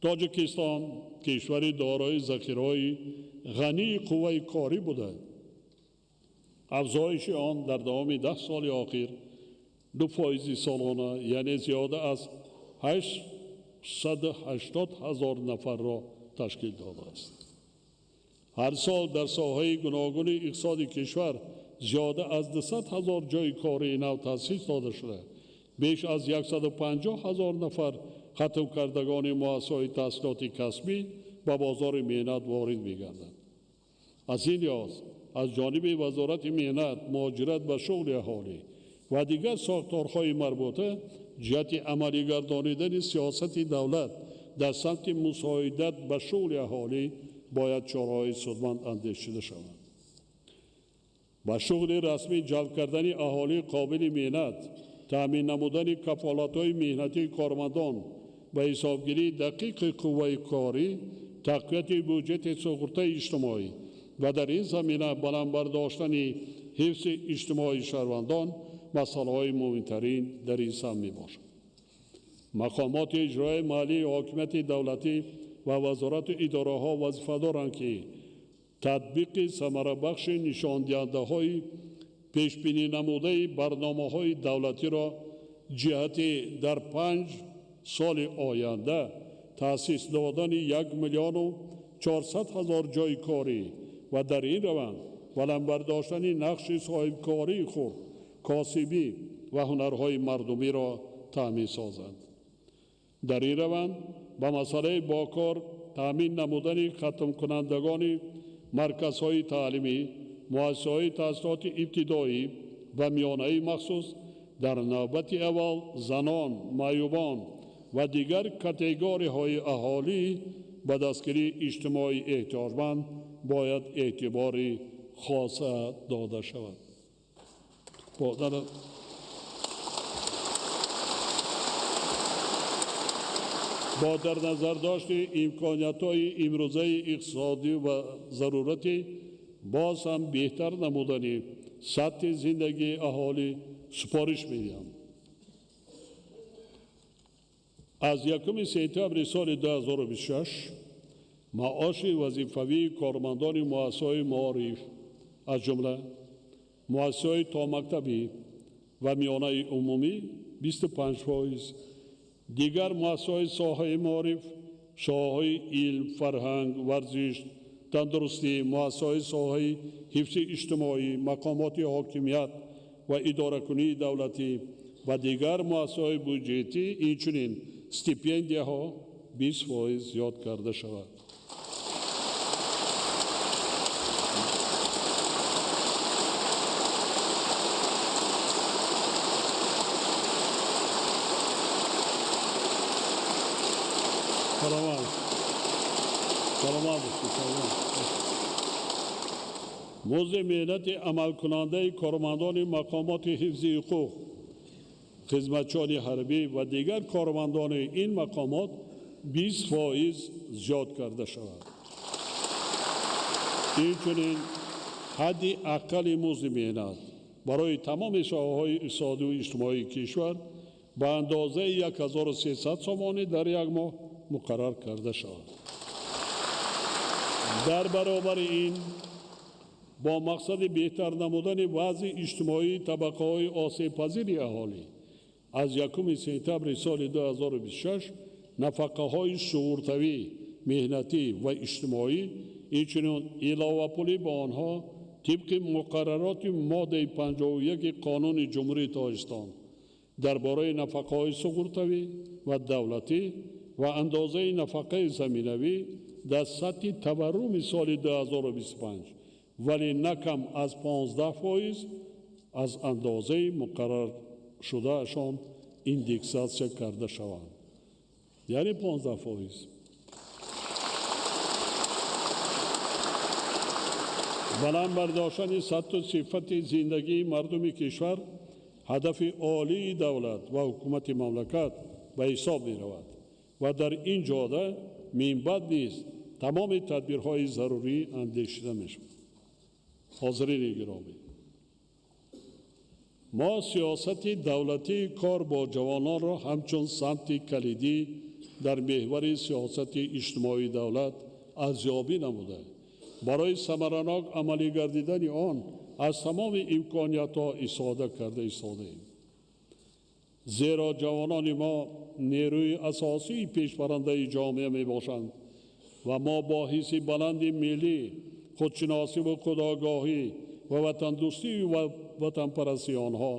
Тоҷикистон кишвари дорои захираҳои ғании қувваи корӣ буда, афзоиши он дар давоми 10 соли охир 2% солона, яъне зиёда аз 880 ҳазор нафарро ташкил додааст. Ҳар сол дар соҳаи гуногуни иқтисоди кишвар зиёда аз 200 ҳазор ҷойи кории нав таъсис дода шуда, беш аз 150 ҳазор нафар хатмкардагони муассисаҳои таҳсилоти касбӣ ба бозори меҳнат ворид мегарданд. Аз ин лиҳоз аз ҷониби Вазорати меҳнат, муҳоҷират ва шуғли аҳолӣ ва дигар сохторҳои марбута ҷиҳати амалигардонидани сиёсати давлат дар самти мусоидат ба шуғли аҳолӣ бояд чораҳои судманд андешида шаванд. Ба шуғли расмӣ ҷалб кардани аҳолии қобили меҳнат, таъмин намудани кафолатҳои меҳнатии кормандон ба ҳисобгирии дақиқи қувваи корӣ, тақвияти буҷети суғуртаи иҷтимоӣ ва дар ин замина баланд бардоштани ҳифзи иҷтимоии шаҳрвандон масъалаҳои муҳимтарин дар ин самт мебошад. Мақомоти иҷроияи маҳаллии ҳокимияти давлатӣ ва вазорату идораҳо вазифа доранд, ки татбиқи самарабахши нишондиҳандаҳои пешбинӣ намудаи барномаҳои давлатиро ҷиҳати дар 5 соли оянда таъсис додани 1 400 000 ҷойи корӣ ва дар ин раванд баланд бардоштани нақши соҳибкории хурд, косибӣ ва ҳунарҳои мардумиро таъмин созанд. Дар ин раванд ба масъалаи бо кор таъмин намудани хатмкунандагони марказҳои таълимӣ, муассисаҳои таҳсилоти ибтидоӣ ва миёнаи махсус дар навбати аввал занон, маъюбон ва дигар категориҳои аҳолӣ ба дастгирии иҷтимоии эҳтиёҷманд бояд эътибори хоса дода шавад. Бо дар назар дошти имкониятҳои имрӯзаи иқтисодӣ ва зарурати боз ҳам беҳтар намудани сатҳи зиндагии аҳолӣ супориш медиҳам. Аз 1 сентябри соли 2026 маоши вазифавии кормандони муассисаҳои маориф, аз ҷумла муассисаҳои томактабӣ ва миёнаи умумӣ 25%, дигар муассисаҳои соҳаи маориф, соҳаҳои илм, фарҳанг, варзиш, Тандурустӣ, муассисаҳои соҳаи ҳифзи иҷтимоӣ, мақомоти ҳокимият ва идоракунии давлатӣ ва дигар муассисаҳои буҷетӣ, инчунин стипендияҳо 20% зиёд карда шавад. Саломат. Саломат бошед, саломат. Музди меҳнати амалкунандаи кормандони мақомоти ҳифзи ҳуқуқ, хизматчиёни ҳарбӣ ва дигар кормандони ин мақомот 20% зиёд карда шавад. Инчунин ҳадди аққали музди меҳнат барои тамоми соҳаҳои иқтисодию иҷтимоии кишвар ба андозаи 1300 сомонӣ дар як моҳ муқаррар карда шавад. Дар баробари ин бо мақсади беҳтар намудани вазъи иҷтимоии табақаҳои осебпазири аҳолӣ аз 1 сентябри соли 2026 нафақаҳои суғуртавӣ, меҳнатӣ ва иҷтимоӣ, инчунин иловапулӣ ба онҳо тибқи муқаррароти моддаи 51 Қонуни Ҷумҳурии Тоҷикистон дар бораи нафақаҳои суғуртавӣ ва давлатӣ ва андозаи нафақаи заминавӣ дар сатҳи таварруми соли 2025, вале на кам аз 15% аз андозаи муқарраршудаашон индексатсия карда шаванд. Яъне 15%. Баланд бардоштани сатҳу сифати зиндагии мардуми кишвар ҳадафи олии давлат ва ҳукумати мамлакат ба ҳисоб меравад ва дар ин ҷода минбаъд низ тамоми тадбирҳои зарурӣ андешида мешавад. Ҳозирини гиромӣ, мо сиёсати давлатии кор бо ҷавононро ҳамчун самти калидӣ дар меҳвари сиёсати иҷтимоии давлат арзёбӣ намуда, барои самаранок амалӣ гардидани он аз тамоми имкониятҳо истифода карда истодаем. Зеро ҷавонони мо нерӯи асосии пешбарандаи ҷомеа мебошанд ва мо бо ҳисси баланди миллӣ, худшиносиву худогоҳӣ ва ватандӯстӣ ва ватанпарастии онҳо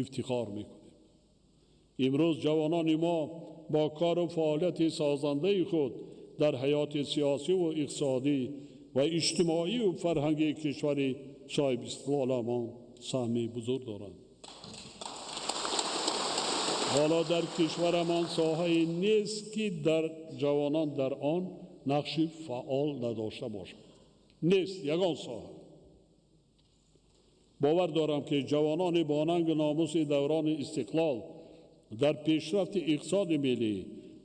ифтихор мекунем. Имрӯз ҷавонони мо бо кору фаъолияти созандаи худ дар ҳаёти сиёсиву иқтисодӣ ва иҷтимоию фарҳангии кишвари соҳибистиқлоламон саҳми бузург доранд. Ҳоло дар кишварамон соҳае нест, ки дар ҷавонон дар он нақши фаъол надошта бошад. Нест ягон соҳа. Бовар дорам, ки ҷавонони бо нангу номуси даврони истиқлол дар пешрафти иқтисоди миллӣ,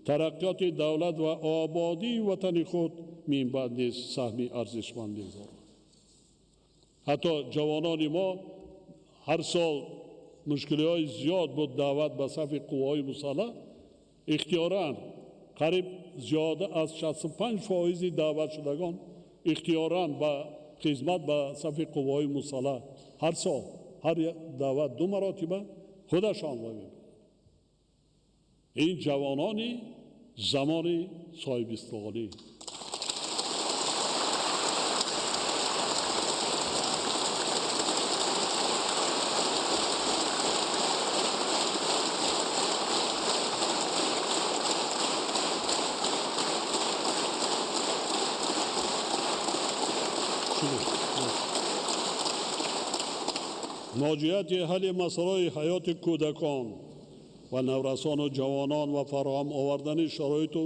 тараққиёти давлат ва ободии ватани худ минбаъд низ саҳми арзишманд мегузоранд. Ҳатто ҷавонони мо ҳар сол мушкилиҳои зиёд буд даъват ба сафи қувваҳои мусаллаҳ, ихтиёран қариб зиёда аз 65% даъватшудагон ихтиёран ба хизмат ба сафи қувваҳои мусаллаҳ ҳар сол ҳар даъват ду маротиба худашон мебаранд. Ин ҷавонони замони соҳибистиқлолӣ. Ноҷиҳати ҳалли масъалаҳои ҳаёти кӯдакон ва наврасону ҷавонон ва фароҳам овардани шароиту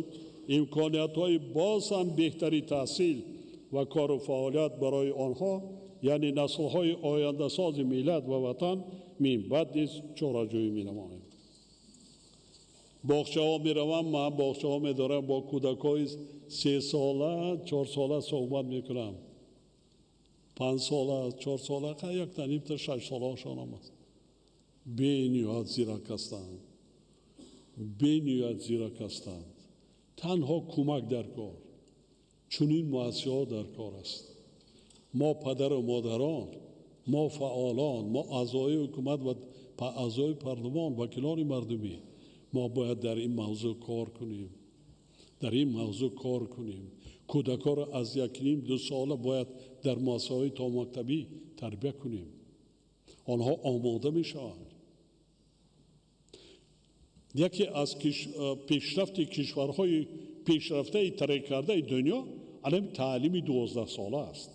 имкониятҳои боз ҳам беҳтари таҳсил ва кору фаъолият барои онҳо, яъне наслҳои ояндасози миллат ва ватан, минбаъд низ чораҷӯӣ менамоем. Боғчаҳо меравам, ман боғчаҳо медорам, бо кӯдакҳои 3 сола, 4 сола суҳбат мекунам. 5 сола, 4 сола, якта нимта 6 солаашонам аст. Бениҳоят зирак ҳастанд, бениҳоят зирак ҳастанд. Танҳо кӯмак дар кор, чунин муассисаҳо дар кор аст. Мо падару модарон, мо фаъолон, мо аъзои ҳукумат ва аъзои парлумон, вакилони мардумӣ, мо бояд дар ин мавзӯъ кор кунем. Дар ин мавзӯъ кор кунем. Кӯдакҳоро аз 1,5-2 сола бояд дар муассисаҳои томактабӣ тарбия кунем. Онҳо омода мешаванд. Яке аз пешрафти кишварҳои пешрафтаи тараққӣ кардаи дунё алам таълими 12 сола аст.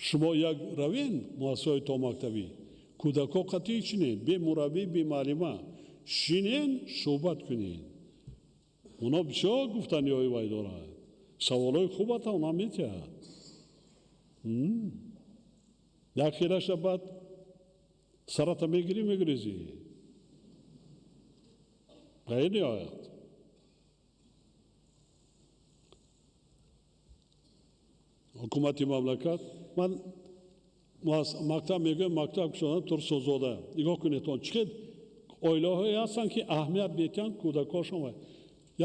Шумо як равен муассисаҳои томактабӣ, кӯдакҳо қатъӣ чинен, бе мураббӣ, бе муаллима шинен, суҳбат кунед. Онҳо бисёр гуфтаниҳои вай доранд. Саволҳои хубата онҳо метиҳанд. Як хелаша баъд сарата мегирӣ, мегирезӣ. Ғайр ниҳоят. Ҳукумати мамлакат, ман мактаб мегӯям, мактаб кушодам Турсунзода. Нигоҳ кунед, он чӣ хел оилаҳое ҳастанд, ки аҳамият медиҳанд кӯдакҳошон.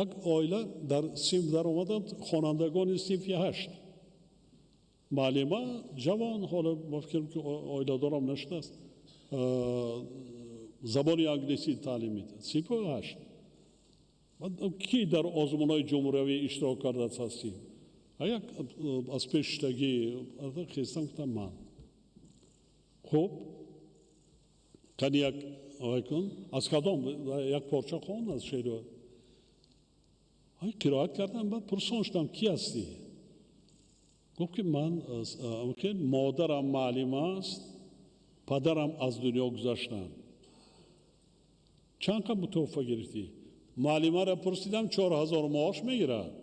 Як оила дар синф даромаданд, хонандагони синфи 8. Муаллима ҷавон, ҳоло ба фикрам ки оиладорам нашудааст, забони англисӣ таълим медиҳад. Синфи 8. Ки дар озмунҳои ҷумҳуриявӣ иштирок кардааст ҳастем? Як аз пешштагӣ хестам, гуфтам ман. Хуб, кани як кун, аз кадом як порча хон аз шеър. Ай қироат кардам, баъд пурсон шудам, ки ҳастӣ? Гуфт ки ман модарам муаллима аст, падарам аз дунё гузаштанд. Чанд қад мутаваффа гирифтӣ? Муаллимаро пурсидам, 4000 маош мегирад.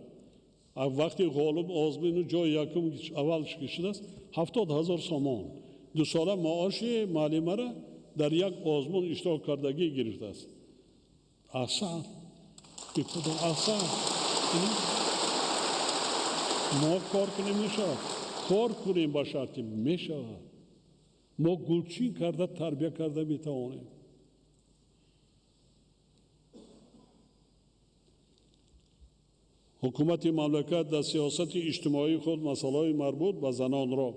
Вақти ғолиб озмуну ҷои якум аввал шудааст, 70 000 сомон. 2 сола маоши муаллимаро дар як озмун иштирок кардагӣ гирифтааст. Аҳсан, аҳсан. Мо кор кунем мешавад, кор кунем ба шарти мешавад. Мо гулчин карда тарбия карда метавонем. Ҳукумати мамлакат дар сиёсати иҷтимоии худ масъалаҳои марбут ба занонро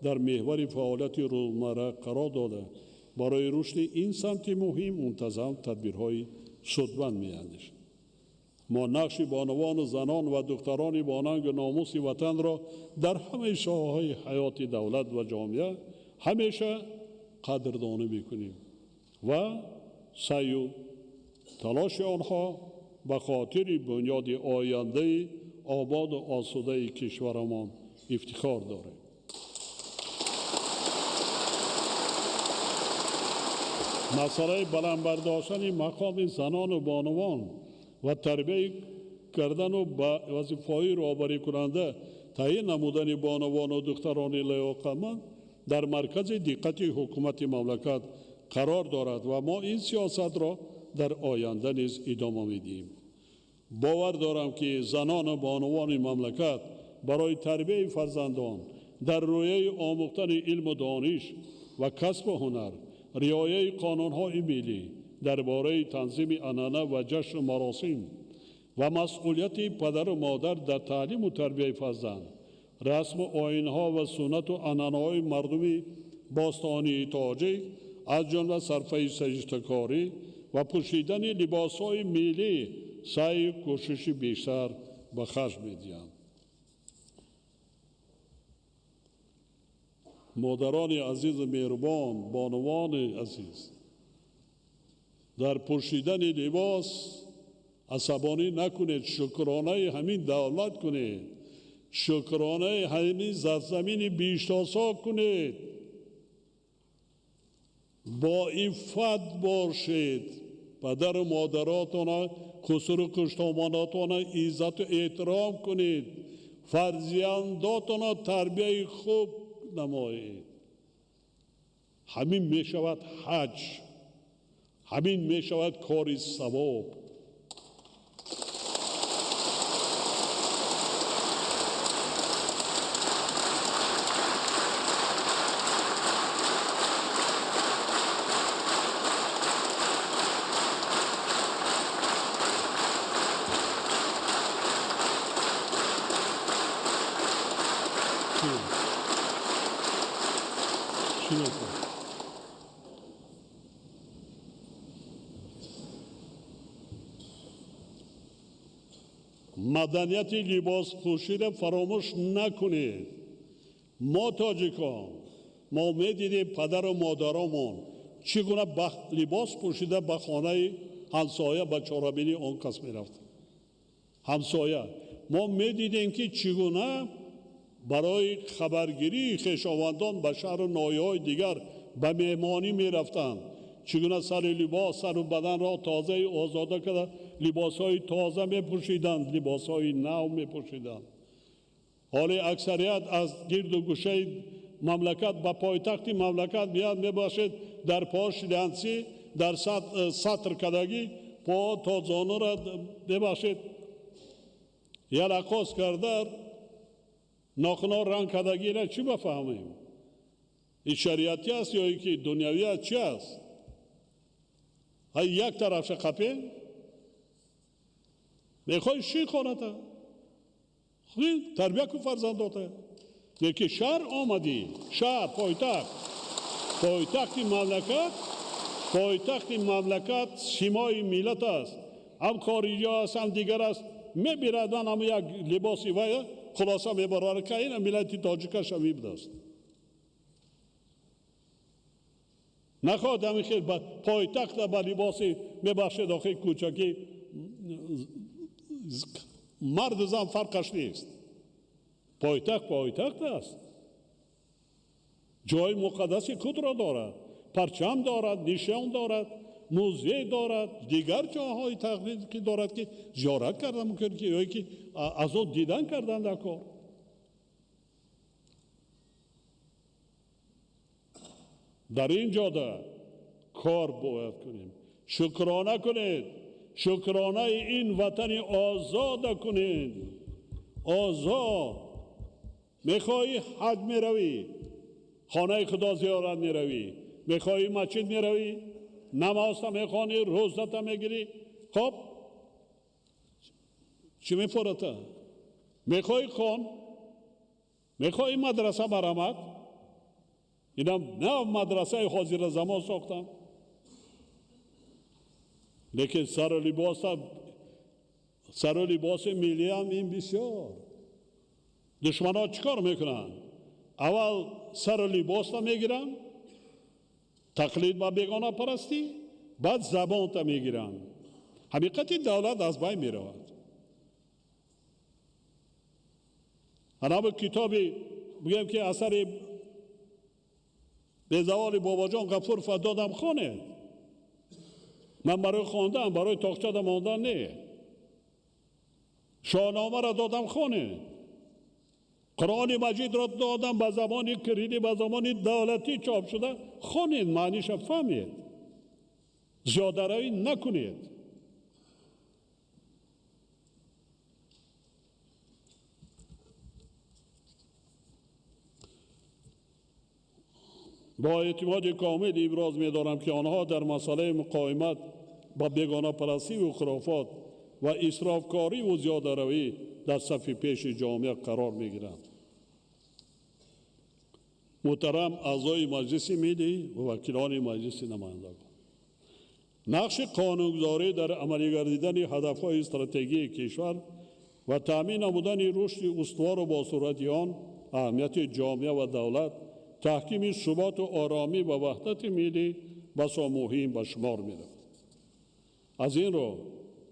дар меҳвари фаъолияти рӯзмарра қарор дода, барои рушди ин самти муҳим мунтазам тадбирҳои судманд меандешад. Мо нақши бонувону занон ва духтарони бонангу номуси ватанро дар ҳамаи соҳаҳои ҳаёти давлат ва ҷомеа ҳамеша қадрдонӣ мекунем ва саъю талоши онҳо ба хотири бунёди ояндаи ободу осудаи кишварамон ифтихор дорем. Масъалаи баланд бардоштани мақоми занону бонувон ва тарбия кардану ба вазифаҳои роҳбарикунанда таъин намудани бонувану духтарони лаёқатманд дар маркази диққати ҳукумати мамлакат қарор дорад ва мо ин сиёсатро дар оянда низ идома медиҳем. Бовар дорам, ки занону бонувони мамлакат барои тарбияи фарзандон дар рӯяи омӯхтани илму дониш ва касбу ҳунар, риояи қонунҳои миллӣ дар бораи танзими анъана ва ҷашну маросим ва масъулияти падару модар дар таълиму тарбияи фарзанд, расму оинҳо ва суннату анъанаҳои мардуми бостонии тоҷик, аз ҷумла сарфаи саҷдакорӣ ва пӯшидани либосҳои миллӣ саъю кӯшиши бештар ба харҷ медиҳанд. Модарони азизу меҳрубон, бонувони азиз, дар пӯшидани либос асабонӣ накунед, шукронаи ҳамин давлат кунед, шукронаи ҳамин сарзамини биҳиштосо кунед, бо иффат бошед, падару модаротона, хусуру хуштомонотона иззату эҳтиром кунед, фарзандотона тарбияи хуб намоед. Ҳамин мешавад ҳаҷ, ҳамин мешавад кори савоб. Маданияти либоспӯширо фаромӯш накунед. Мо тоҷикон, мо медидем падару модаромон чӣ гуна либос пӯшида ба хонаи ҳамсоя, ба чорабинии он кас мерафт. Ҳамсоя. Мо медидем, ки чӣ гуна барои хабаргирии хешовандон ба шаҳру ноҳияҳои дигар ба меҳмонӣ мерафтанд. Чӣ гуна сари либос, сару баданро тозаю озода карда, либосҳои тоза мепӯшиданд, либосҳои нав мепӯшиданд. Ҳоле аксарият аз гирду гӯшаи мамлакат ба пойтахти мамлакат меяд, мебошед дар по шлянси, дар сатр кардагӣ, по то зонура мебошед ялақос карда, нохуно ранг кардагиро чӣ бафаҳмем? Ин шариатӣ аст ё ин ки дунявӣ аст, чӣ аст? Ҳай як тарафша қапе? Мехоҳӣ ши хоната? Тарбия кун фарзандота. Лекин шаҳр омадӣ, шаҳр, пойтахт. Пойтахти мамлакат, пойтахти мамлакат симои миллат аст. Ҳам хориҷиҳо аст, ҳам дигар аст. Мебирад ман ҳам як либоси вай, хулоса мебарад, ки ин миллати тоҷикаш ҳам ибдаст. Нахоҳад ҳамин хел пойтахта ба либоси мебахшед, охи кӯчакӣ, марду зан фарқаш нест. Пойтахт пойтахт аст. Ҷои муқаддаси худро дорад, парчам дорад, нишон дорад, музей дорад, дигар ҷоҳои таърихӣ дорад, ки зиёрат кардан мумкин, ки ё ки аз он дидан кардан дар кор. Дар ин ҷода кор бояд кунем. Шукрона кунед, шукронаи ин ватани озода кунед. Озод. Мехоҳӣ ҳаҷ меравӣ, хонаи Худо зиёрат меравӣ, мехоҳӣ масҷид меравӣ, намозта мехонӣ, рӯзата мегирӣ. Хоб чӣ мефората? Мехоҳӣ хон, мехоҳӣ мадраса барамад. Инам нав мадрасаи ҳозира замон сохтам, лекин сару либоси миллиам ин бисёр. Душманҳо чӣ кор мекунанд? Аввал сару либосро мегиранд, тақлид ба бегонапарастӣ, баъд забонта мегиранд. Ҳақиқати давлат аз байн меравад. Ана китоби бигӯем ки асари безаволи Бобоҷон Ғафуров додам, хонед. Ман барои хондан, барои тоқчада мондан не. Шоҳномаро додам, хонед. Қуръони Маҷидро додам ба забони кирилӣ, ба забони давлатӣ чоп шуда, хонед, маъниша фаҳмед. Зиёдаравӣ накунед. Бо эътимоди комил иброз медорам, ки онҳо дар масъалаи муқовимат ба бегонапарастиву хурофот ва исрофкориву зиёдаравӣ дар сафи пеши ҷомеа қарор мегиранд. Муҳтарам аъзои Маҷлиси Миллӣ ва вакилони Маҷлиси Намояндагон, нақши қонунгузорӣ дар амалигардидани ҳадафҳои стратегии кишвар ва таъмин намудани рушди устувору босуръати он, аҳамияти ҷомеа ва давлат, таҳкими суботу оромӣ ва ваҳдати миллӣ басо муҳим ба шумор меравад. Аз ин рӯ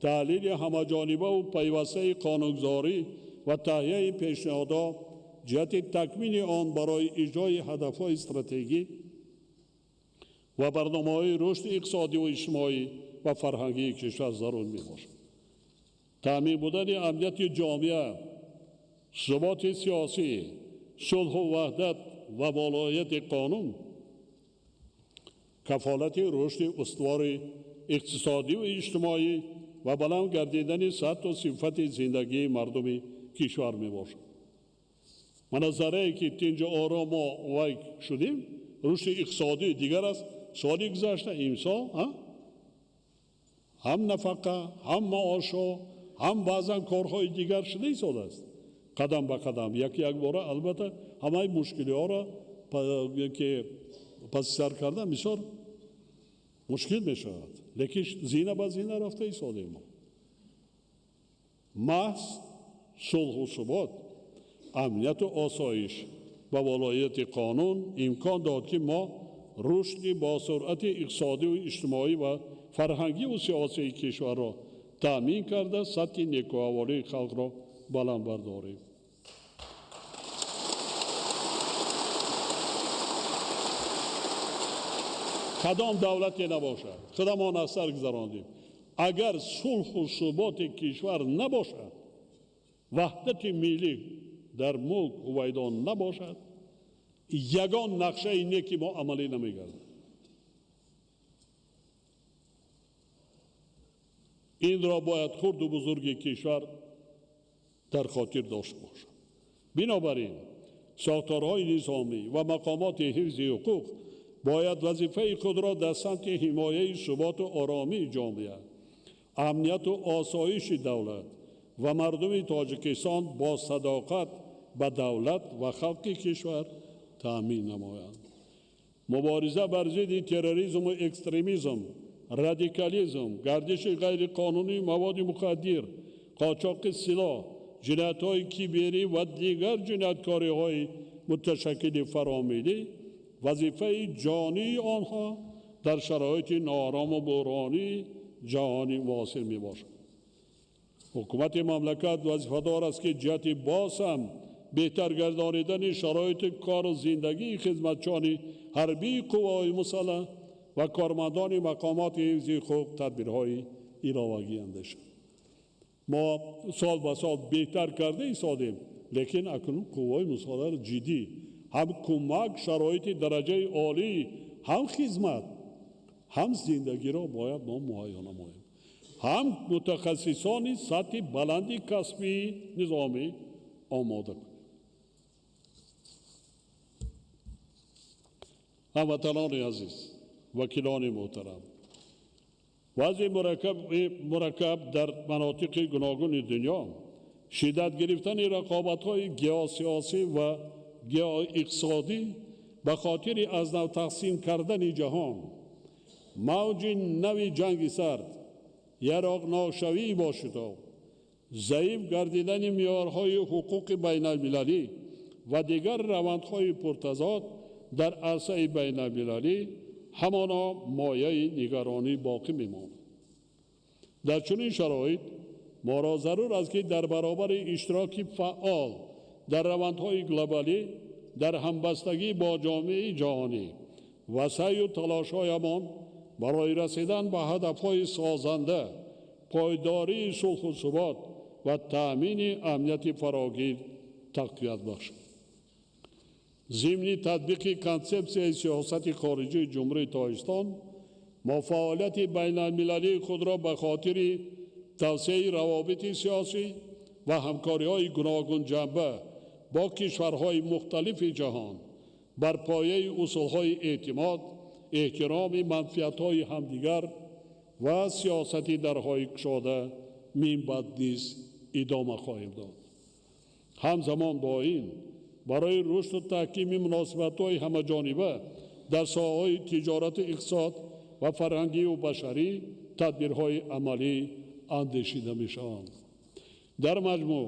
таҳлили ҳамаҷонибаву пайвастаи қонунгузорӣ ва таҳияи пешниҳодҳо ҷиҳати такмили он барои иҷрои ҳадафҳои стратегӣ ва барномаҳои рушди иқтисодиву иҷтимоӣ ва фарҳангии кишвар зарур мебошад. Таъмин будани амнияти ҷомеа, суботи сиёсӣ, сулҳу ваҳдат ва волояти қонун кафолати рушди устувори иқтисодиву иҷтимоӣ ва баланд гардидани сатҳу сифати зиндагии мардуми кишвар мебошад. Мана заррае ки тинҷу ором мо вай шудем, рушди иқтисодӣ дигар аст. Соли гузашта имсол ҳам нафақа, ҳам маошҳо, ҳам баъзан корҳои дигар шуда истодааст. Қадам ба қадам, яки якбора албатта ҳамаи мушкилиҳоро ки паси сар кардан бисёр мушкил мешавад, лекин зина ба зина рафта истодем мо. Маҳз сулҳу субот, амнияту осоиш ва волоияти қонун имкон дод, ки мо рушди босуръати иқтисодиву иҷтимоӣ ва фарҳангиву сиёсии кишварро таъмин карда, сатҳи некӯаҳволии халқро баланд бардорем. Кадом давлате набошад, худамон аз сар гузарондем. Агар сулҳу суботи кишвар набошад, ваҳдати миллӣ дар мулк ҳувайдо набошад, ягон нақшаи неки мо амалӣ намегардад. Инро бояд хурду бузурги кишвар дар хотир дошта бошад. Бинобар ин сохторҳои низомӣ ва мақомоти ҳифзи ҳуқуқ бояд вазифаи худро дар самти ҳимояи суботу оромии ҷомеа, амнияту осоиши давлат ва мардуми Тоҷикистон бо садоқат ба давлат ва халқи кишвар таъмин намоянд. Мубориза бар зидди терроризму экстремизм, радикализм, гардиши ғайриқонунии маводи мухаддир, қочоқи силоҳ, ҷиноятҳои киберӣ ва дигар ҷинояткориҳои муташаккили фаромиллӣ вазифаи ҷонии онҳо дар шароити ноорому буҳронии ҷаҳони муосир мебошад. Ҳукумати мамлакат вазифадор аст, ки ҷиҳати боз ҳам беҳтар гардонидани шароити кору зиндагии хизматчиёни ҳарбии қувваҳои мусаллаҳ ва кормандони мақомоти ҳифзи ҳуқуқ тадбирҳои иловагӣ андешад. Мо сол ба сол беҳтар карда истодем, лекин акнун қувваҳои мусаллаҳро ҷиддӣ ҳам кӯмак, шароити дараҷаи олӣ, ҳам хизмат, ҳам зиндагиро бояд мо муҳайё намоем. Ҳам мутахассисони сатҳи баланди касбии низомӣ омода кунем. Ҳамватанони азиз, вакилони муҳтарам, вазъи мураккаб дар манотиқи гуногуни дунё, шиддат гирифтани рақобатҳои геосиёсӣ ва геоиқтисодӣ ба хотири аз нав тақсим кардани ҷаҳон, мавҷи нави ҷанги сард, яроқношавии бошитоб, заиф гардидани меъёрҳои ҳуқуқи байналмилалӣ ва дигар равандҳои пуртазод дар арсаи байналмилалӣ ҳамоно мояи нигаронӣ боқӣ мемонад. Дар чунин шароит моро зарур аст, ки дар баробари иштироки фаъол дар равандҳои глобалӣ, дар ҳамбастагӣ бо ҷомеаи ҷаҳонӣ ва саъю талошҳоямон барои расидан ба ҳадафҳои созанда, пойдории сулҳу субот ва таъмини амнияти фарогир тақвият бахшад. Зимни татбиқи консепсияи сиёсати хориҷии Ҷумҳурии Тоҷикистон мо фаъолияти байналмилалии худро ба хотири тавсеаи равобити сиёсӣ ва ҳамкориҳои гуногунҷанба бо кишварҳои мухталифи ҷаҳон бар пояи усулҳои эътимод, эҳтироми манфиатҳои ҳамдигар ва сиёсати дарҳои кушода минбаъд низ идома хоҳем дод. Ҳамзамон бо ин барои рушду таҳкими муносибатҳои ҳамаҷониба дар соҳаҳои тиҷорату иқтисод ва фарҳангию башарӣ тадбирҳои амалӣ андешида мешаванд. Дар маҷмӯъ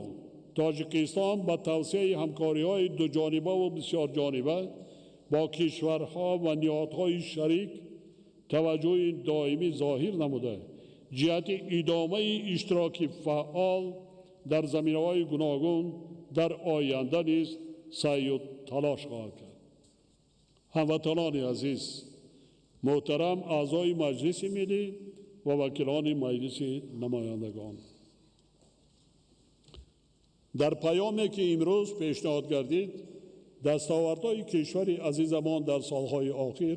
Тоҷикистон ба тавсеаи ҳамкориҳои дуҷонибаву бисёрҷониба бо кишварҳо ва ниҳодҳои шарик таваҷҷӯҳи доимӣ зоҳир намуда, ҷиҳати идомаи иштироки фаъол дар заминаҳои гуногун дар оянда низ саъю талош хоҳад кард. Ҳамватанони азиз, муҳтарам аъзои Маҷлиси Миллӣ ва вакилони Маҷлиси Намояндагон, дар паёме ки имрӯз пешниҳод гардид, дастовардҳои кишвари азизамон дар солҳои охир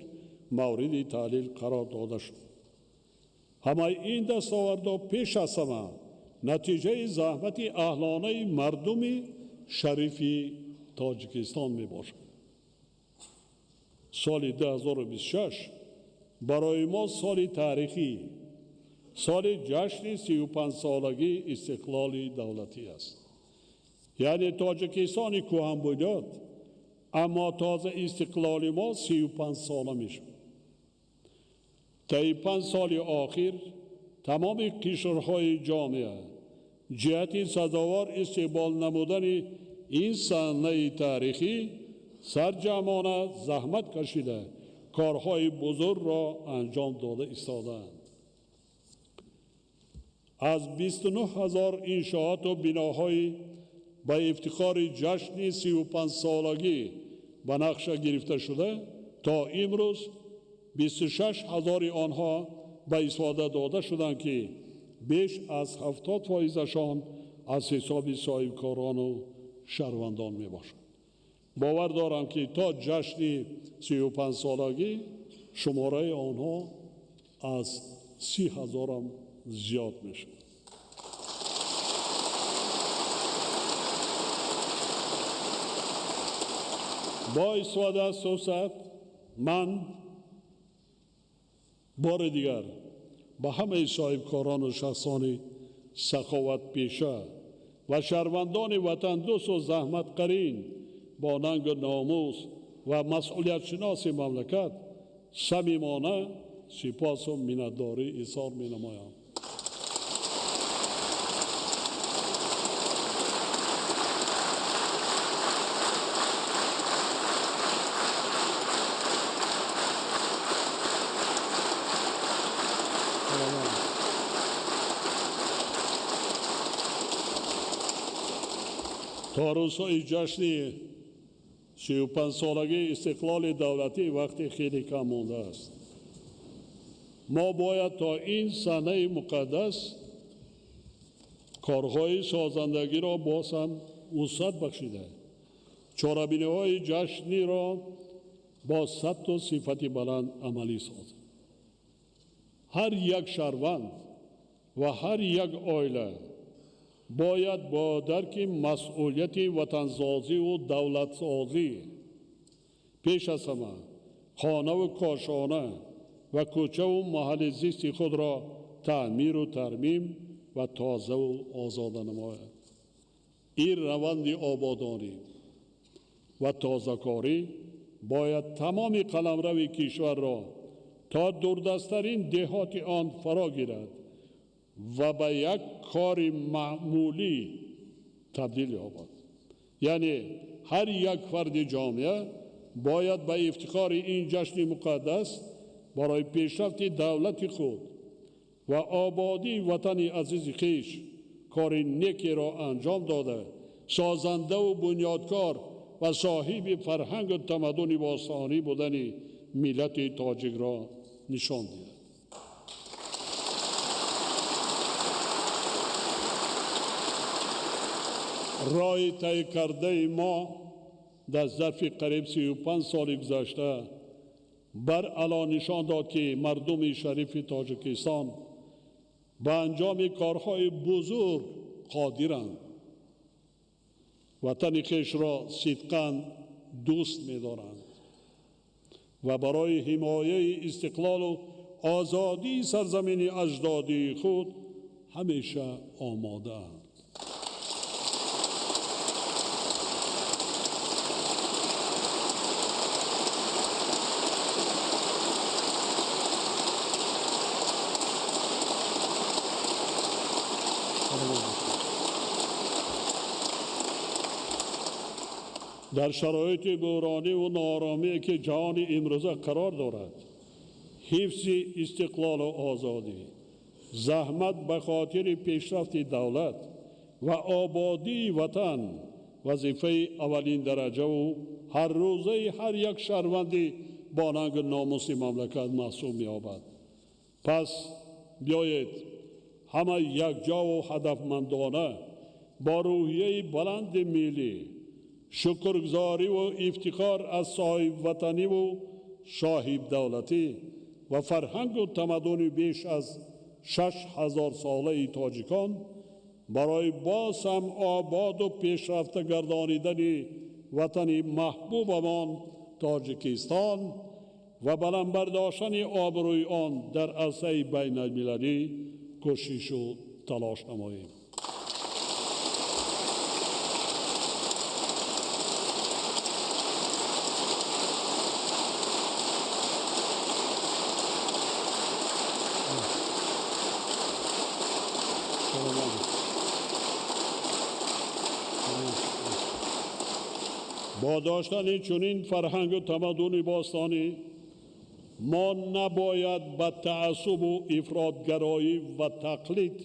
мавриди таҳлил қарор дода шуд. Ҳамаи ин дастовардҳо пеш аз ҳама натиҷаи заҳмати аҳлонаи мардуми шарифи Тоҷикистон мебошад. Соли 2026 барои мо соли таърихӣ, соли ҷашни 35-солагии истиқлоли давлатӣ аст. Яъне Тоҷикистони кӯҳанбунёд, аммо тоза истиқлоли мо 35 сола мешавад. Таи 5 соли охир тамоми кишварҳои ҷомеа, Ҷиҳати сазовор истиқбол намудани ин саҳнаи таърихӣ сарҷамъона заҳмат кашида, корҳои бузургро анҷом дода истодаанд. Аз 29 000 иншооту биноҳои ба ифтихори ҷашни 35-солагӣ ба нақша гирифта шуда, то имрӯз 26 000 онҳо ба истифода дода шуданд, ки беш аз 70%-ашон аз ҳисоби соҳибкорону шаҳрвандон мебошанд. Бовар дорам, ки то ҷашни 35-солагӣ шумораи онҳо аз 30 000-ам зиёд мешавад. Бо истифода аз фурсат ман бори дигар ба ҳамаи соҳибкорону шахсони саховатпеша ва шаҳрвандони ватандӯсту заҳматқарин бо нангу номус ва масъулиятшиноси мамлакат самимона сипосу миннатдорӣ изҳор менамоям. То рӯзҳои ҷашни 35-солагии истиқлоли давлатӣ вақти хеле кам мондааст. Мо бояд то ин саҳнаи муқаддас корҳои созандагиро боз ҳам вусъат бахшида, чорабиниҳои ҷашниро бо сатҳу сифати баланд амалӣ созем. Ҳар як шаҳрванд ва ҳар як оила бояд бо дарки масъулияти ватансозиву давлатсозӣ пеш аз ҳама хонаву кошона ва кӯчаву маҳалли зисти худро таъмиру тармим ва тозаву озода намояд. Ин раванди ободонӣ ва тозакорӣ бояд тамоми қаламрави кишварро то дурдасттарин деҳоти он фаро гирад ва ба як кори маъмулӣ табдил ёбад. Яъне ҳар як фарди ҷомеа бояд ба ифтихори ин ҷашни муқаддас барои пешрафти давлати худ ва ободии ватани азизи хеш кори некеро анҷом дода, созандаву бунёдкор ва соҳиби фарҳангу тамаддуни бостонӣ будани миллати тоҷикро нишон диҳад. Роҳи тай кардаи мо дар зарфи қариб 35 соли гузашта баръало нишон дод, ки мардуми шарифи Тоҷикистон ба анҷоми корҳои бузург қодиранд, ватани хешро сидқан дӯст медоранд ва барои ҳимояи истиқлолу озодии сарзамини аҷдодии худ ҳамеша омодаанд. Дар шароити буҳрониву нооромие, ки ҷаҳони имрӯза қарор дорад, ҳифзи истиқлолу озодӣ, заҳмат ба хотири пешрафти давлат ва ободии ватан вазифаи аввалин дараҷаву ҳаррӯзаи ҳар як шаҳрванди бо нангу номуси мамлакат маҳсуб меёбад. Пас биёед ҳама якҷову ҳадафмандона бо рӯҳияи баланди миллӣ, шукргузориву ифтихор аз соҳибватаниву соҳибдавлатӣ ва фарҳангу тамаддуни беш аз 6000-солаи тоҷикон барои боз ҳам ободу пешрафта гардонидани ватани маҳбубамон Тоҷикистон ва баланд бардоштани обрӯи он дар арсаи байналмилалӣ кӯшишу талош намоем. Бо доштани чунин фарҳангу тамаддуни бостонӣ мо набояд ба таассубу ифротгароӣ ва тақлид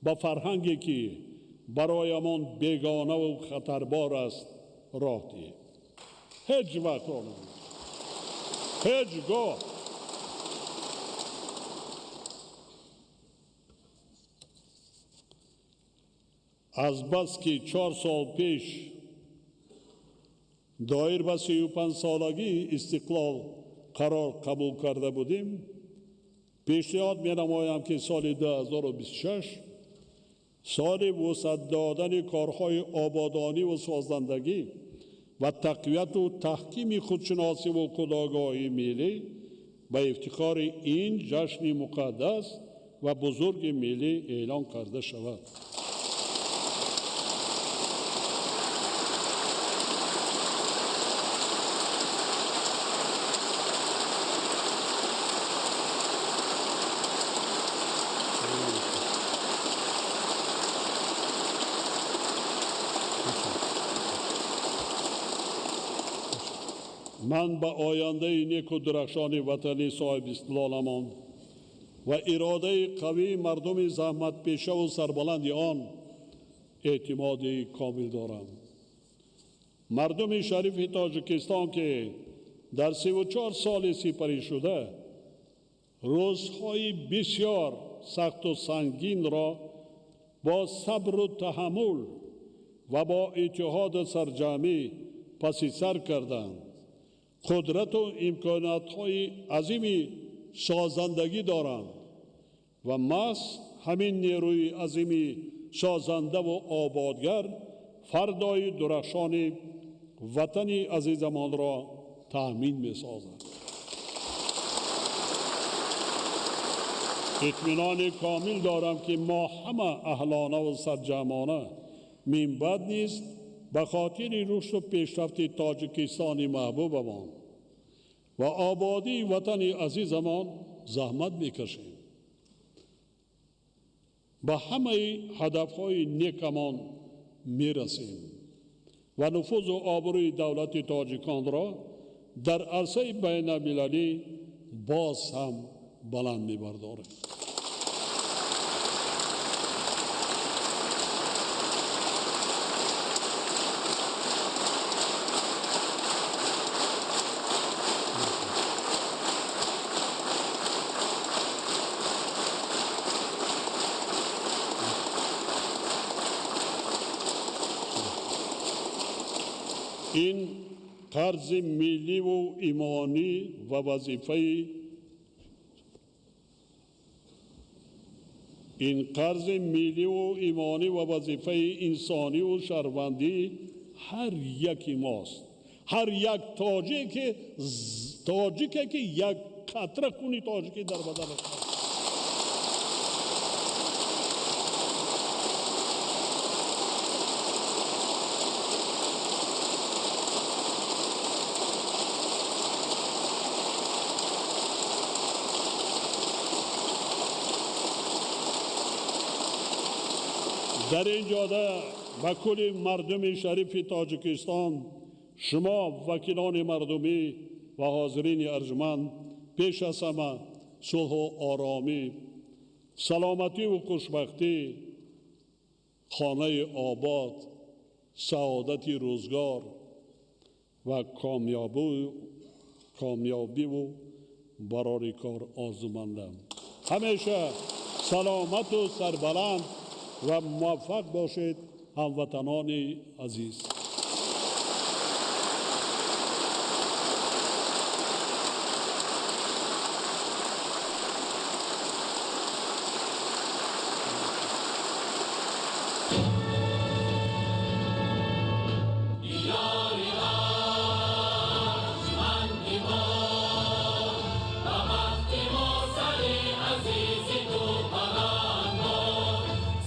ба фарҳанге ки бароямон бегонаву хатарбор аст роҳ диҳем. Ҳеҷ вақт роҳ надиҳем, ҳеҷ гоҳ. Азбаски 4 сол пеш доир ба 35-солагии истиқлол қарор қабул карда будем, пешниҳод менамоям ки соли 2026 соли вусъат додани корҳои ободонӣ ва созандагӣ ва тақвияту таҳкими худшиносиву худогоҳии миллӣ ба ифтихори ин ҷашни муқаддас ва бузурги миллӣ эълон карда шавад. Ман ба ояндаи неку дурахшони ватани соҳибистиқлоламон ва иродаи қавии мардуми заҳматпешаву сарбаланди он эътимоди комил дорам. Мардуми шарифи Тоҷикистон, ки дар 34 соли сипаришуда рӯзҳои бисёр сахту сангинро бо сабру таҳаммул ва бо иттиҳоду сарҷамъӣ паси сар карданд, қудрату имкониятҳои азими созандагӣ доранд ва маҳз ҳамин нерӯи азими созандаву ободгар фардои дурахшони ватани азизамонро таъмин месозад. Итминони комил дорам, ки мо ҳама аҳлонаву сарҷамъона минбаъд низ ба хотири рушду пешрафти Тоҷикистони маҳбубамон ва ободии ватани азизамон заҳмат мекашем, ба ҳамаи ҳадафҳои некамон мерасем ва нуфузу обрӯи давлати тоҷиконро дар арсаи байналмилалӣ боз ҳам баланд мебардорем. Ин қарзи милливу имонӣ ва вазифаи ин қарзи милливу имонӣ ва вазифаи инсониву шаҳрвандии ҳар яки мост. Ҳар як тоҷике ки як қатра хуни тоҷикӣ дар баданаш аст. Дар ин ҷода ба кулли мардуми шарифи Тоҷикистон, шумо вакилони мардумӣ ва ҳозирини арҷманд, пеш аз ҳама сулҳу оромӣ, саломативу хушбахтӣ, хонаи обод, саодати рӯзгор ва комёбиву барори кор орзумандам. Ҳамеша саломату сарбаланд ва муваффақ бошед, ҳамватанони азиз.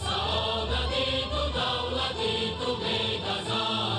Саодати ту, давлати ту беказан.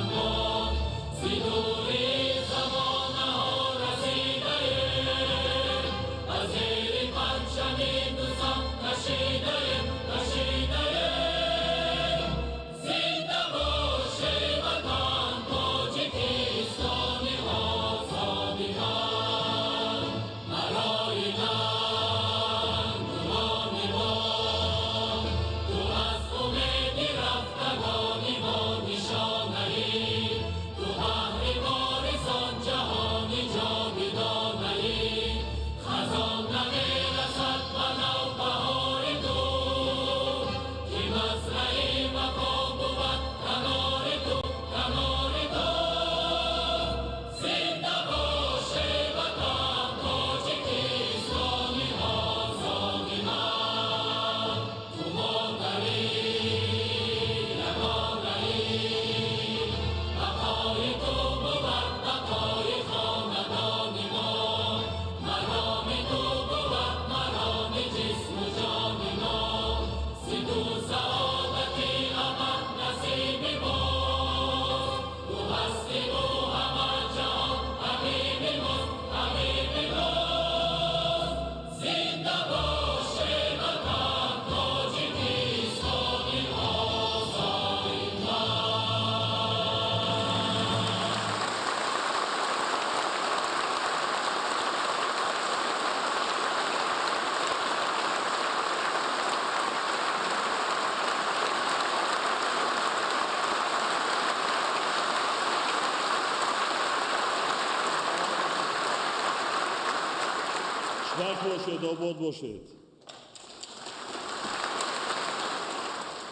Бошед, обод бошед.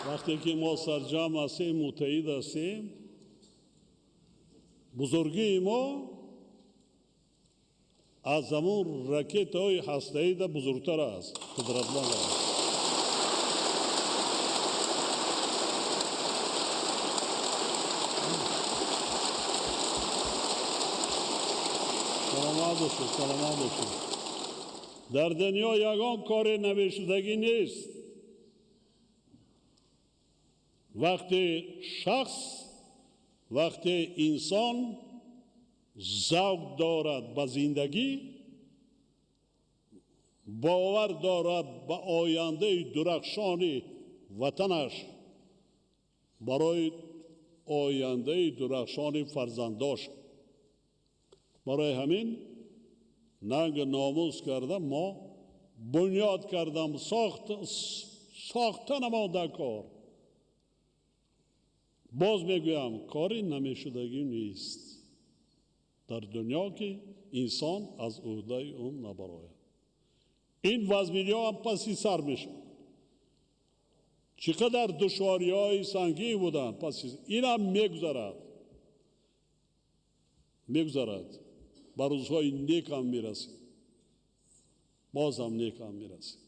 Вақте ки мо сарҷамъ ҳастем, муттаҳид ҳастем, бузургии мо аз ҳамон ракетаҳои ҳастаида бузургтар аст, қудратманд аст. Саломат бошед, саломат бошед. Дар дунё ягон кори намешудагӣ нест. Вақте шахс, вақте инсон завқ дорад ба зиндагӣ, бовар дорад ба ояндаи дурахшони ватанаш, барои ояндаи дурахшони фарзандош. Барои ҳамин нанг номус карда мо бунёд кардам, сохта намода кор. Боз мегӯям, кори намешудагӣ нест дар дунё, ки инсон аз уҳдаи он набарояд. Ин вазминиҳо ҳам паси сар мешавад. Чӣ қадар душвориҳои сангин буданд, паси инам мегузарад, мегузарад. Ба рӯзҳои некам мерасем, бозам некам мерасем.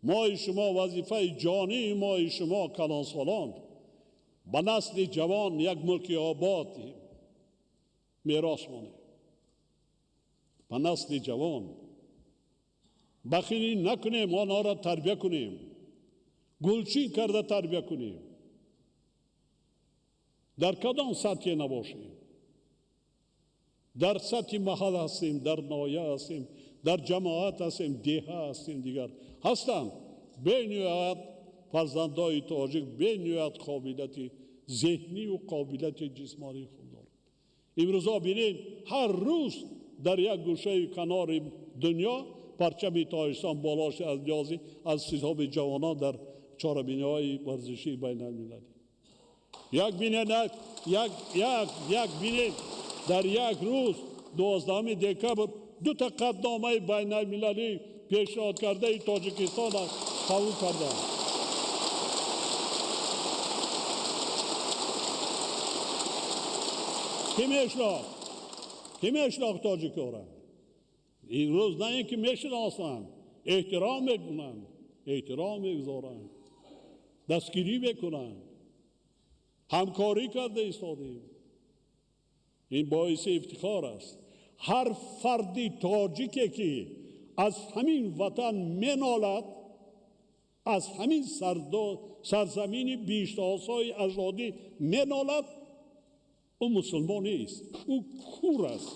Мои шумо вазифаи ҷонии мои шумо калонсолон ба насли ҷавон як мулки обод мерос монем. Ба насли ҷавон бахилӣ накунем, онҳоро тарбия кунем, гулчин карда тарбия кунем. Дар кадом сатҳе набошем, дар сатҳи маҳал ҳастем, дар ноҳия ҳастем, дар ҷамоат ҳастем, деҳа ҳастем, дигар ҳастанд. Бениҳоят фарзандои тоҷик бениҳоят қобилияти зеҳнию қобилияти ҷисмонии хуб доранд. Имрӯзҳо бинед, ҳар рӯз дар як гӯшаи канори дунё парчами Тоҷикистон боло шуд аз ниёзи аз ҳисоби ҷавонон дар чорабиниҳои варзишии байналмилалӣ. Як бинед, як, як, як бинед, дар як рӯз 12 декабр ду та қатъномаи байналмилалӣ пешниҳод кардаи Тоҷикистонро қабул карданд. Ки мешинохт? Ки мешинохт тоҷикора? Имрӯз на ин ки мешиносанд, эҳтиром мекунанд, эҳтиром мегузоранд, дастгирӣ мекунанд, ҳамкорӣ карда истодем. Ин боиси ифтихор аст. Ҳар фарди тоҷике ки аз ҳамин ватан менолад, аз ҳамин сарзамини биҳиштосои аҷдодӣ менолад, ӯ мусулмон нест, ӯ кур аст.